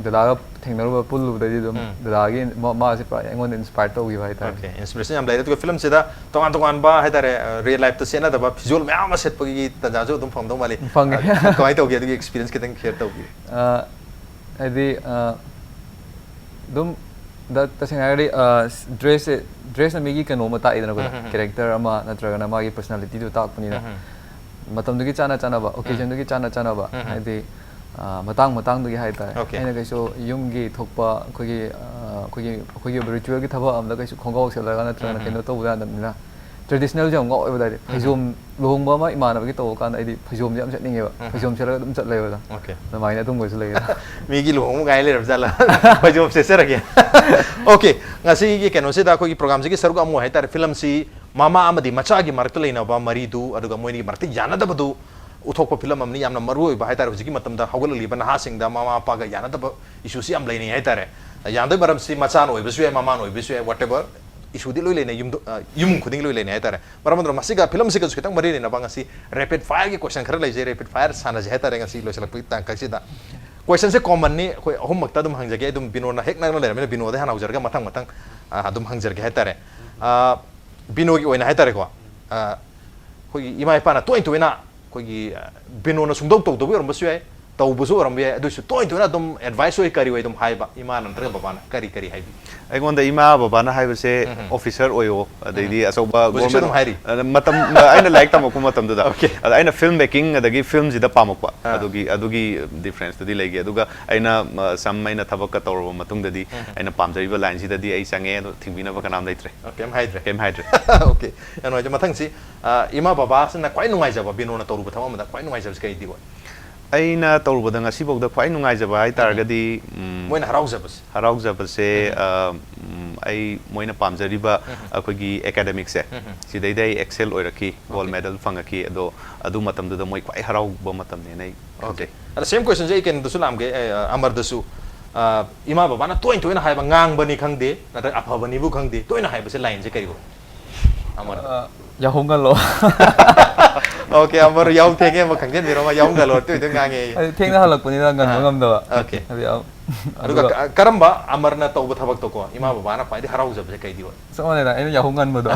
ꯗꯗꯥꯒ ꯊꯦꯡꯅꯔꯨꯕ, ꯄꯨꯜꯂꯨꯕꯗꯩꯗꯤ ꯑꯗꯨꯝ ꯗꯗꯥꯒꯤ ꯃ-, ꯃꯥꯁꯦ ꯄꯨꯔꯥ ꯑꯩꯉꯣꯟꯗ ꯏꯟꯁꯄꯥꯌꯔ ꯇꯧꯈꯤꯕ ꯍꯥꯏꯇꯥꯔꯦ꯫ Okay, inspiration ꯌꯥꯝ ꯂꯩꯔꯦ꯫ ꯑꯗꯨꯒ ꯐꯤꯂꯝꯁꯤꯗ ꯇꯣꯉꯥꯟ ꯇꯣꯉꯥꯟꯕ ꯍꯥꯏꯇꯥꯔꯦ, ꯑ, ꯔꯤꯌꯦꯜ ꯂꯥꯏꯐꯇ ꯆꯦꯟꯅꯗꯕ ꯐꯤꯖꯣꯜ ꯃꯌꯥꯝ ꯑꯃ ꯁꯦꯠꯄꯒꯤ ꯇꯥꯟꯖꯥꯁꯨ ꯑꯗꯨꯝ ꯐꯪꯗꯧ ꯃꯥꯜꯂꯤ꯫ ꯐꯪꯉꯦ꯫ ꯑ, ꯀꯃꯥꯏꯅ ꯇꯧꯒꯦ? ꯑꯗꯨꯒꯤ ꯑꯦꯛꯁꯄꯤꯔꯤꯌꯦꯟꯁ ꯈꯤꯇꯪ ꯁꯦꯌꯔ ꯇꯧꯕꯤꯌꯨ꯫ ꯑ, ꯍꯥꯏꯗꯤ, ꯑ, ꯑꯗꯨꯝ ꯗ-, ꯇꯁꯦꯡꯅ ꯍꯥꯏꯔꯗꯤ, ꯑ, ꯗ꯭ꯔꯦꯁꯁꯦ, ꯗ꯭ꯔꯦꯁꯅ ꯃꯤꯒꯤ ꯀꯩꯅꯣ ꯑꯃ ꯇꯥꯛꯏꯗꯅꯀꯣ, ꯀꯦꯔꯦꯛꯇꯔ ꯑꯃ ꯅꯠꯇ꯭ꯔꯒꯅ ꯃꯥꯒꯤ ꯄꯔꯁꯣꯅꯥꯂꯤꯇꯤꯗꯣ ꯇꯥꯛꯄꯅꯤꯅ꯫ ꯃꯇꯝꯗꯨꯒꯤ ꯆꯥꯅ ꯆꯥꯅꯕ, ꯑꯣꯀꯦꯖꯟꯗꯨꯒꯤ ꯆꯥꯅ ꯆꯥꯅꯕ, ꯍꯥꯏꯗꯤ, ꯑ, ꯃꯇꯥꯡ ꯃꯇꯥꯡꯗꯨꯒꯤ ꯍꯥꯏꯇꯥꯔꯦ꯫ Okay. ꯑꯩꯅ ꯀꯩꯁꯨ ꯌꯨꯝꯒꯤ ꯊꯣꯛꯄ ꯑꯩꯈꯣꯏꯒꯤ, ꯑ, ꯑꯩꯈꯣꯏꯒꯤ, ꯑꯩꯈꯣꯏꯒꯤ ꯑꯣꯏꯕ ꯔꯤꯆꯨꯋꯦꯜꯒꯤ ꯊꯕꯛ ꯑꯃꯗ ꯀꯩꯁꯨ ꯈꯣꯡꯒ꯭ꯔꯥꯎ ꯁꯦꯠꯂꯒ ꯅꯠꯇ꯭ꯔꯒꯅ ꯀꯩꯅꯣ ꯇꯧꯕ ꯌꯥꯗꯕꯅꯤꯅ, ꯇ꯭ꯔꯦꯗꯤꯁꯅꯦꯜꯁꯦ ꯌꯥꯝ ꯉꯥꯎꯋꯦꯕ꯫ ꯍꯥꯏꯗꯤ ꯐꯩꯖꯣꯝ, ꯂꯨꯍꯣꯡꯕ ꯑꯃ ꯏꯃꯥꯟꯅꯕꯒꯤ ꯇꯧꯕ ꯀꯥꯟꯗ ꯑꯩꯗꯤ ꯐꯩꯖꯣꯝꯁꯦ ꯌꯥꯝ ꯁꯦꯠꯅꯤꯡꯉꯦꯕ꯫ ꯐꯩꯖꯣꯝ ꯁꯦꯠꯂꯒ ꯑꯗꯨꯝ ꯆꯠꯂꯦꯕ ꯑꯗꯣ꯫ Okay. ꯑꯗꯨꯃꯥꯏꯅ ꯑꯗꯨꯝꯕꯁꯨ ꯂꯩꯌꯦ꯫ ꯃꯤꯒꯤ ꯂꯨꯍꯣꯡꯕ ꯉꯥꯏ ꯂꯩꯔꯕ ꯖꯥꯠꯂ? ꯐꯩꯖꯣꯝ ꯁꯦꯠꯆꯔꯒꯦ꯫ Okay, ꯉꯁꯤꯒꯤ ꯀꯩꯅꯣꯁꯤꯗ ꯑꯩꯈꯣꯏꯒꯤ ꯄ꯭ꯔꯣꯒꯥꯝꯁꯤꯒꯤ ꯁꯔꯨꯛ ꯑꯃ ꯑꯣꯏ ꯍꯥꯏꯇꯥꯔꯦ, ꯐꯤꯂꯝꯁꯤ ꯃꯃꯥ ꯑꯃꯗꯤ ꯃꯆꯥꯒꯤ ꯃꯔꯛꯇ ꯂꯩꯅꯕ ꯃꯔꯤꯗꯨ, ꯑꯗꯨꯒ ꯃꯣꯏꯒꯤ ꯃꯔꯛꯇ ꯌꯥꯅꯗꯕꯗꯨ, ꯎꯠꯊꯣꯛꯄ ꯐꯤꯂꯝ ꯑꯃꯅꯤ꯫ ꯌꯥꯝꯅ ꯃꯔꯨ ꯑꯣꯏꯕ ꯍꯥꯏꯇꯥꯔꯦ, ꯍꯧꯖꯤꯛꯀꯤ ꯃꯇꯝꯗ ꯍꯧꯒꯠꯂꯛꯂꯤꯕ ꯅꯍꯥꯁꯤꯡꯗ ꯃꯃꯥ ꯃꯄꯥꯒ ꯌꯥꯅꯗꯕ ꯏꯁꯨꯁꯤ ꯌꯥꯝ ꯂꯩꯅꯩ ꯍꯥꯏꯇꯥꯔꯦ꯫ ꯌꯥꯅꯗꯕ ꯃꯔꯝꯁꯤ ꯃꯆꯥꯅ ꯑꯣꯏꯕꯁꯨ ꯌꯥꯏ, ꯃꯃꯥꯅ ꯑꯣꯏꯕꯁꯨ ꯌꯥꯏ, whatever, ꯏꯁꯨꯗꯤ ꯂꯣꯏ ꯂꯩꯅꯩ, ꯌꯨꯝꯗ, ꯑ, ꯏꯃꯨꯡ ꯈꯨꯗꯤꯡꯒꯤ ꯂꯣꯏ ꯂꯩꯅꯩ ꯍꯥꯏꯇꯥꯔꯦ꯫ ꯃꯔꯝ ꯑꯗꯨꯅ ꯃꯁꯤꯒ, ꯐꯤꯂꯝꯁꯤꯒꯁꯨ ꯈꯤꯇꯪ ꯃꯔꯤ ꯂꯩꯅꯕ ꯉꯁꯤ rapid fireꯒꯤ question ꯈꯔ ꯂꯩꯖꯩ, rapid fire ꯁꯥꯟꯅꯁꯦ ꯍꯥꯏꯇꯥꯔꯦ ꯉꯁꯤ ꯂꯣꯏꯁꯤꯜꯂꯛꯄꯒꯤ ꯇꯥꯡꯀꯛꯁꯤꯗ꯫ Questionꯁꯦ commonꯅꯤ, ꯑꯩꯈꯣꯏ ꯑꯍꯨꯝꯃꯛꯇ ꯑꯗꯨꯝ ꯍꯪꯖꯒꯦ, ꯑꯗꯨꯝ ꯕꯤꯅꯣꯅ ꯍꯦꯛ ꯅꯛꯅ ꯂꯩꯔꯕꯅꯤꯅ ꯕꯤꯅꯣꯗꯩ ꯍꯥꯟꯅ ꯍꯧꯖꯔꯒ ꯃꯊꯪ ꯃꯊꯪ, ꯑ, ꯑꯗꯨꯝ ꯍꯪꯖꯔꯒꯦ ꯍꯥꯏꯇꯥꯔꯦ꯫ ꯑ, ꯕꯤꯅꯣꯒꯤ ꯑꯣꯏꯅ ꯍꯥꯏꯇꯥꯔꯦꯀꯣ, ꯑ, ꯑꯩꯈꯣꯏꯒꯤ ꯏꯃꯥ ꯏꯄꯥꯅ ꯇꯣꯏ ꯇꯣꯏꯅ ꯑꯩꯈꯣꯏꯒꯤ, ꯑ, ꯕꯤꯅꯣꯅ ꯁꯨꯡꯇꯧ ꯇꯧꯗꯕ ꯑꯣꯏꯔꯝꯕꯁꯨ ꯌꯥꯏ, ꯇꯧꯕꯁꯨ ꯑꯣꯏꯔꯝꯕ ꯌꯥꯏ, ꯑꯗꯨꯏꯁꯨ ꯇꯣꯏ ꯇꯣꯏꯅ ꯑꯗꯨꯝ advice ꯑꯣꯏ ꯀꯔꯤ ꯑꯣꯏ ꯑꯗꯨꯝ ꯍꯥꯏꯕ ꯏꯃꯥꯅ ꯅꯠꯇ꯭ꯔꯒ ꯕꯕꯥꯅ ꯀꯔꯤ ꯀꯔꯤ ꯍꯥꯏꯕꯤ? ꯑꯩꯉꯣꯟꯗ ꯏꯃꯥ ꯕꯕꯥꯅ ꯍꯥꯏꯕꯁꯦ, ꯎꯝ꯫ Officer ꯑꯣꯏꯌꯣ, ꯑꯗꯩꯗꯤ ꯎꯝ꯫ ꯑꯆꯧꯕ ꯍꯧꯖꯤꯛꯁꯨ ꯑꯗꯨꯝ government, ꯍꯥꯏꯔꯤ? ꯑ, ꯃꯇꯝ, ꯑꯩꯅ ꯂꯥꯏꯔꯤꯛ ꯇꯝꯃꯛꯄ ꯃꯇꯝꯗꯨꯗ꯫ Okay꯫ ꯑꯗ ꯑꯩꯅ film making ꯑꯗꯒꯤ filmꯁꯤꯗ ꯄꯥꯝꯃꯛꯄ꯫ ꯑꯥ꯫ ꯑꯗꯨꯒꯤ, ꯑꯗꯨꯒꯤ differenceꯇꯨꯗꯤ ꯂꯩꯒꯦ꯫ ꯑꯗꯨꯒ ꯑꯩꯅ, ꯑ, some ꯑꯩꯅ ꯊꯕꯛꯀ ꯇꯧꯔꯕ ꯃꯇꯨꯡꯗꯗꯤ ꯎꯝ꯫ ꯑꯩꯅ ꯄꯥꯝꯖꯔꯤꯕ lineꯁꯤꯗꯗꯤ ꯑꯩ ꯆꯪꯉꯦ, ꯑꯗꯣ ꯊꯤꯡꯕꯤꯅꯕ ꯀꯅꯥꯝ ꯂꯩꯇ꯭ꯔꯦ꯫ ꯑꯣ, ꯀꯩꯝ ꯍꯥꯏꯗ꯭ꯔꯦ? ꯀꯩꯝ ꯍꯥꯏꯗ꯭ꯔꯦ꯫ Okay꯫ ꯌꯥꯝ ꯅꯨꯡꯉꯥꯏꯖꯩ꯫ ꯃꯊꯪꯁꯤ, ꯑ, ꯏꯃꯥ ꯕꯕꯥꯁꯤꯅ ꯈ꯭ꯋꯥꯏ ꯅꯨꯡꯉꯥꯏꯖꯕ, ꯕꯤꯅꯣꯅ ꯇꯧꯔꯨꯕ ꯊꯕꯛ ꯑꯃꯗ ꯈ꯭ꯋꯥꯏ ꯅꯨꯡꯉꯥꯏꯖꯕꯁꯤ ꯀꯩꯗꯤ ꯑꯣꯏ? ꯑꯩꯅ ꯇꯧꯔꯨꯕꯗ ꯉꯁꯤꯐꯥꯎꯗ ꯈ꯭ꯋꯥꯏ ꯅꯨꯡꯉꯥꯏꯖꯕ ꯍꯥꯏ ꯎꯝ꯫ ꯇꯥꯔꯒꯗꯤ, ꯎꯝ, ꯃꯣꯏꯅ ꯍꯔꯥꯎꯖꯕꯁꯦ꯫ ꯍꯔꯥꯎꯖꯕꯁꯦ, ꯎꯝ꯫ ꯑ, ꯎꯝ, ꯑꯩ ꯃꯣꯏꯅ ꯄꯥꯝꯖꯔꯤꯕ ꯎꯝ꯫ ꯑꯩꯈꯣꯏꯒꯤ academicꯁꯦ, ꯎꯝ꯫ ꯁꯤꯗꯩꯗ ꯑꯩ excel ꯑꯣꯏꯔꯛꯈꯤ, gold Okay꯫ medal ꯐꯪꯉꯛꯈꯤ꯫ ꯑꯗꯣ ꯑꯗꯨ ꯃꯇꯝꯗꯨꯗ ꯃꯣꯏ ꯈ꯭ꯋꯥꯏ ꯍꯔꯥꯎꯕ ꯃꯇꯝꯅꯦꯅ ꯑꯩ Okay꯫ ꯈꯟꯖꯩ꯫ ꯑꯗ same questionꯁꯦ ꯑꯩ ꯀꯩꯅꯣꯗꯁꯨ ꯂꯥꯝꯒꯦ, ꯑꯦ, ꯑ, ꯑꯃꯔꯗꯁꯨ꯫ ꯑ, ꯏꯃꯥ ꯕꯕꯥꯅ ꯇꯣꯏ ꯇꯣꯏꯅ ꯍꯥꯏꯕ, ꯉꯥꯡꯕꯅꯤ ꯈꯪꯗꯦ, ꯅꯠꯇ꯭ꯔꯒ ꯑꯐꯕꯅꯤꯕꯨ ꯈꯪꯗꯦ, ꯇꯣꯏꯅ ꯍꯥꯏꯕꯁꯦ lineꯁꯦ ꯀꯔꯤ ꯑꯣꯏ? ꯑꯃꯔ꯫ ꯑ, ꯌꯥꯍꯧ ꯉꯜꯂꯣ꯫ Okay, ꯑꯃꯔ ꯌꯥꯍꯧ ꯊꯦꯡꯉꯦ ꯑꯃ ꯈꯪꯖꯟꯕꯤꯔꯣ, ꯑꯃ ꯌꯥꯍꯧ ꯉꯜꯂꯣ, ꯇꯣꯏ ꯇꯣꯏ ꯉꯥꯡꯉꯦ꯫ ꯑꯩ ꯊꯦꯡꯅ ꯍꯜꯂꯛꯄꯅꯤꯅ ꯉꯟꯕ ꯑꯥ꯫ ꯉꯝꯗꯕ꯫ Okay꯫ ꯑꯗꯨ ꯌꯥꯝ-, ꯑꯗꯨꯒ ꯑꯗꯨꯒ ꯀ-, ꯀꯔꯝꯕ ꯑꯃꯔꯅ ꯇꯧꯕ ꯊꯕꯛꯇꯀꯣ ꯏꯃꯥ ꯕꯕꯥꯅ ꯈ꯭ꯋꯥꯏꯗꯒꯤ ꯍꯔꯥꯎꯖꯕꯁꯦ ꯀꯩꯗꯤ ꯑꯣꯏ? ꯆꯞ ꯃꯥꯟꯅꯩꯗ, ꯑꯩꯅ ꯌꯥꯍꯧ ꯉꯟꯕꯗꯣ꯫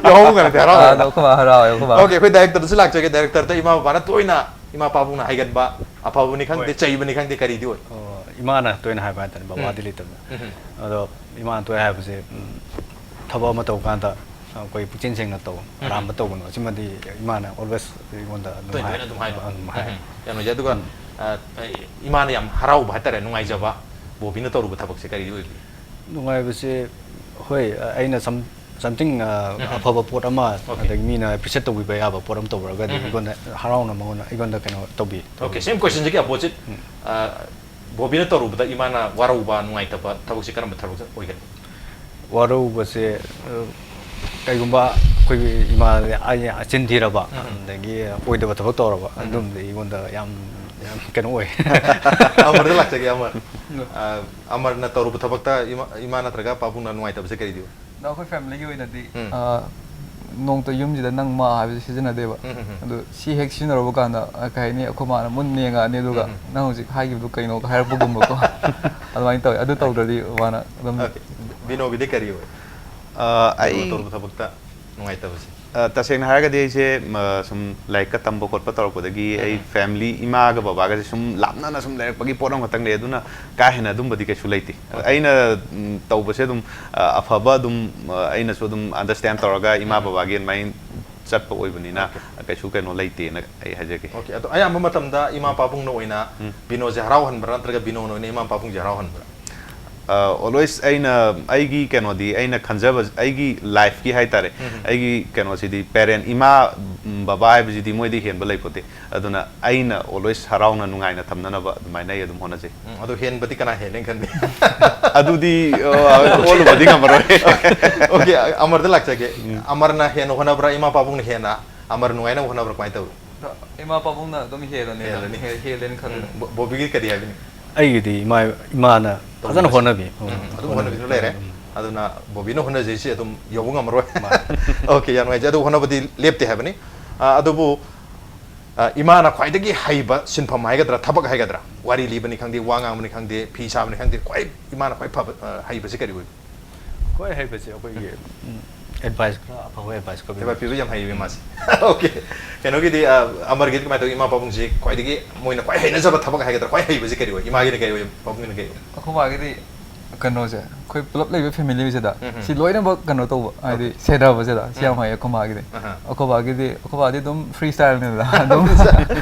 ꯌꯥꯍꯧ ꯉꯟꯕꯗꯤ ꯍꯔꯥꯎꯋꯦ꯫ ꯑꯥ, ꯑꯗꯣ ꯑꯩꯈꯣꯏ ꯃꯥ ꯍꯔꯥꯎꯋꯦ, ꯑꯩꯈꯣꯏ ꯃꯥ꯫ Okay, ꯑꯩꯈꯣꯏ directorꯗꯁꯨ ꯂꯥꯛꯆꯒꯦ꯫ Directorꯗ ꯏꯃꯥ ꯕꯕꯥꯅ ꯇꯣꯏꯅ ꯏꯃꯥ ꯄꯥꯕꯨꯡꯅ ꯍꯥꯏꯒꯟꯕ, ꯑꯐꯕꯅꯤ ꯈꯪꯗꯦ, ꯍꯣꯏ꯫ ꯆꯩꯕꯅꯤ ꯈꯪꯗꯦ, ꯀꯔꯤꯗꯤ ꯑꯣꯏ? ꯑꯣ, ꯏꯃꯥꯅ ꯇꯣꯏꯅ ꯍꯥꯏꯕ ꯍꯥꯏꯇꯥꯔꯦ, ꯎꯝ꯫ ꯕꯕꯥꯗꯤ ꯂꯩꯇꯕꯅꯤꯅ꯫ ꯎꯝ꯫ ꯑꯗꯣ ꯏꯃꯥꯅ ꯇꯣꯏꯅ ꯍꯥꯏꯕꯁꯦ, ꯎꯝ, ꯊꯕꯛ ꯑꯃ ꯇꯧꯕ ꯀꯥꯟꯗ ꯑꯩꯈꯣꯏ ꯄꯨꯛꯆꯦꯜ ꯁꯦꯡꯅ ꯇꯧ, ꯎꯝ꯫ ꯑꯔꯥꯟꯕ ꯇꯧꯒꯅꯨ꯫ ꯑꯁꯤꯃꯗꯤ ꯏꯃꯥꯅ always ꯑꯩꯉꯣꯟꯗ ꯑꯗꯨꯝ ꯇꯣꯏ ꯍꯥꯏ-, ꯇꯣꯏꯅ ꯑꯗꯨꯝ ꯍꯥꯏꯕ꯫ ꯑꯗꯨꯝ ꯍꯥꯏ꯫ ꯎꯝ꯫ ꯌꯥꯝ ꯅꯨꯡꯉꯥꯏꯖꯩ꯫ ꯑꯗꯨꯒ, ꯎꯝ꯫ ꯑ, ꯏꯃꯥꯅ ꯌꯥꯝ ꯍꯔꯥꯎꯕ ꯍꯥꯏꯇꯥꯔꯦ, ꯅꯨꯡꯉꯥꯏꯖꯕ, ꯕꯣꯕꯤꯅ ꯇꯧꯔꯨꯕ ꯊꯕꯛꯁꯦ ꯀꯔꯤꯗꯤ ꯑꯣꯏꯕꯤ? ꯅꯨꯡꯉꯥꯏꯕꯁꯦ, ꯍꯣꯏ, ꯑꯩꯅ some-, something, ꯑ, ꯎꯝ꯫ ꯑꯐꯕ ꯄꯣꯠ ꯑꯃ, Okay꯫ ꯑꯗꯒꯤ ꯃꯤꯅ appreciate ꯇꯧꯕꯤꯕ ꯌꯥꯕ ꯄꯣꯠ ꯑꯃ ꯇꯧꯔꯒꯗꯤ ꯎꯝ꯫ ꯑꯩꯉꯣꯟꯗ ꯍꯔꯥꯎꯅ ꯃꯉꯣꯟꯗ, ꯑꯩꯉꯣꯟꯗ ꯀꯩꯅꯣ ꯇꯧꯕꯤ, Okay, ꯇꯧꯕꯤ꯫ Same questionꯁꯤꯒꯤ opposite, ꯎꯝ꯫ ꯑ, ꯕꯣꯕꯤꯅ ꯇꯧꯔꯨꯕꯗ ꯏꯃꯥꯅ ꯋꯥꯔꯧꯕ, ꯅꯨꯡꯉꯥꯏꯇꯕ ꯊꯕꯛꯁꯦ ꯀꯔꯝꯕ ꯊꯕꯛ ꯑꯣꯏꯒꯅꯤ? ꯋꯥꯔꯧꯕꯁꯦ, ꯑ, ꯀꯩꯒꯨꯝꯕ ꯑꯩꯈꯣꯏꯒꯤ ꯏꯃꯥ ꯑꯩ ꯆꯤꯟ ꯊꯤꯔꯕ, ꯎꯝ꯫ ꯑꯗꯒꯤ ꯑꯣꯏꯗꯕ ꯊꯕꯛ ꯇꯧꯔꯕ, ꯎꯝ꯫ ꯑꯗꯨꯝꯕꯗꯤ ꯑꯩꯉꯣꯟꯗ ꯌꯥꯝ, ꯌꯥꯝ ꯀꯩꯅꯣ ꯑꯣꯏ꯫ ꯑꯃꯔꯗ ꯂꯥꯛꯆꯒꯦ, ꯑꯃꯔ꯫ ꯎꯝ꯫ ꯑ, ꯑꯃꯔꯅ ꯇꯧꯔꯨꯕ ꯊꯕꯛꯇ ꯏꯃꯥ, ꯏꯃꯥ ꯅꯠꯇ꯭ꯔꯒ ꯄꯥꯕꯨꯡꯅ ꯅꯨꯡꯉꯥꯏꯇꯕꯁꯦ ꯀꯔꯤꯗꯤ ꯑꯣꯏ? ꯑꯗꯣ ꯑꯩꯈꯣꯏ ꯐꯦꯃꯤꯂꯤꯒꯤ ꯑꯣꯏꯅꯗꯤ, ꯎꯝ꯫ ꯑ, ꯅꯣꯡꯃꯇ ꯌꯨꯝꯁꯤꯗ "ꯅꯪ ꯃꯥ" ꯍꯥꯏꯕꯁꯦ ꯁꯤꯖꯤꯟꯅꯗꯦꯕ꯫ ꯎꯝ, ꯎꯝ, ꯎꯝ꯫ ꯑꯗꯣ ꯁꯤ ꯍꯦꯛ ꯁꯤꯖꯤꯟꯅꯔꯨꯕ ꯀꯥꯟꯗ, ꯑ, ꯀꯩ ꯍꯥꯏꯅꯤ, ꯑꯩꯈꯣꯏ ꯃꯥꯅ ꯃꯨꯟꯅ ꯌꯦꯡꯉꯛꯑꯅꯤ, ꯑꯗꯨꯒ, ꯎꯝ, ꯎꯝ꯫ "ꯅꯪ ꯍꯧꯖꯤꯛ ꯍꯥꯏꯈꯤꯕꯗꯨ ꯀꯩꯅꯣ?" ꯍꯥꯏꯔꯛꯄꯒꯨꯝꯕꯀꯣ꯫ ꯑꯗꯨꯃꯥꯏꯅ ꯇꯧꯋꯦ꯫ ꯑꯗꯨ ꯇꯧꯗ꯭ꯔꯗꯤ ꯃꯥꯅ ꯑꯗꯨꯝ Okay꯫ ꯕꯤꯅꯣꯒꯤꯗꯤ ꯀꯔꯤ ꯑꯣꯏ? ꯑ, ꯑꯩ ꯇꯧꯔꯨꯕ ꯊꯕꯛꯇ ꯅꯨꯡꯉꯥꯏꯇꯕꯁꯦ? ꯑ, ꯇꯁꯦꯡꯅ ꯍꯥꯏꯔꯒꯗꯤ ꯑꯩꯁꯦ, ꯃ, ꯁꯨꯝ ꯂꯥꯏꯔꯤꯛꯀ ꯇꯝꯕ ꯈꯣꯠꯄ ꯇꯧꯔꯛꯄꯗꯒꯤ ꯑꯩ ꯎꯝ꯫ ꯐꯦꯃꯤꯂꯤ, ꯏꯃꯥꯒ ꯕꯕꯥꯒꯁꯦ ꯁꯨꯝ ꯂꯥꯞꯅꯅ ꯁꯨꯝ ꯂꯩꯔꯛꯄꯒꯤ ꯄꯣꯠ ꯑꯃꯈꯛꯇꯪ ꯂꯩ꯫ ꯑꯗꯨꯅ ꯀꯥ ꯍꯦꯟꯅ ꯑꯗꯨꯝꯕꯗꯤ ꯀꯩꯁꯨ ꯂꯩꯇꯦ꯫ Okay꯫ ꯑꯩꯅ, ꯎꯝ, ꯇꯧꯕꯁꯦ ꯑꯗꯨꯝ, ꯑ, ꯑꯐꯕ ꯑꯗꯨꯝ, ꯑ, ꯑꯩꯅꯁꯨ ꯑꯗꯨꯝ understand ꯇꯧꯔꯒ ꯏꯃꯥ ꯎꯝ꯫ ꯕꯕꯥꯒꯤ ꯑꯗꯨꯃꯥꯏꯅ ꯆꯠꯄ ꯑꯣꯏꯕꯅꯤꯅ Okay꯫ ꯀꯩꯁꯨ ꯀꯩꯅꯣ ꯂꯩꯇꯦꯅ ꯑꯩ ꯍꯥꯏꯖꯒꯦ꯫ Okay꯫ ꯑꯗꯣ ꯑꯌꯥꯝꯕ ꯃꯇꯝꯗ ꯏꯃꯥ ꯎꯝ꯫ ꯄꯥꯕꯨꯡꯅ ꯑꯣꯏꯅ ꯎꯝ꯫ ꯕꯤꯅꯣꯁꯦ ꯍꯔꯥꯎꯍꯟꯕ꯭ꯔꯥ, ꯅꯠꯇ꯭ꯔꯒ ꯕꯤꯅꯣꯅ ꯑꯣꯏꯅ ꯏꯃꯥ ꯄꯥꯕꯨꯡꯁꯦ ꯍꯔꯥꯎꯍꯟꯕ꯭ꯔꯥ? ꯑ, always ꯑꯩꯅ, ꯑꯩꯒꯤ ꯀꯩꯅꯣꯗꯤ, ꯑꯩꯅ ꯈꯟꯖꯕ, ꯑꯩꯒꯤ ꯂꯥꯏꯐꯀꯤ ꯍꯥꯏꯇꯥꯔꯦ, ꯎꯝ꯫ ꯑꯩꯒꯤ ꯀꯩꯅꯣꯁꯤꯗꯤ parent, ꯏꯃꯥ, ꯎꯝ, ꯕꯕꯥ ꯍꯥꯏꯕꯁꯤꯗꯤ ꯃꯣꯏꯗꯤ ꯍꯦꯟꯕ ꯂꯩꯄꯣꯠꯇꯦ꯫ ꯑꯗꯨꯅ ꯑꯩꯅ always ꯍꯔꯥꯎꯅ ꯅꯨꯡꯉꯥꯏꯅ ꯊꯝꯅꯅꯕ ꯑꯗꯨꯃꯥꯏꯅ ꯑꯩ ꯑꯗꯨꯝ ꯍꯣꯠꯅꯖꯩ꯫ ꯎꯝ, ꯑꯗꯣ ꯍꯦꯟꯕꯗꯤ ꯀꯅꯥ ꯍꯦꯜꯂꯦꯅ ꯈꯟꯕꯤ? ꯑꯗꯨꯗꯤ, ꯑ, ꯑꯣꯜꯂꯨꯕꯗꯤ ꯉꯝꯃꯔꯣꯏ꯫ Okay, ꯑꯃꯔꯗ ꯂꯥꯛꯆꯒꯦ꯫ ꯎꯝ꯫ ꯑꯃꯔꯅ ꯍꯦꯟꯅ ꯍꯣꯠꯅꯕ꯭ꯔꯥ, ꯏꯃꯥ ꯄꯥꯕꯨꯡꯅ ꯍꯦꯟꯅ ꯑꯃꯔ ꯅꯨꯡꯉꯥꯏꯅꯕ ꯍꯣꯠꯅꯕ꯭ꯔꯥ, ꯀꯃꯥꯏꯅ ꯇꯧꯏ? ꯏꯃꯥ ꯄꯥꯕꯨꯡꯅ ꯑꯗꯨꯝ ꯍꯦꯜꯂꯅꯤ, ꯍꯦꯜꯂꯅꯤ꯫ ꯍꯦ-, ꯍꯦꯜꯂꯦꯅ ꯈꯜꯂꯦ꯫ ꯎꯝ, ꯕꯣ-, ꯕꯣꯕꯤꯒꯤ ꯀꯔꯤ ꯍꯥꯏꯕꯤꯅꯤꯡꯉꯤ? ꯑꯩꯒꯤꯗꯤ ꯏꯃꯥ, ꯏꯃꯥꯅ ꯐꯖꯅ ꯇꯧꯕꯤꯕꯁꯦ꯫ ꯍꯣꯠꯅꯕꯤ꯫ ꯎꯝ, ꯎꯝ, ꯑꯗꯨꯝ ꯍꯣꯠꯅꯕꯤꯗꯨꯅ ꯂꯩꯔꯦ꯫ ꯎꯝ꯫ ꯑꯗꯨꯅ ꯕꯣꯕꯤꯅ ꯍꯣꯠꯅꯖꯩꯁꯤ ꯑꯗꯨꯝ ꯌꯧꯕ ꯉꯝꯃꯔꯣꯏ꯫ ꯃꯥꯅꯦ꯫ Okay, ꯌꯥꯝ ꯅꯨꯡꯉꯥꯏꯖꯩ꯫ ꯑꯗꯨ ꯍꯣꯠꯅꯕꯗꯤ ꯂꯦꯞꯇꯦ ꯍꯥꯏꯕꯅꯤ꯫ ꯑ, ꯑꯗꯨꯕꯨ, ꯑ, ꯏꯃꯥꯅ ꯈ꯭ꯋꯥꯏꯗꯒꯤ ꯍꯩꯕ ꯁꯤꯟꯐꯝ ꯍꯥꯏꯒꯗ꯭ꯔꯥ, ꯊꯕꯛ ꯍꯥꯏꯒꯗ꯭ꯔꯥ, ꯋꯥꯔꯤ ꯂꯤꯕꯅꯤ ꯈꯪꯗꯦ, ꯋꯥ ꯉꯥꯡꯕꯅꯤ ꯈꯪꯗꯦ, ꯐꯤ ꯁꯥꯕꯅꯤ ꯈꯪꯗꯦ, ꯈ꯭ꯋꯥꯏ, ꯏꯃꯥꯅ ꯈ꯭ꯋꯥꯏ ꯐꯕ, ꯑ, ꯍꯩꯕꯁꯤ ꯀꯔꯤ ꯑꯣꯏꯕ? ꯈ꯭ꯋꯥꯏ ꯍꯩꯕꯁꯦ ꯑꯩꯈꯣꯏꯒꯤ, ꯎꯝ, advice ꯈꯔ ꯑꯐꯕ advice ꯈꯔ ꯄꯤꯕ꯫ ꯑꯗꯨꯒ ꯄꯤꯕ ꯌꯥꯝ ꯍꯩꯌꯦ ꯃꯥꯁꯦ꯫ Okay꯫ ꯀꯩꯅꯣꯒꯤꯗꯤ, ꯑ, ꯑꯃꯔꯒꯤꯗꯤ ꯀꯃꯥꯏꯅ ꯇꯧꯏ? ꯏꯃꯥ ꯄꯥꯕꯨꯡꯁꯤ ꯈ꯭ꯋꯥꯏꯗꯒꯤ ꯃꯣꯏꯅ ꯈ꯭ꯋꯥꯏ ꯍꯩꯅꯖꯕ ꯊꯕꯛ ꯍꯥꯏꯒꯗ꯭ꯔꯥ, ꯈ꯭ꯋꯥꯏ ꯍꯩꯕꯁꯤ ꯀꯔꯤ ꯑꯣꯏ? ꯏꯃꯥꯒꯤꯅ ꯀꯔꯤ ꯑꯣꯏ? ꯄꯥꯕꯨꯡꯒꯤꯅ ꯀꯔꯤ ꯑꯣꯏ? ꯑꯩꯈꯣꯏ ꯃꯥꯒꯤꯗꯤ ꯀꯩꯅꯣꯁꯦ, ꯑꯩꯈꯣꯏ ꯄꯨꯂꯞ ꯂꯩꯕ ꯐꯦꯃꯤꯂꯤꯁꯤꯗ ꯎꯝ, ꯎꯝ꯫ ꯁꯤ ꯂꯣꯏꯅꯃꯛ ꯀꯩꯅꯣ ꯇꯧꯕ, ꯍꯥꯏꯗꯤ Okay꯫ ꯁꯦꯟꯅꯕꯁꯤꯗ ꯁꯤ ꯌꯥꯝ ꯎꯝ꯫ ꯍꯩꯌꯦ ꯑꯩꯈꯣꯏ ꯃꯥꯒꯤꯗꯤ꯫ ꯑꯍꯥ꯫ ꯑꯩꯈꯣꯏ ꯕꯥꯒꯤꯗꯤ, ꯑꯩꯈꯣꯏ ꯕꯥꯗꯤ ꯑꯗꯨꯝ free styleꯅꯤꯗ, ꯑꯗꯨꯝ꯫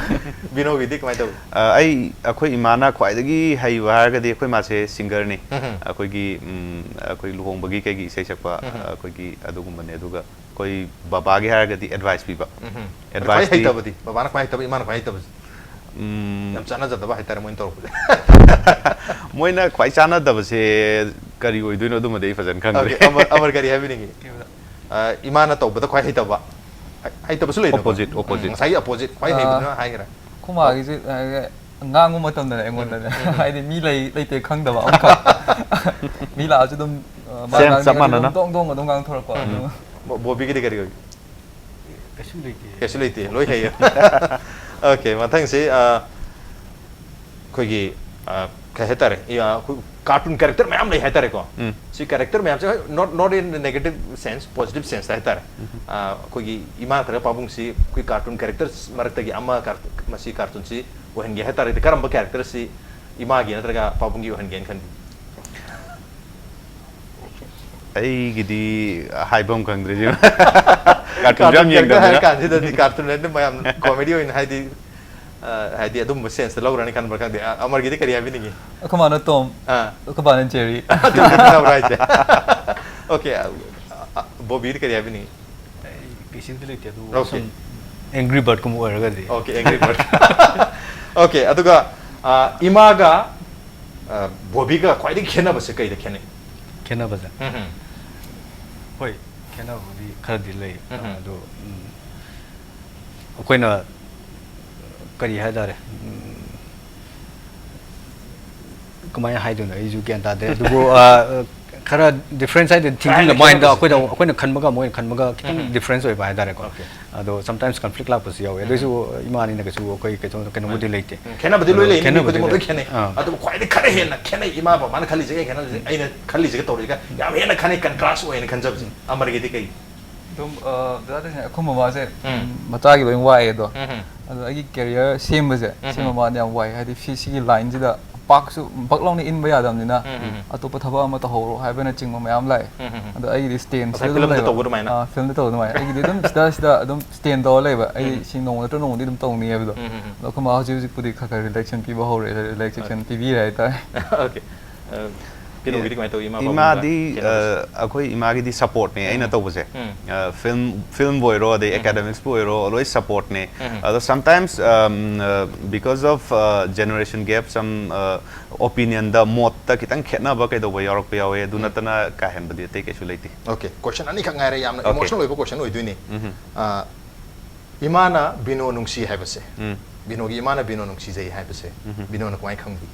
ꯕꯤꯅꯣꯒꯤꯗꯤ ꯀꯃꯥꯏꯅ ꯇꯧꯏ? ꯑ, ꯑꯩ, ꯑꯩꯈꯣꯏ ꯏꯃꯥꯅ ꯈ꯭ꯋꯥꯏꯗꯒꯤ ꯍꯩꯕ ꯍꯥꯏꯔꯒꯗꯤ ꯑꯩꯈꯣꯏ ꯃꯥꯁꯦ singerꯅꯤ꯫ ꯎꯝ, ꯎꯝ꯫ ꯑꯩꯈꯣꯏꯒꯤ, ꯎꯝ, ꯑꯩꯈꯣꯏ ꯂꯨꯍꯣꯡꯕꯒꯤ ꯀꯩꯒꯤ ꯏꯁꯩ ꯁꯛꯄ, ꯎꯝ, ꯎꯝ꯫ ꯑꯩꯈꯣꯏꯒꯤ ꯑꯗꯨꯒꯨꯝꯕꯅꯦ꯫ ꯑꯗꯨꯒ ꯑꯩꯈꯣꯏ ꯕꯕꯥꯒꯤ ꯍꯥꯏꯔꯒꯗꯤ advice ꯄꯤꯕ꯫ ꯎꯝ, ꯎꯝ꯫ ꯑꯗꯣ ꯈ꯭ꯋꯥꯏ adviceꯇꯤ ꯍꯩꯇꯕꯗꯤ? ꯕꯕꯥꯅ ꯈ꯭ꯋꯥꯏ ꯍꯩꯇꯕ, ꯏꯃꯥꯅ ꯈ꯭ꯋꯥꯏ ꯍꯩꯇꯕꯁꯦ? ꯎꯝ꯫ ꯌꯥꯝ ꯆꯥꯟꯅꯖꯗꯕ ꯍꯥꯏꯇꯥꯔꯦ ꯃꯣꯏꯅ ꯇꯧꯔꯛꯄꯁꯦ꯫ ꯃꯣꯏꯅ ꯈ꯭ꯋꯥꯏ ꯆꯥꯟꯅꯗꯕꯁꯦ ꯀꯔꯤ ꯑꯣꯏꯗꯣꯏꯅꯣ? ꯑꯗꯨꯃꯗꯤ ꯑꯩ ꯐꯖꯅ ꯈꯪꯗ꯭ꯔꯦ꯫ Okay, ꯑꯃꯔ, ꯑꯃꯔ ꯀꯔꯤ ꯍꯥꯏꯕꯤꯅꯤꯡꯉꯤ? ꯀꯩꯝꯇ꯫ ꯑ, ꯏꯃꯥꯅ ꯇꯧꯕꯗ ꯈ꯭ꯋꯥꯏ ꯍꯩꯇꯕ? ꯍꯩ- ꯍꯩꯇꯕꯁꯨ ꯂꯩꯗꯅ? Opposite, opposite. ꯎꯝ, ꯉꯁꯥꯏꯒꯤ opposite ꯈ꯭ꯋꯥꯏ ꯑ, ꯍꯩꯕꯗꯨꯅ ꯍꯥꯏꯈ꯭ꯔꯦ. ꯑꯩꯈꯣꯏ ꯃꯥꯒꯤꯁꯦ ꯍꯥꯏꯔꯒ ꯉꯥꯡꯕ ꯃꯇꯝꯗꯅꯦ ꯑꯩꯉꯣꯟꯗꯅꯦ, ꯍꯥꯏꯗꯤ ꯃꯤ ꯂꯩ ꯂꯩꯇꯦ ꯈꯪꯗꯕ ꯑꯃꯈꯛ꯫ ꯃꯤ ꯂꯥꯛꯑꯁꯨ ꯑꯗꯨꯝ ꯑ, ꯃꯥ Same, ꯉꯥꯡꯅꯤꯡꯉꯗꯤ ꯆꯞ ꯑꯗꯨꯝ ꯃꯥꯟꯅꯅ꯫ ꯗꯣꯡ ꯗꯣꯡ ꯑꯗꯨꯝ ꯉꯥꯡꯊꯣꯔꯛꯄ꯫ ꯎꯝ꯫ ꯑꯗꯨꯝ ꯕꯣ- ꯕꯣꯕꯤꯒꯤꯗꯤ ꯀꯔꯤ ꯑꯣꯏꯒꯦ? ꯀꯩꯁꯨ ꯂꯩꯇꯦ꯫ ꯀꯩꯁꯨ ꯂꯩꯇꯦ, ꯂꯣꯏ ꯍꯩꯌꯦ꯫ Okay, ꯃꯊꯪꯁꯤ, ꯑ, ꯑꯩꯈꯣꯏꯒꯤ, ꯑ, ꯀꯩ ꯍꯥꯏꯇꯥꯔꯦ, ꯏ- ꯑ, ꯑꯩꯈꯣꯏ cartoon character ꯃꯌꯥꯝ ꯂꯩ ꯍꯥꯏꯇꯥꯔꯦꯀꯣ꯫ ꯎꯝ꯫ ꯁꯤ character ꯃꯌꯥꯝꯁꯦ, ꯍꯣꯏ, not, not in negative sense, positive sense ꯍꯥꯏꯇꯥꯔꯦ꯫ ꯑ, ꯑꯩꯈꯣꯏꯒꯤ ꯏꯃꯥ ꯅꯠꯇ꯭ꯔꯒ ꯄꯥꯕꯨꯡꯁꯤ ꯑꯩꯈꯣꯏ cartoon characters ꯃꯔꯛꯇꯒꯤ ꯑꯃ, car- ꯃꯁꯤ cartoonꯁꯤ ꯑꯣꯏꯍꯟꯒꯦ ꯍꯥꯏꯇꯥꯔꯒꯗꯤ ꯀꯔꯝꯕ characterꯁꯤ ꯏꯃꯥꯒꯤ ꯅꯠꯇ꯭ꯔꯒ ꯄꯥꯕꯨꯡꯒꯤ ꯑꯣꯏꯍꯟꯒꯦꯅ ꯈꯟꯕꯤ? ꯑꯩꯒꯤꯗꯤ ꯍꯥꯏꯐꯝ ꯈꯪꯗ꯭ꯔꯦ ꯁꯤꯃ꯫ Cartoonꯁꯨ ꯌꯥꯝ Cartoon character ꯍꯥꯏꯔ ꯌꯦꯡꯗꯕꯅꯤꯅ꯫ ꯀꯥꯟꯁꯤꯗꯗꯤ cartoon ꯍꯥꯏꯗꯤ ꯃꯌꯥꯝ comedy ꯑꯣꯏꯅ ꯍꯥꯏꯗꯤ, ꯑ, ꯍꯥꯏꯗꯤ ꯑꯗꯨꯝꯕ senseꯇ ꯂꯧꯔꯅꯤ ꯈꯟꯕ꯭ꯔꯥ ꯈꯪꯗꯦ꯫ ꯑ, ꯑꯃꯔꯒꯤꯗꯤ ꯀꯔꯤ ꯍꯥꯏꯕꯤꯅꯤꯡꯉꯤ? ꯑꯩꯈꯣꯏ ꯃꯥꯅ ꯇꯣꯝ, ꯑꯥ꯫ ꯑꯩꯈꯣꯏ ꯕꯥꯅ ꯖꯦꯔꯤ꯫ ꯑꯗꯨ ꯈꯛꯇ ꯂꯧꯕ꯭ꯔꯥ ꯍꯥꯏꯁꯦ? Okay, ꯑ, ꯑ, ꯕꯣꯕꯤꯗꯤ ꯀꯔꯤ ꯍꯥꯏꯕꯤꯅꯤꯡꯉꯤ? ꯑꯩ ꯀꯩꯁꯨꯗꯤ ꯂꯩꯇꯦ ꯑꯗꯨ Okay. ꯁꯨꯝ Angry Bird ꯀꯨꯝꯕ ꯑꯣꯏꯔꯒꯗꯤ꯫ Okay, Angry Bird. Okay, ꯑꯗꯨꯒ, ꯑ, ꯏꯃꯥꯒ, ꯑ, ꯕꯣꯕꯤꯒ ꯈ꯭ꯋꯥꯏꯗꯒꯤ ꯈꯦꯠꯅꯕꯁꯦ ꯀꯩꯗ ꯈꯦꯠꯅꯩ? ꯈꯦꯠꯅꯕꯁꯦ꯫ ꯎꯝ ꯍꯝ. ꯍꯣꯏ, ꯈꯦꯠꯅꯕꯕꯨꯗꯤ ꯈꯔꯗꯤ ꯂꯩ꯫ ꯎꯝ꯫ ꯑꯗꯣ ꯎꯝ, ꯑꯩꯈꯣꯏꯅ ꯀꯔꯤ ꯍꯥꯏꯇꯥꯔꯦ, ꯎꯝ, ꯀꯃꯥꯏꯅ ꯍꯥꯏꯗꯣꯏꯅꯣ ꯑꯩꯁꯨ ꯒ꯭ꯌꯥꯟ ꯇꯥꯗꯦ꯫ ꯑꯗꯨꯕꯨ ꯑ, ꯈꯔ difference ꯍꯥꯏꯗꯤ thinking ꯍꯥꯏꯅ mindꯗ ꯈꯦꯠꯅꯕꯁꯦ꯫ ꯑꯩꯈꯣꯏꯗ ꯑꯩꯈꯣꯏꯅ ꯈꯟꯕꯒ ꯃꯣꯏꯅ ꯈꯟꯕꯒ ꯈꯤꯇꯪ ꯎꯝ꯫ Difference ꯑꯣꯏꯕ ꯍꯥꯏꯇꯥꯔꯦꯀꯣ꯫ Okay. ꯑꯗꯣ sometimes conflict ꯂꯥꯛꯄꯁꯨ ꯌꯥꯎꯋꯦ꯫ ꯑꯗꯨꯏꯁꯨ ꯏꯃꯥꯅꯤꯅ ꯀꯩꯁꯨ ꯑꯩꯈꯣꯏ ꯀꯩꯁꯨ ꯀꯩꯅꯣꯕꯨꯗꯤ ꯂꯩꯇꯦ꯫ ꯎꯝ, ꯈꯦꯠꯅꯕꯗꯤ ꯂꯣꯏ ꯑꯗꯣ ꯂꯩ, ꯃꯤ ꯈꯦꯠꯅꯕꯗꯤ ꯈꯨꯗꯤꯡꯃꯛ ꯂꯣꯏ ꯂꯩ꯫ ꯈꯦꯠꯅꯩ꯫ ꯑꯥ꯫ ꯑꯗꯨꯕꯨ ꯈ꯭ꯋꯥꯏꯗꯒꯤ ꯈꯔ ꯍꯦꯟꯅ ꯈꯦꯠꯅꯩ, ꯏꯃꯥ ꯕꯕꯥꯅ ꯈꯜꯂꯤꯁꯦ ꯀꯩ ꯈꯦꯠꯅꯕꯁꯦ, ꯑꯩꯅ ꯈꯜꯂꯤꯁꯤꯒ ꯇꯧꯔꯤꯁꯤꯒ ꯌꯥꯝ ꯍꯦꯟꯅ ꯈꯦꯠꯅꯩ, contrast ꯑꯣꯏꯅ ꯈꯟꯖꯕꯁꯦ꯫ ꯑꯃꯔꯒꯤꯗꯤ ꯀꯩ? ꯑꯗꯨꯝ ꯑ, ꯕ꯭ꯔꯗꯔ, ꯑꯩꯈꯣꯏ ꯃꯃꯥꯁꯦ ꯎꯝ꯫ ꯃꯆꯥꯒꯤ ꯂꯣꯏ ꯋꯥꯏꯑꯦ ꯑꯗꯣ꯫ ꯎꯝ ꯍꯝ. ꯑꯗꯣ ꯑꯩꯒꯤ career ꯁꯦꯝꯕꯁꯦ ꯁꯤ ꯎꯝ꯫ ꯃꯃꯥꯅ ꯌꯥꯝ ꯋꯥꯏ, ꯍꯥꯏꯗꯤ ꯁꯤ ꯁꯤꯒꯤ lineꯁꯤꯗ ꯄꯥꯛꯁꯨ ꯕꯛ ꯂꯥꯎꯅ ꯏꯟꯕ ꯌꯥꯗꯕꯅꯤꯅ ꯎꯝ ꯎꯝ꯫ ꯑꯇꯣꯞꯄ ꯊꯕꯛ ꯑꯃ ꯇꯧꯍꯧꯔꯣ ꯍꯥꯏꯕꯅꯆꯤꯡꯕ ꯃꯌꯥꯝ ꯂꯥꯛꯑꯦ꯫ ꯎꯝ ꯎꯝ ꯎꯝ꯫ ꯑꯗꯣ ꯑꯩꯒꯤꯗꯤ stanceꯁꯦ ꯉꯁꯥꯏ ꯑꯗꯨꯝ filmꯗ ꯂꯩꯕ꯫ ꯇꯧꯕ ꯑꯗꯨꯃꯥꯏꯅ? ꯑꯥ, filmꯗ ꯇꯧꯕ ꯑꯗꯨꯃꯥꯏꯅ ꯑꯩꯒꯤꯗꯤ ꯑꯗꯨꯝ ꯁꯤꯗ ꯁꯤꯗ ꯑꯗꯨꯝ stand ꯇꯧꯔ ꯂꯩꯕ꯫ ꯑꯩ ꯎꯝ꯫ ꯁꯤ ꯅꯣꯡꯃ ꯅꯠꯇ꯭ꯔ ꯅꯣꯡꯃꯗꯤ ꯑꯗꯨꯝ ꯇꯧꯅꯤ ꯍꯥꯏꯕꯗꯣ꯫ ꯎꯝ ꯎꯝ ꯎꯝ꯫ ꯑꯗꯣ ꯑꯩꯈꯣꯏ ꯃꯥ ꯍꯧꯖꯤꯛ ꯍꯧꯖꯤꯛꯄꯨꯗꯤ ꯈꯔ ꯈꯔ relaxation ꯄꯤꯕ ꯍꯧꯔꯦ, relaxation ꯄꯤꯕꯤꯔꯦ ꯍꯥꯏꯇꯥꯔꯦ꯫ Okay. ꯑ, ꯀꯩꯅꯣꯒꯤꯗꯤ ꯀꯃꯥꯏꯅ ꯇꯧꯏ? ꯏꯃꯥ ꯄꯥꯕꯨꯡꯒ ꯏꯃꯥꯗꯤ ꯈꯦꯠꯅꯕꯁꯦ? ꯑ, ꯑꯩꯈꯣꯏ ꯏꯃꯥꯒꯤꯗꯤ ꯁꯞꯄꯣꯔꯠꯅꯦ ꯑꯩꯅ ꯎꯝ. ꯇꯧꯕꯁꯦ. ꯐꯤꯜꯝ ꯐꯤꯜꯝꯕꯨ ꯑꯣꯏꯔꯣ, ꯑꯗꯩ ꯑꯦꯀꯥꯗꯃꯤꯛꯁꯄꯨ ꯑꯣꯏꯔꯣ, ꯂꯣꯏ ꯁꯞꯄꯣꯔꯠꯅꯦ. ꯎꯝ. ꯑꯗꯣ sometimes because of generation gap, some opinionꯗ, ꯃꯣꯠꯇ ꯈꯤꯇꯪ ꯈꯦꯠꯅꯕ ꯀꯩꯗꯧꯕ ꯌꯥꯎꯔꯛꯄ ꯌꯥꯎꯋꯦ. ꯑꯗꯨ ꯅꯠꯇꯅ ꯀꯥ ꯍꯦꯟꯕꯗꯤ ꯑꯇꯩ ꯀꯩꯁꯨ ꯂꯩꯇꯦ. Okay, question ꯑꯅꯤꯈꯛ ꯉꯥꯏꯔꯦ, ꯌꯥꯝꯅ Okay. emotional ꯑꯣꯏꯕ question ꯑꯣꯏꯗꯣꯏꯅꯤ. ꯎꯝ. ꯑ, ꯏꯃꯥꯅ ꯕꯤꯅꯣ ꯅꯨꯡꯁꯤ ꯍꯥꯏꯕꯁꯦ, ꯎꯝ. ꯕꯤꯅꯣꯒꯤ ꯏꯃꯥꯅ ꯕꯤꯅꯣ ꯅꯨꯡꯁꯤꯖꯩ ꯍꯥꯏꯕꯁꯦ, ꯎꯝ. ꯕꯤꯅꯣꯅ ꯀꯃꯥꯏꯅ ꯈꯪꯕꯤ?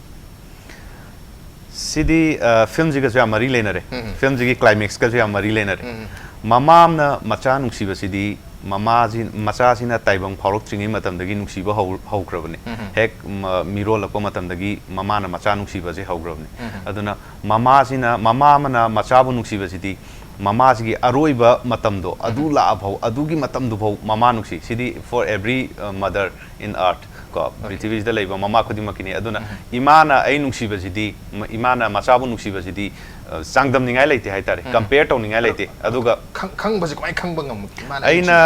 ꯁꯤꯗꯤ ꯑ, ꯐꯤꯜꯝꯁꯤꯒꯁꯨ ꯌꯥꯝ ꯃꯔꯤ ꯂꯩꯅꯔꯦ. ꯎꯝ. ꯐꯤꯜꯝꯁꯤꯒꯤ ꯀ꯭ꯂꯥꯏꯃꯦꯛꯁꯀꯁꯨ ꯌꯥꯝ ꯃꯔꯤ ꯂꯩꯅꯔꯦ. ꯎꯝ. ꯃꯃꯥ ꯑꯃꯅ ꯃꯆꯥ ꯅꯨꯡꯁꯤꯕꯁꯤꯗꯤ ꯃꯃꯥꯁꯤ, ꯃꯆꯥꯁꯤꯅ ꯇꯥꯏꯕꯪ ꯐꯥꯎꯔꯛꯇ꯭ꯔꯤꯉꯩ ꯃꯇꯝꯗꯒꯤ ꯅꯨꯡꯁꯤꯕ ꯍꯧ-, ꯍꯧꯈ꯭ꯔꯕꯅꯤ. ꯎꯝ. ꯍꯦꯛ ꯃ-, ꯃꯤꯔꯣꯜꯂꯛꯄ ꯃꯇꯝꯗꯒꯤ ꯃꯃꯥꯅ ꯃꯆꯥ ꯅꯨꯡꯁꯤꯕꯁꯦ ꯍꯧꯈ꯭ꯔꯕꯅꯤ. ꯎꯝ. ꯑꯗꯨꯅ ꯃꯃꯥꯁꯤꯅ, ꯃꯃꯥ ꯑꯃꯅ ꯃꯆꯥꯕꯨ ꯅꯨꯡꯁꯤꯕꯁꯤꯗꯤ ꯃꯃꯥꯁꯤꯒꯤ ꯑꯔꯣꯏꯕ ꯃꯇꯝꯗꯣ ꯑꯗꯨ ꯂꯥꯛꯑꯐꯥꯎ, ꯑꯗꯨꯒꯤ ꯃꯇꯝꯗꯨꯐꯥꯎ ꯃꯃꯥ ꯅꯨꯡꯁꯤ. ꯁꯤꯗꯤ for every mother in earth, ꯀꯣ, ꯄ꯭ꯔꯤꯊꯤꯕꯤꯁꯤꯗ ꯂꯩꯕ ꯃꯃꯥ ꯈꯨꯗꯤꯡꯃꯛꯀꯤꯅꯤ. ꯑꯗꯨꯅ ꯏꯃꯥꯅ ꯑꯩ ꯅꯨꯡꯁꯤꯕꯁꯤꯗꯤ, ꯃ-, ꯏꯃꯥꯅ ꯃꯆꯥꯕꯨ ꯅꯨꯡꯁꯤꯕꯁꯤꯗꯤ ꯑ, ꯆꯥꯡꯗꯝꯅꯤꯡꯉꯥꯏ ꯂꯩꯇꯦ ꯍꯥꯏꯇꯥꯔꯦ, compare ꯇꯧꯅꯤꯡꯉꯥꯏ ꯂꯩꯇꯦ. ꯑꯗꯨꯒ ꯈꯪ- ꯈꯪꯕꯁꯦ ꯀꯃꯥꯏꯅ ꯈꯪꯕ ꯉꯝꯃꯤ? ꯏꯃꯥꯅ ꯑꯩꯅ,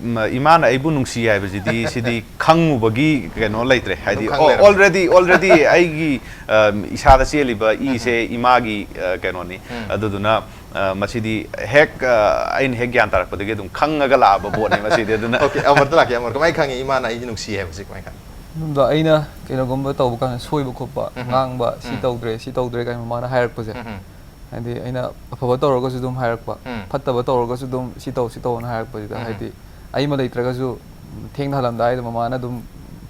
ꯃ-, ꯏꯃꯥꯅ ꯑꯩꯕꯨ ꯅꯨꯡꯁꯤ ꯍꯥꯏꯕꯁꯤꯗꯤ ꯁꯤꯗꯤ ꯈꯪꯉꯨꯕꯒꯤ ꯀꯩꯅꯣ ꯂꯩꯇ꯭ꯔꯦ. ꯍꯥꯏꯗꯤ ꯈꯪ ꯂꯩꯔꯝꯃꯦ. already already ꯑꯩꯒꯤ ꯑ, ꯏꯁꯥꯗ ꯆꯦꯜꯂꯤꯕ ꯏꯁꯦ ꯏꯃꯥꯒꯤ ꯑ, ꯀꯩꯅꯣꯅꯤ. ꯑꯗꯨꯗꯨꯅ ꯑ, ꯃꯁꯤꯗꯤ ꯍꯦꯛ ꯑ, ꯑꯩꯅ ꯍꯦꯛ ꯒ꯭ꯌꯥꯟ ꯇꯥꯔꯛꯄꯗꯒꯤ ꯑꯗꯨꯝ ꯈꯪꯉꯒ ꯂꯥꯛꯑꯕ ꯄꯣꯠꯅꯤ ꯃꯁꯤꯗꯤ. ꯑꯗꯨꯅ Okay, ꯑꯃꯔꯇ ꯂꯥꯛꯀꯦ, ꯑꯃꯔ, ꯀꯃꯥꯏꯅ ꯈꯪꯉꯤ ꯏꯃꯥꯅ ꯑꯩꯁꯦ ꯅꯨꯡꯁꯤ ꯍꯥꯏꯕꯁꯦ ꯀꯃꯥꯏꯅ ꯈꯪꯉꯤ? ꯑꯗꯨꯝꯗ ꯑꯩꯅ ꯀꯩꯅꯣꯒꯨꯝꯕ ꯇꯧꯕ ꯀꯥꯟꯗ ꯁꯣꯏꯕ ꯈꯣꯠꯄ, ꯉꯥꯡꯕ, ꯁꯤ ꯇꯧꯗ꯭ꯔꯦ, ꯁꯤ ꯇꯧꯗ꯭ꯔꯦ ꯀꯥꯏꯅ ꯃꯃꯥꯅ ꯍꯥꯏꯔꯛꯄꯁꯦ, ꯍꯥꯏꯗꯤ ꯑꯩꯅ ꯑꯐꯕ ꯇꯧꯔꯒꯁꯨ ꯑꯗꯨꯝ ꯍꯥꯏꯔꯛꯄ, ꯎꯝ. ꯐꯠꯇꯕ ꯇꯧꯔꯒꯁꯨ ꯑꯗꯨꯝ ꯁꯤ ꯇꯧ, ꯁꯤ ꯇꯧꯅ ꯍꯥꯏꯔꯛꯄꯁꯤꯗ, ꯍꯥꯏꯗꯤ ꯑꯩꯃ ꯂꯩꯇ꯭ꯔꯒꯁꯨ ꯊꯦꯡꯅ ꯍꯜꯂꯝꯗꯥꯏꯗ ꯃꯃꯥꯅ ꯑꯗꯨꯝ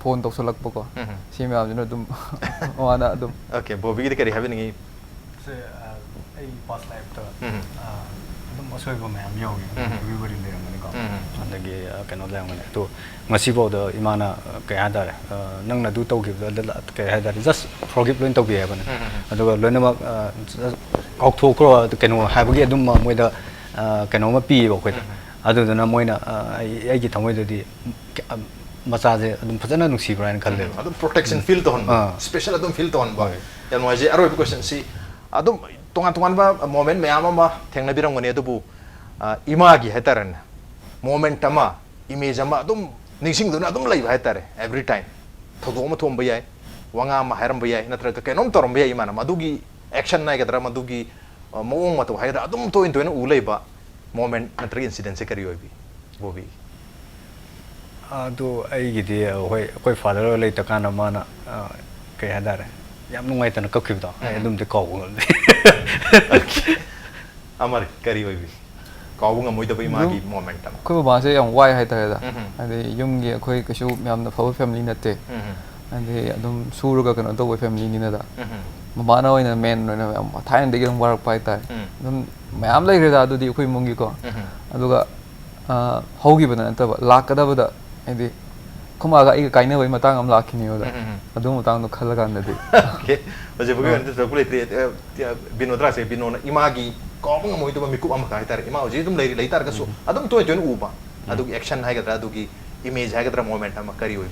ꯐꯣꯟ ꯇꯧꯁꯜꯂꯛꯄꯀꯣ, ꯁꯤ ꯃꯌꯥꯝꯁꯤꯅ ꯑꯗꯨꯝ ꯃꯃꯥꯅ ꯑꯗꯨꯝ Okay, ꯕꯣꯕꯤꯒꯤꯗꯤ ꯀꯔꯤ ꯍꯥꯏꯕꯤꯅꯤꯡꯉꯤ? ꯁꯦ, ꯑ, ꯑꯩ past lifeꯇ ꯎꯝ. ꯑ, ꯑꯗꯨꯝ ꯑꯁꯣꯏꯕ ꯃꯌꯥꯝ ꯌꯥꯎꯋꯤ, ꯎꯝ. ꯑꯗꯨꯒꯤ ꯋꯥꯔꯤ ꯂꯩꯔꯝꯒꯅꯤꯀꯣ. ꯎꯝ. ꯑꯗꯒꯤ, ꯑ, ꯀꯩꯅꯣ ꯂꯩꯔꯝꯒꯅꯤ꯫ ꯑꯗꯣ ꯉꯁꯤꯐꯥꯎꯗ ꯏꯃꯥꯅ, ꯑ, ꯀꯩ ꯍꯥꯏꯇꯥꯔꯦ, ꯑ, ꯅꯪꯅ ꯑꯗꯨ ꯇꯧꯈꯤꯕꯗꯣ, ꯑꯗꯨ ꯂ-, ꯀꯩ ꯍꯥꯏꯇꯥꯔꯦ, just forgive ꯂꯣꯏꯅ ꯇꯧꯕꯤ ꯍꯥꯏꯕꯅꯦ꯫ ꯎꯝ, ꯎꯝ, ꯎꯝ. ꯑꯗꯨꯒ ꯂꯣꯏꯅꯃꯛ, ꯑ, just ꯀꯥꯎꯊꯣꯛꯈ꯭ꯔꯣ, ꯑꯗꯨ ꯀꯩꯅꯣ ꯍꯥꯏꯕꯒꯤ ꯑꯗꯨꯝ ꯃꯣꯏꯗ, ꯑ, ꯀꯩꯅꯣꯝꯃ ꯄꯤꯌꯦꯕ ꯑꯩꯈꯣꯏꯗ꯫ ꯎꯝ. ꯑꯗꯨꯗꯨꯅ ꯃꯣꯏꯅ, ꯑ, ꯑꯩ, ꯑꯩꯒꯤ ꯊꯃꯣꯏꯗꯗꯤ, ꯑ, ꯃꯆꯥꯁꯦ ꯑꯗꯨꯝ ꯐꯖꯅ ꯅꯨꯡꯁꯤꯕ꯭ꯔꯥ ꯍꯥꯏꯅ ꯈꯜꯂꯦꯕ꯫ ꯑꯗꯨꯝ protection feel ꯇꯧꯍꯟꯕ, ꯑꯥ. special ꯑꯗꯨꯝ feel ꯇꯧꯍꯟꯕ꯫ ꯍꯣꯏ. ꯌꯥꯝ ꯅꯨꯡꯉꯥꯏꯖꯩ꯫ ꯑꯔꯣꯏꯕ questionꯁꯤ, ꯑꯗꯨꯝ ꯇꯣꯉꯥꯟ ꯇꯣꯉꯥꯟꯕ moment ꯃꯌꯥꯝ ꯑꯃ ꯊꯦꯡꯅꯕꯤꯔꯝꯒꯅꯤ, ꯑꯗꯨꯕꯨ, ꯑ, ꯏꯃꯥꯒꯤ ꯍꯥꯏꯇꯥꯔꯦꯅꯦ, moment ꯑꯃ, image ꯑꯃ ꯑꯗꯨꯝ ꯅꯤꯡꯁꯤꯡꯗꯨꯅ ꯑꯗꯨꯝ ꯂꯩꯕ ꯍꯥꯏꯇꯥꯔꯦ, every time꯫ ꯊꯧꯗꯣꯛ ꯑꯃ ꯊꯣꯛꯑꯝꯕ ꯌꯥꯏ, ꯋꯥꯉꯥꯡ ꯑꯃ ꯍꯥꯏꯔꯝꯕ ꯌꯥꯏ, ꯅꯠꯇ꯭ꯔꯒ ꯀꯩꯅꯣꯝ ꯇꯧꯔꯝꯕ ꯌꯥꯏ ꯏꯃꯥꯅ, ꯃꯗꯨꯒꯤ ꯑꯦꯛꯁꯟ ꯍꯥꯏꯒꯗ꯭ꯔꯥ, ꯃꯗꯨꯒꯤ ꯑ, ꯃꯑꯣꯡ ꯃꯇꯧ ꯍꯥꯏꯒꯗ꯭ꯔꯥ, ꯑꯗꯨꯝ ꯇꯣꯏꯅ ꯇꯣꯏꯅ ꯎ ꯂꯩꯕ ꯃꯣꯃꯦꯟꯠ ꯅꯠꯇ꯭ꯔꯒ ꯏꯟꯁꯤꯗꯦꯟꯠꯁꯦ ꯀꯔꯤ ꯑꯣꯏꯕꯤ? ꯕꯣꯕꯤ? ꯑꯗꯨ ꯑꯩꯒꯤꯗꯤ ꯑꯩꯈꯣꯏ ꯑꯩꯈꯣꯏ ꯐꯥꯗꯔ ꯂꯩꯇ꯭ꯔꯀꯥꯟꯗ ꯃꯥꯅ ꯑ, ꯀꯩ ꯍꯥꯏꯇꯥꯔꯦ, ꯌꯥꯝ ꯅꯨꯡꯉꯥꯏꯇꯅ ꯀꯞꯈꯤꯕꯗꯣ ꯑꯩ ꯑꯗꯨꯝꯗꯤ ꯀꯥꯎꯕ ꯉꯝꯗꯦ. ꯑꯃꯔ, ꯀꯔꯤ ꯑꯣꯏꯕꯤ? ꯀꯥꯎꯕ ꯉꯝꯃꯣꯏꯗꯕ ꯏꯃꯥꯒꯤ ꯃꯣꯃꯦꯟꯠ ꯑꯃ. ꯑꯩꯈꯣꯏ ꯕꯕꯥꯁꯦ ꯌꯥꯝ ꯋꯥꯏ ꯍꯥꯏꯇꯥꯔꯦꯗ. ꯍꯥꯏꯗꯤ ꯌꯨꯝꯒꯤ ꯑꯩꯈꯣꯏ ꯀꯩꯁꯨ ꯌꯥꯝꯅ ꯐꯕ ꯐꯦꯃꯤꯂꯤ ꯅꯠꯇꯦ. ꯍꯥꯏꯗꯤ ꯑꯗꯨꯝ ꯁꯨꯔꯒ ꯀꯩꯅꯣ ꯇꯧꯕ ꯐꯦꯃꯤꯂꯤꯅꯤꯅꯗ. ꯃꯃꯥꯅ ꯑꯣꯏꯅ ꯃꯦꯟ ꯑꯣꯏꯅ ꯌꯥꯝ ꯊꯥꯏꯅꯗꯒꯤ ꯑꯗꯨꯝ ꯋꯥꯔꯛꯄ ꯍꯥꯏꯇꯥꯔꯦ. ꯑꯗꯨꯝ ꯃꯌꯥꯝ ꯂꯩꯈ꯭ꯔꯦꯗ ꯑꯗꯨꯗꯤ ꯑꯩꯈꯣꯏ ꯏꯃꯨꯡꯒꯤꯀꯣ. ꯑꯗꯨꯒ ꯑ, ꯍꯧꯈꯤꯕꯗ ꯅꯠꯇꯕ, ꯂꯥꯛꯀꯗꯕꯗ, ꯍꯥꯏꯗꯤ ꯑꯩꯈꯣꯏ ꯃꯥꯒ ꯑꯩꯒ ꯀꯥꯏꯅꯕꯒꯤ ꯃꯇꯥꯡ ꯑꯃ ꯂꯥꯛꯈꯤꯅꯦꯕꯗ. ꯑꯗꯨ ꯃꯇꯥꯡꯗꯣ ꯈꯜꯂꯀꯥꯟꯗꯗꯤ. ꯑꯣꯀꯦ, ꯍꯧꯖꯤꯛ ꯐꯥꯎꯒꯤ ꯑꯣꯏꯅꯗꯤ ꯊꯣꯏꯗꯣꯛꯄ ꯂꯩꯇ꯭ꯔꯤ. ꯑ, ꯑ, ꯕꯤꯅꯣꯗ ꯔꯥꯖꯁꯦ, ꯕꯤꯅꯣꯅ ꯏꯃꯥꯒꯤ ꯀꯥꯎꯕ ꯉꯝꯃꯣꯏꯗꯕ ꯃꯤꯀꯨꯞ ꯑꯃꯈꯛ ꯍꯥꯏꯇꯥꯔꯦ. ꯏꯃꯥ ꯍꯧꯖꯤꯛ ꯑꯗꯨꯝ ꯂꯩꯔꯤ, ꯂꯩ ꯇꯥꯔꯒꯁꯨ ꯑꯗꯨꯝ ꯇꯣꯏ ꯇꯣꯏꯅ ꯎꯕ ꯑꯗꯨꯒꯤ ꯑꯦꯛꯁꯟ ꯍꯥꯏꯒꯗ꯭ꯔꯥ, ꯑꯗꯨꯒꯤ ꯏꯃꯦꯖ ꯍꯥꯏꯒꯗ꯭ꯔꯥ, ꯃꯣꯃꯦꯟꯠ ꯑꯃ ꯀꯔꯤ ꯑꯣꯏ?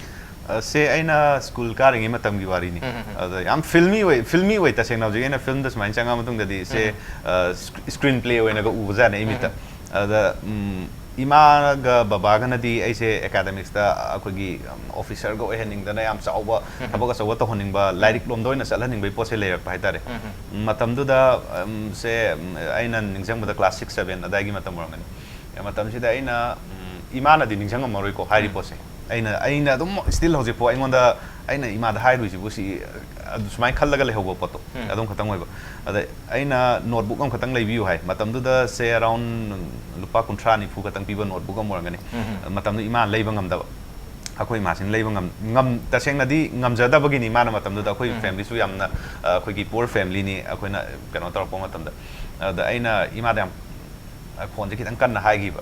ꯑ, ꯁꯦ ꯑꯩꯅ ꯁ꯭ꯀꯨꯜ ꯀꯥꯔꯤꯉꯩ ꯃꯇꯝꯒꯤ ꯋꯥꯔꯤꯅꯤ. ꯑꯗ ꯌꯥꯝ ꯐꯤꯜꯃꯤ ꯑꯣꯏ, ꯐꯤꯜꯃꯤ ꯑꯣꯏ ꯇꯁꯦꯡꯅ. ꯍꯧꯖꯤꯛ ꯑꯩꯅ ꯐꯤꯜꯝꯗ ꯁꯨꯃꯥꯏꯅ ꯆꯪꯉ ꯃꯇꯨꯡꯗꯗꯤ ꯁꯦ, ꯑ, ꯁ꯭ꯀ-, ꯁ꯭ꯀ꯭ꯔꯤꯟ ꯄ꯭ꯂꯦ ꯑꯣꯏꯅꯒ ꯎꯕꯖꯥꯠꯅꯦ ꯑꯩ ꯃꯤꯠꯇ. ꯑꯗ ꯎꯝ, ꯏꯃꯥꯒ ꯕꯕꯥꯒꯅꯗꯤ ꯑꯩꯁꯦ ꯑꯦꯀꯥꯗꯃꯤꯛꯁꯇ ꯑꯩꯈꯣꯏꯒꯤ, ꯎꯝ, ꯑꯣꯐꯤꯁꯔꯒ ꯑꯣꯏꯍꯟꯅꯤꯡꯗꯅ ꯌꯥꯝ ꯆꯥꯎꯕ ꯊꯕꯛ ꯑꯆꯧꯕ ꯇꯧꯍꯟꯅꯤꯡꯕ, ꯂꯥꯏꯔꯤꯛ ꯂꯣꯝꯗ ꯑꯣꯏꯅ ꯆꯠꯍꯟꯅꯤꯡꯕꯒꯤ ꯄꯣꯠꯁꯦ ꯂꯩꯔꯛꯄ ꯍꯥꯏꯇꯥꯔꯦ. ꯃꯇꯝꯗꯨꯗ ꯎꯝ, ꯁꯦ, ꯎꯝ, ꯑꯩꯅ ꯅꯤꯡꯁꯤꯡꯕꯗ ꯀ꯭ꯂꯥꯁ ꯁꯤꯛꯁ ꯁꯕꯦꯟ ꯑꯗꯥꯏꯒꯤ ꯃꯇꯝ ꯑꯣꯏꯔꯝꯒꯅꯤ. ꯃꯇꯝꯁꯤꯗ ꯑꯩꯅ ꯎꯝ, ꯏꯃꯥꯅꯗꯤ ꯅꯤꯡꯁꯤꯡꯉꯝꯃꯔꯣꯏꯀꯣ ꯍꯥꯏꯔꯤ ꯄꯣꯠꯁꯦ. ꯑꯩꯅ ꯑꯩꯅ ꯑꯗꯨꯝ ꯁ꯭ꯇꯤꯜ ꯍꯧꯖꯤꯛꯐꯥꯎ ꯑꯩꯉꯣꯟꯗ ꯑꯩꯅ ꯏꯃꯥꯗ ꯍꯥꯏꯔꯨꯏꯁꯤꯕꯨ ꯁꯤ, ꯑꯗꯨ ꯁꯨꯃꯥꯏꯅ ꯈꯜꯂꯒ ꯂꯩꯍꯧꯕ ꯄꯣꯠꯇꯣ ꯑꯗꯨꯝ ꯈꯛꯇꯪ ꯑꯣꯏꯕ. ꯑꯗ ꯑꯩꯅ ꯅꯣꯠꯕꯨꯛ ꯑꯃꯈꯛꯇꯪ ꯂꯩꯕꯤꯌꯨ ꯍꯥꯏ. ꯃꯇꯝꯗꯨꯗ ꯁꯦ ꯑꯔꯥꯎꯟ ꯂꯨꯄꯥ ꯀꯨꯟꯊ꯭ꯔꯥ ꯅꯤꯐꯨ ꯈꯛꯇꯪ ꯄꯤꯕ ꯅꯣꯠꯕꯨꯛ ꯑꯃ ꯑꯣꯏꯔꯝꯒꯅꯤ. ꯃꯇꯝꯗꯨ ꯏꯃꯥꯅ ꯂꯩꯕ ꯉꯝꯗꯕ, ꯑꯩꯈꯣꯏ ꯏꯃꯥꯁꯤꯅ ꯂꯩꯕ ꯉꯝ, ꯉꯝ, ꯇꯁꯦꯡꯅꯗꯤ ꯉꯝꯖꯗꯕꯒꯤꯅꯤ. ꯃꯥꯅ ꯃꯇꯝꯗꯨꯗ ꯑꯩꯈꯣꯏ ꯐꯦꯃꯤꯂꯤꯁꯨ ꯌꯥꯝꯅ ꯑ, ꯑꯩꯈꯣꯏꯒꯤ ꯄꯨꯋꯔ ꯐꯦꯃꯤꯂꯤꯅꯤ. ꯑꯩꯈꯣꯏꯅ ꯀꯩꯅꯣ ꯇꯧꯔꯛꯄ ꯃꯇꯝꯗ, ꯑꯗ ꯑꯩꯅ ꯏꯃꯥꯗ ꯌꯥꯝ ꯑ, ꯈꯣꯟꯁꯦ ꯈꯤꯇꯪ ꯀꯟꯅ ꯍꯥꯏꯈꯤꯕ.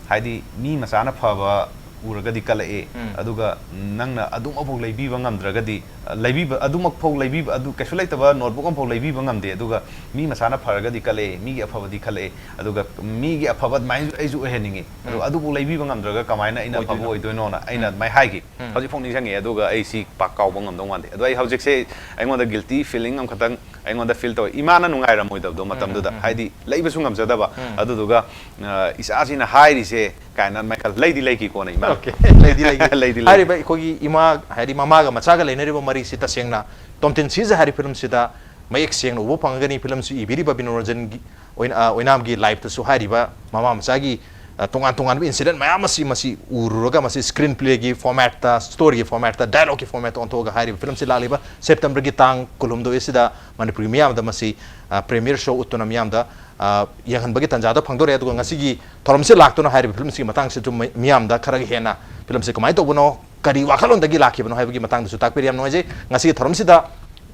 ꯍꯥꯏꯗꯤ ꯃꯤ ꯃꯆꯥꯅ ꯐꯕ ꯎꯔꯒꯗꯤ ꯀꯜꯂꯛꯑꯦ, ꯑꯗꯨꯒ ꯅꯪꯅ ꯑꯗꯨꯃꯛꯐꯥꯎ ꯂꯩꯕꯤꯕ ꯉꯝꯗ꯭ꯔꯒꯗꯤ, ꯑ, ꯂꯩꯕꯤꯕ, ꯑꯗꯨꯃꯛꯐꯥꯎ ꯂꯩꯕꯤꯕ, ꯑꯗꯨ ꯀꯩꯁꯨ ꯂꯩꯇꯕ ꯅꯣꯠꯕꯨꯛ ꯑꯃꯐꯥꯎ ꯂꯩꯕꯤꯕ ꯉꯝꯗꯦ, ꯑꯗꯨꯒ ꯃꯤ ꯃꯆꯥꯅ ꯐꯔꯒꯗꯤ ꯀꯜꯂꯛꯑꯦ, ꯃꯤꯒꯤ ꯑꯐꯕꯗꯤ ꯈꯜꯂꯛꯑꯦ, ꯑꯗꯨꯒ ꯃꯤꯒꯤ ꯑꯐꯕ ꯑꯗꯨꯃꯥꯏꯅ ꯑꯩꯁꯨ ꯑꯣꯏꯍꯟꯅꯤꯡꯉꯤ, ꯑꯗꯣ ꯑꯗꯨꯕꯨ ꯂꯩꯕꯤꯕ ꯉꯝꯗ꯭ꯔꯒ ꯀꯃꯥꯏꯅ ꯑꯩꯅ ꯑꯐꯕ ꯑꯣꯏꯗꯣꯏꯅꯣꯅ ꯑꯩꯅ ꯑꯗꯨꯃꯥꯏꯅ ꯍꯥꯏꯈꯤ. ꯍꯧꯖꯤꯛꯐꯥꯎ ꯅꯤꯡꯁꯤꯡꯉꯦ, ꯑꯗꯨꯒ ꯑꯩ ꯁꯤ ꯄꯥꯛ ꯀꯥꯎꯕ ꯉꯝꯗꯧ ꯃꯥꯟꯗꯦ. ꯑꯗꯣ ꯑꯩ ꯍꯧꯖꯤꯛꯁꯦ ꯑꯩꯉꯣꯟꯗ ꯒꯤꯜꯇꯤ ꯐꯤꯂꯤꯡ ꯑꯃꯈꯛꯇꯪ ꯑꯩꯉꯣꯟꯗ ꯐꯤꯜ ꯇꯧꯋꯦ. ꯏꯃꯥꯅ ꯅꯨꯡꯉꯥꯏꯔꯝꯃꯣꯏꯗꯕꯗꯣ ꯃꯇꯝꯗꯨꯗ, ꯍꯥꯏꯗꯤ ꯂꯩꯕꯁꯨ ꯉꯝꯖꯗꯕ, ꯑꯗꯨꯗꯨꯒ ꯑ, ꯏꯆꯥꯁꯤꯅ ꯍꯥꯏꯔꯤꯁꯦ ꯀꯥꯏꯅ ꯑꯗꯨꯃꯥꯏꯅ ꯈꯜ-, ꯂꯩꯗꯤ ꯂꯩꯈꯤꯀꯣꯅ ꯏꯃꯥ. ꯑꯣꯀꯦ, ꯂꯩꯗꯤ ꯂꯩꯈꯤ. ꯂꯩꯗꯤ ꯂꯩ. ꯍꯥꯏꯔꯤꯕ ꯑꯩꯈꯣꯏꯒꯤ ꯏꯃꯥ, ꯍꯥꯏꯗꯤ ꯃꯃꯥꯒ ꯃꯆꯥꯒ ꯂꯩꯅꯔꯤꯕ ꯃꯔꯤꯁꯤ ꯇꯁꯦꯡꯅ ꯇꯣꯝꯊꯤꯟ ꯁꯤꯖ ꯍꯥꯏꯔꯤꯕ ꯐꯤꯂꯝꯁꯤꯗ ꯃꯌꯦꯛ ꯁꯦꯡꯅ ꯎꯕ ꯐꯪꯒꯅꯤ꯫ ꯐꯤꯂꯝꯁꯤ ꯏꯕꯤꯔꯤꯕ ꯕꯤꯅꯣ ꯔꯟꯖꯟꯒꯤ ꯑꯣꯏꯅ, ꯑ, ꯑꯣꯏꯅꯥꯝꯒꯤ ꯂꯥꯏꯐꯇꯁꯨ ꯍꯥꯏꯔꯤꯕ ꯃꯃꯥ ꯃꯆꯥꯒꯤ, ꯑ, ꯇꯣꯉꯥꯟ ꯇꯣꯉꯥꯟꯕ ꯏꯟꯁꯤꯗꯦꯟ ꯃꯌꯥꯝ ꯑꯁꯤ ꯃꯁꯤ ꯎꯔꯨꯔꯒ, ꯃꯁꯤ ꯁ꯭ꯀ꯭ꯔꯤꯟ ꯄ꯭ꯂꯦꯒꯤ ꯐꯣꯔꯃꯦꯠꯇ, ꯁ꯭ꯇꯣꯔꯤꯒꯤ ꯐꯣꯔꯃꯦꯠꯇ, ꯗꯥꯏꯂꯣꯒꯀꯤ ꯐꯣꯔꯃꯦꯠꯇ ꯑꯣꯟꯊꯣꯛꯑꯒ ꯍꯥꯏꯔꯤꯕ ꯐꯤꯂꯝꯁꯤ ꯂꯥꯛꯂꯤꯕ ꯁꯦꯞꯇꯦꯝꯕꯔꯒꯤ ꯇꯥꯡ ꯀꯨꯟꯍꯨꯝꯗꯣꯏ ꯑꯁꯤꯗ ꯃꯅꯤꯄꯨꯔꯒꯤ ꯃꯤꯌꯥꯝꯗ ꯃꯁꯤ, ꯑ, ꯄ꯭ꯔꯤꯃꯤꯌꯔ ꯁꯣ ꯎꯠꯇꯨꯅ ꯃꯤꯌꯥꯝꯗ, ꯑ, ꯌꯦꯡꯍꯟꯕꯒꯤ ꯇꯥꯟꯖꯥꯗꯣ ꯐꯪꯗꯣꯔꯦ꯫ ꯑꯗꯨꯒ ꯉꯁꯤꯒꯤ ꯊꯧꯔꯝꯁꯤ ꯂꯥꯛꯇꯨꯅ ꯍꯥꯏꯔꯤꯕ ꯐꯤꯂꯝꯁꯤꯒꯤ ꯃꯇꯥꯡꯁꯤꯁꯨ ꯃꯤ-, ꯃꯤꯌꯥꯝꯗ ꯈꯔꯒ ꯍꯦꯟꯅ ꯐꯤꯂꯝꯁꯤ ꯀꯃꯥꯏꯅ ꯇꯧꯕꯅꯣ, ꯀꯔꯤ ꯋꯥꯈꯜꯂꯣꯟꯗꯒꯤ ꯂꯥꯛꯈꯤꯕꯅꯣ ꯍꯥꯏꯕꯒꯤ ꯃꯇꯥꯡꯗꯁꯨ ꯇꯥꯛꯄꯤꯔꯦ꯫ ꯌꯥꯝ ꯅꯨꯡꯉꯥꯏꯖꯩ꯫ ꯉꯁꯤꯒꯤ ꯊꯧꯔꯝꯁꯤꯗ,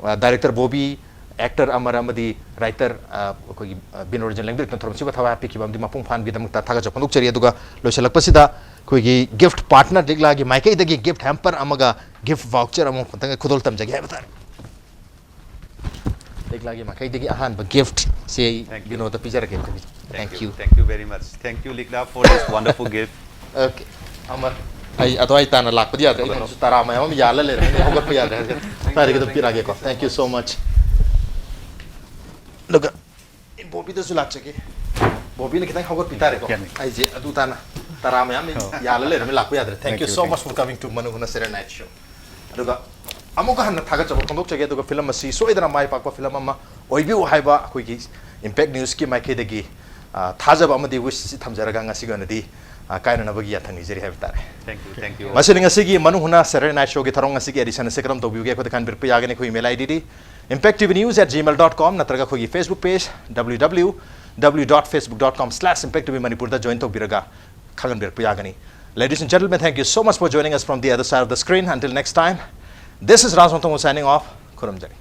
ꯑ, ꯗꯥꯏꯔꯦꯛꯇꯔ ꯕꯣꯕꯤ, ꯑꯦꯛꯇꯔ ꯑꯃꯔ ꯑꯃꯗꯤ ꯔꯥꯏꯇꯔ, ꯑ, ꯑꯩꯈꯣꯏꯒꯤ, ꯑ, ꯕꯤꯅꯣ ꯔꯟꯖꯟ ꯂꯦꯡꯗ꯭ꯔꯤꯛꯅ ꯊꯧꯔꯝꯁꯤꯕꯨ ꯊꯋꯥꯏ ꯍꯥꯞꯄꯤꯈꯤꯕ ꯑꯃꯗꯤ ꯃꯄꯨꯡ ꯐꯥꯍꯟꯕꯒꯤꯗꯃꯛꯇ ꯊꯥꯒꯠꯆꯕ ꯐꯣꯡꯗꯣꯛꯆꯔꯤ꯫ ꯑꯗꯨꯒ ꯂꯣꯏꯁꯤꯜꯂꯛꯄꯁꯤꯗ ꯑꯩꯈꯣꯏꯒꯤ ꯒꯤꯐꯠ ꯄꯥꯔꯠꯅꯔ ꯂꯤꯛꯂꯥꯒꯤ ꯃꯥꯏꯀꯩꯗꯒꯤ ꯒꯤꯐꯠ ꯍꯦꯝꯄꯔ ꯑꯃꯒ ꯒꯤꯐꯠ ꯚꯥꯎꯆꯔ ꯑꯃ ꯈꯛꯇꯪ ꯈꯨꯗꯣꯜ ꯇꯝꯖꯒꯦ ꯍꯥꯏꯕ ꯇꯥꯔꯦ꯫ ꯂꯤꯛꯂꯥꯒꯤ ꯃꯥꯏꯀꯩꯗꯒꯤ ꯑꯍꯥꯟꯕ ꯒꯤꯐꯠꯁꯦ ꯑꯩ ꯕꯤꯅꯣꯗ ꯄꯤꯖꯔꯒꯦ꯫ Thank you. Thank you very much. Thank you, Likla, for this wonderful gift. Okay. ꯑꯃ, ꯑꯩ ꯑꯗꯨꯋꯥꯏ ꯇꯥꯅ ꯂꯥꯛꯄꯗꯤ ꯌꯥꯗ꯭ꯔꯦ꯫ ꯑꯩꯉꯣꯟꯗꯁꯨ ꯇꯔꯥ ꯃꯌꯥꯝ ꯑꯃ ꯌꯥꯜꯂ ꯂꯩꯔꯦ꯫ ꯑꯩ ꯍꯧꯒꯠꯄ ꯌꯥꯗ꯭ꯔꯦ꯫ ꯁ꯭ꯋꯥꯏꯗꯒꯤ ꯑꯗꯨꯝ ꯄꯤꯔꯛꯑꯒꯦꯀꯣ꯫ Thank you so much. ꯑꯗꯨꯒ ꯕꯣꯕꯤꯗꯁꯨ ꯂꯥꯛꯆꯒꯦ꯫ ꯕꯣꯕꯤꯅ ꯈꯤꯇꯪ ꯍꯧꯒꯠꯄꯤ ꯇꯥꯔꯦꯀꯣ꯫ ꯌꯥꯅꯤ꯫ ꯑꯩꯁꯦ ꯑꯗꯨ ꯇꯥꯅ ꯇꯔꯥ ꯃꯌꯥꯝ ꯑꯣ꯫ ꯌꯥꯜꯂ ꯂꯩꯔꯝꯃꯦ, ꯂꯥꯛꯄ ꯌꯥꯗ꯭ꯔꯦ꯫ Thank you so much for coming to Manu Huna Serenade Show. ꯑꯗꯨꯒ ꯑꯃꯨꯛꯀ ꯍꯟꯅ ꯊꯥꯒꯠꯆꯕ ꯐꯣꯡꯗꯣꯛꯆꯒꯦ꯫ ꯑꯗꯨꯒ ꯐꯤꯂꯝ ꯑꯁꯤ ꯁꯣꯏꯗꯅ ꯃꯥꯏ ꯄꯥꯛꯄ ꯐꯤꯂꯝ ꯑꯃ ꯑꯣꯏꯕꯤꯌꯨ ꯍꯥꯏꯕ ꯑꯩꯈꯣꯏꯒꯤ ꯏꯝꯄꯦꯛ ꯅ꯭ꯌꯨꯁꯀꯤ ꯃꯥꯏꯀꯩꯗꯒꯤ, ꯑ, ꯊꯥꯖꯕ ꯑꯃꯗꯤ ꯋꯤꯁ ꯊꯝꯖꯔꯒ ꯉꯁꯤꯒꯤ ꯑꯣꯏꯅꯗꯤ, ꯑ, ꯀꯥꯏꯅꯅꯕꯒꯤ ꯌꯥꯊꯪ ꯅꯤꯖꯔꯤ ꯍꯥꯏꯕ ꯇꯥꯔꯦ꯫ Thank you, thank you. ꯃꯁꯤꯅ ꯉꯁꯤꯒꯤ ꯃꯅꯨ ꯍꯨꯅꯥ ꯁꯦꯇꯔꯗꯦ ꯅꯥꯏꯠ ꯁꯣꯒꯤ ꯊꯧꯔꯝ ꯑꯁꯤꯒꯤ ꯑꯦꯗꯤꯁꯟ ꯑꯁꯤ ꯀꯔꯝ ꯇꯧꯕꯤꯌꯨꯒꯦ? ꯑꯩꯈꯣꯏꯗ ꯈꯟꯕꯤꯔꯛꯄ ꯌꯥꯒꯅꯤ꯫ ꯑꯩꯈꯣꯏ email ID D impacttvnews at gmail dot com ꯅꯠꯇ꯭ꯔꯒ ꯑꯩꯈꯣꯏꯒꯤ Facebook page W W W dot facebook dot com slash impacttvmanipur ꯗ join ꯇꯧꯕꯤꯔꯒ ꯈꯪꯍꯟꯕꯤꯔꯛꯄ ꯌꯥꯒꯅꯤ꯫ Ladies and gentlemen, thank you so much for joining us from the other side of the screen. Until next time, this is Raj Thongthong signing off. ꯈꯨꯔꯨꯝꯖꯔꯤ꯫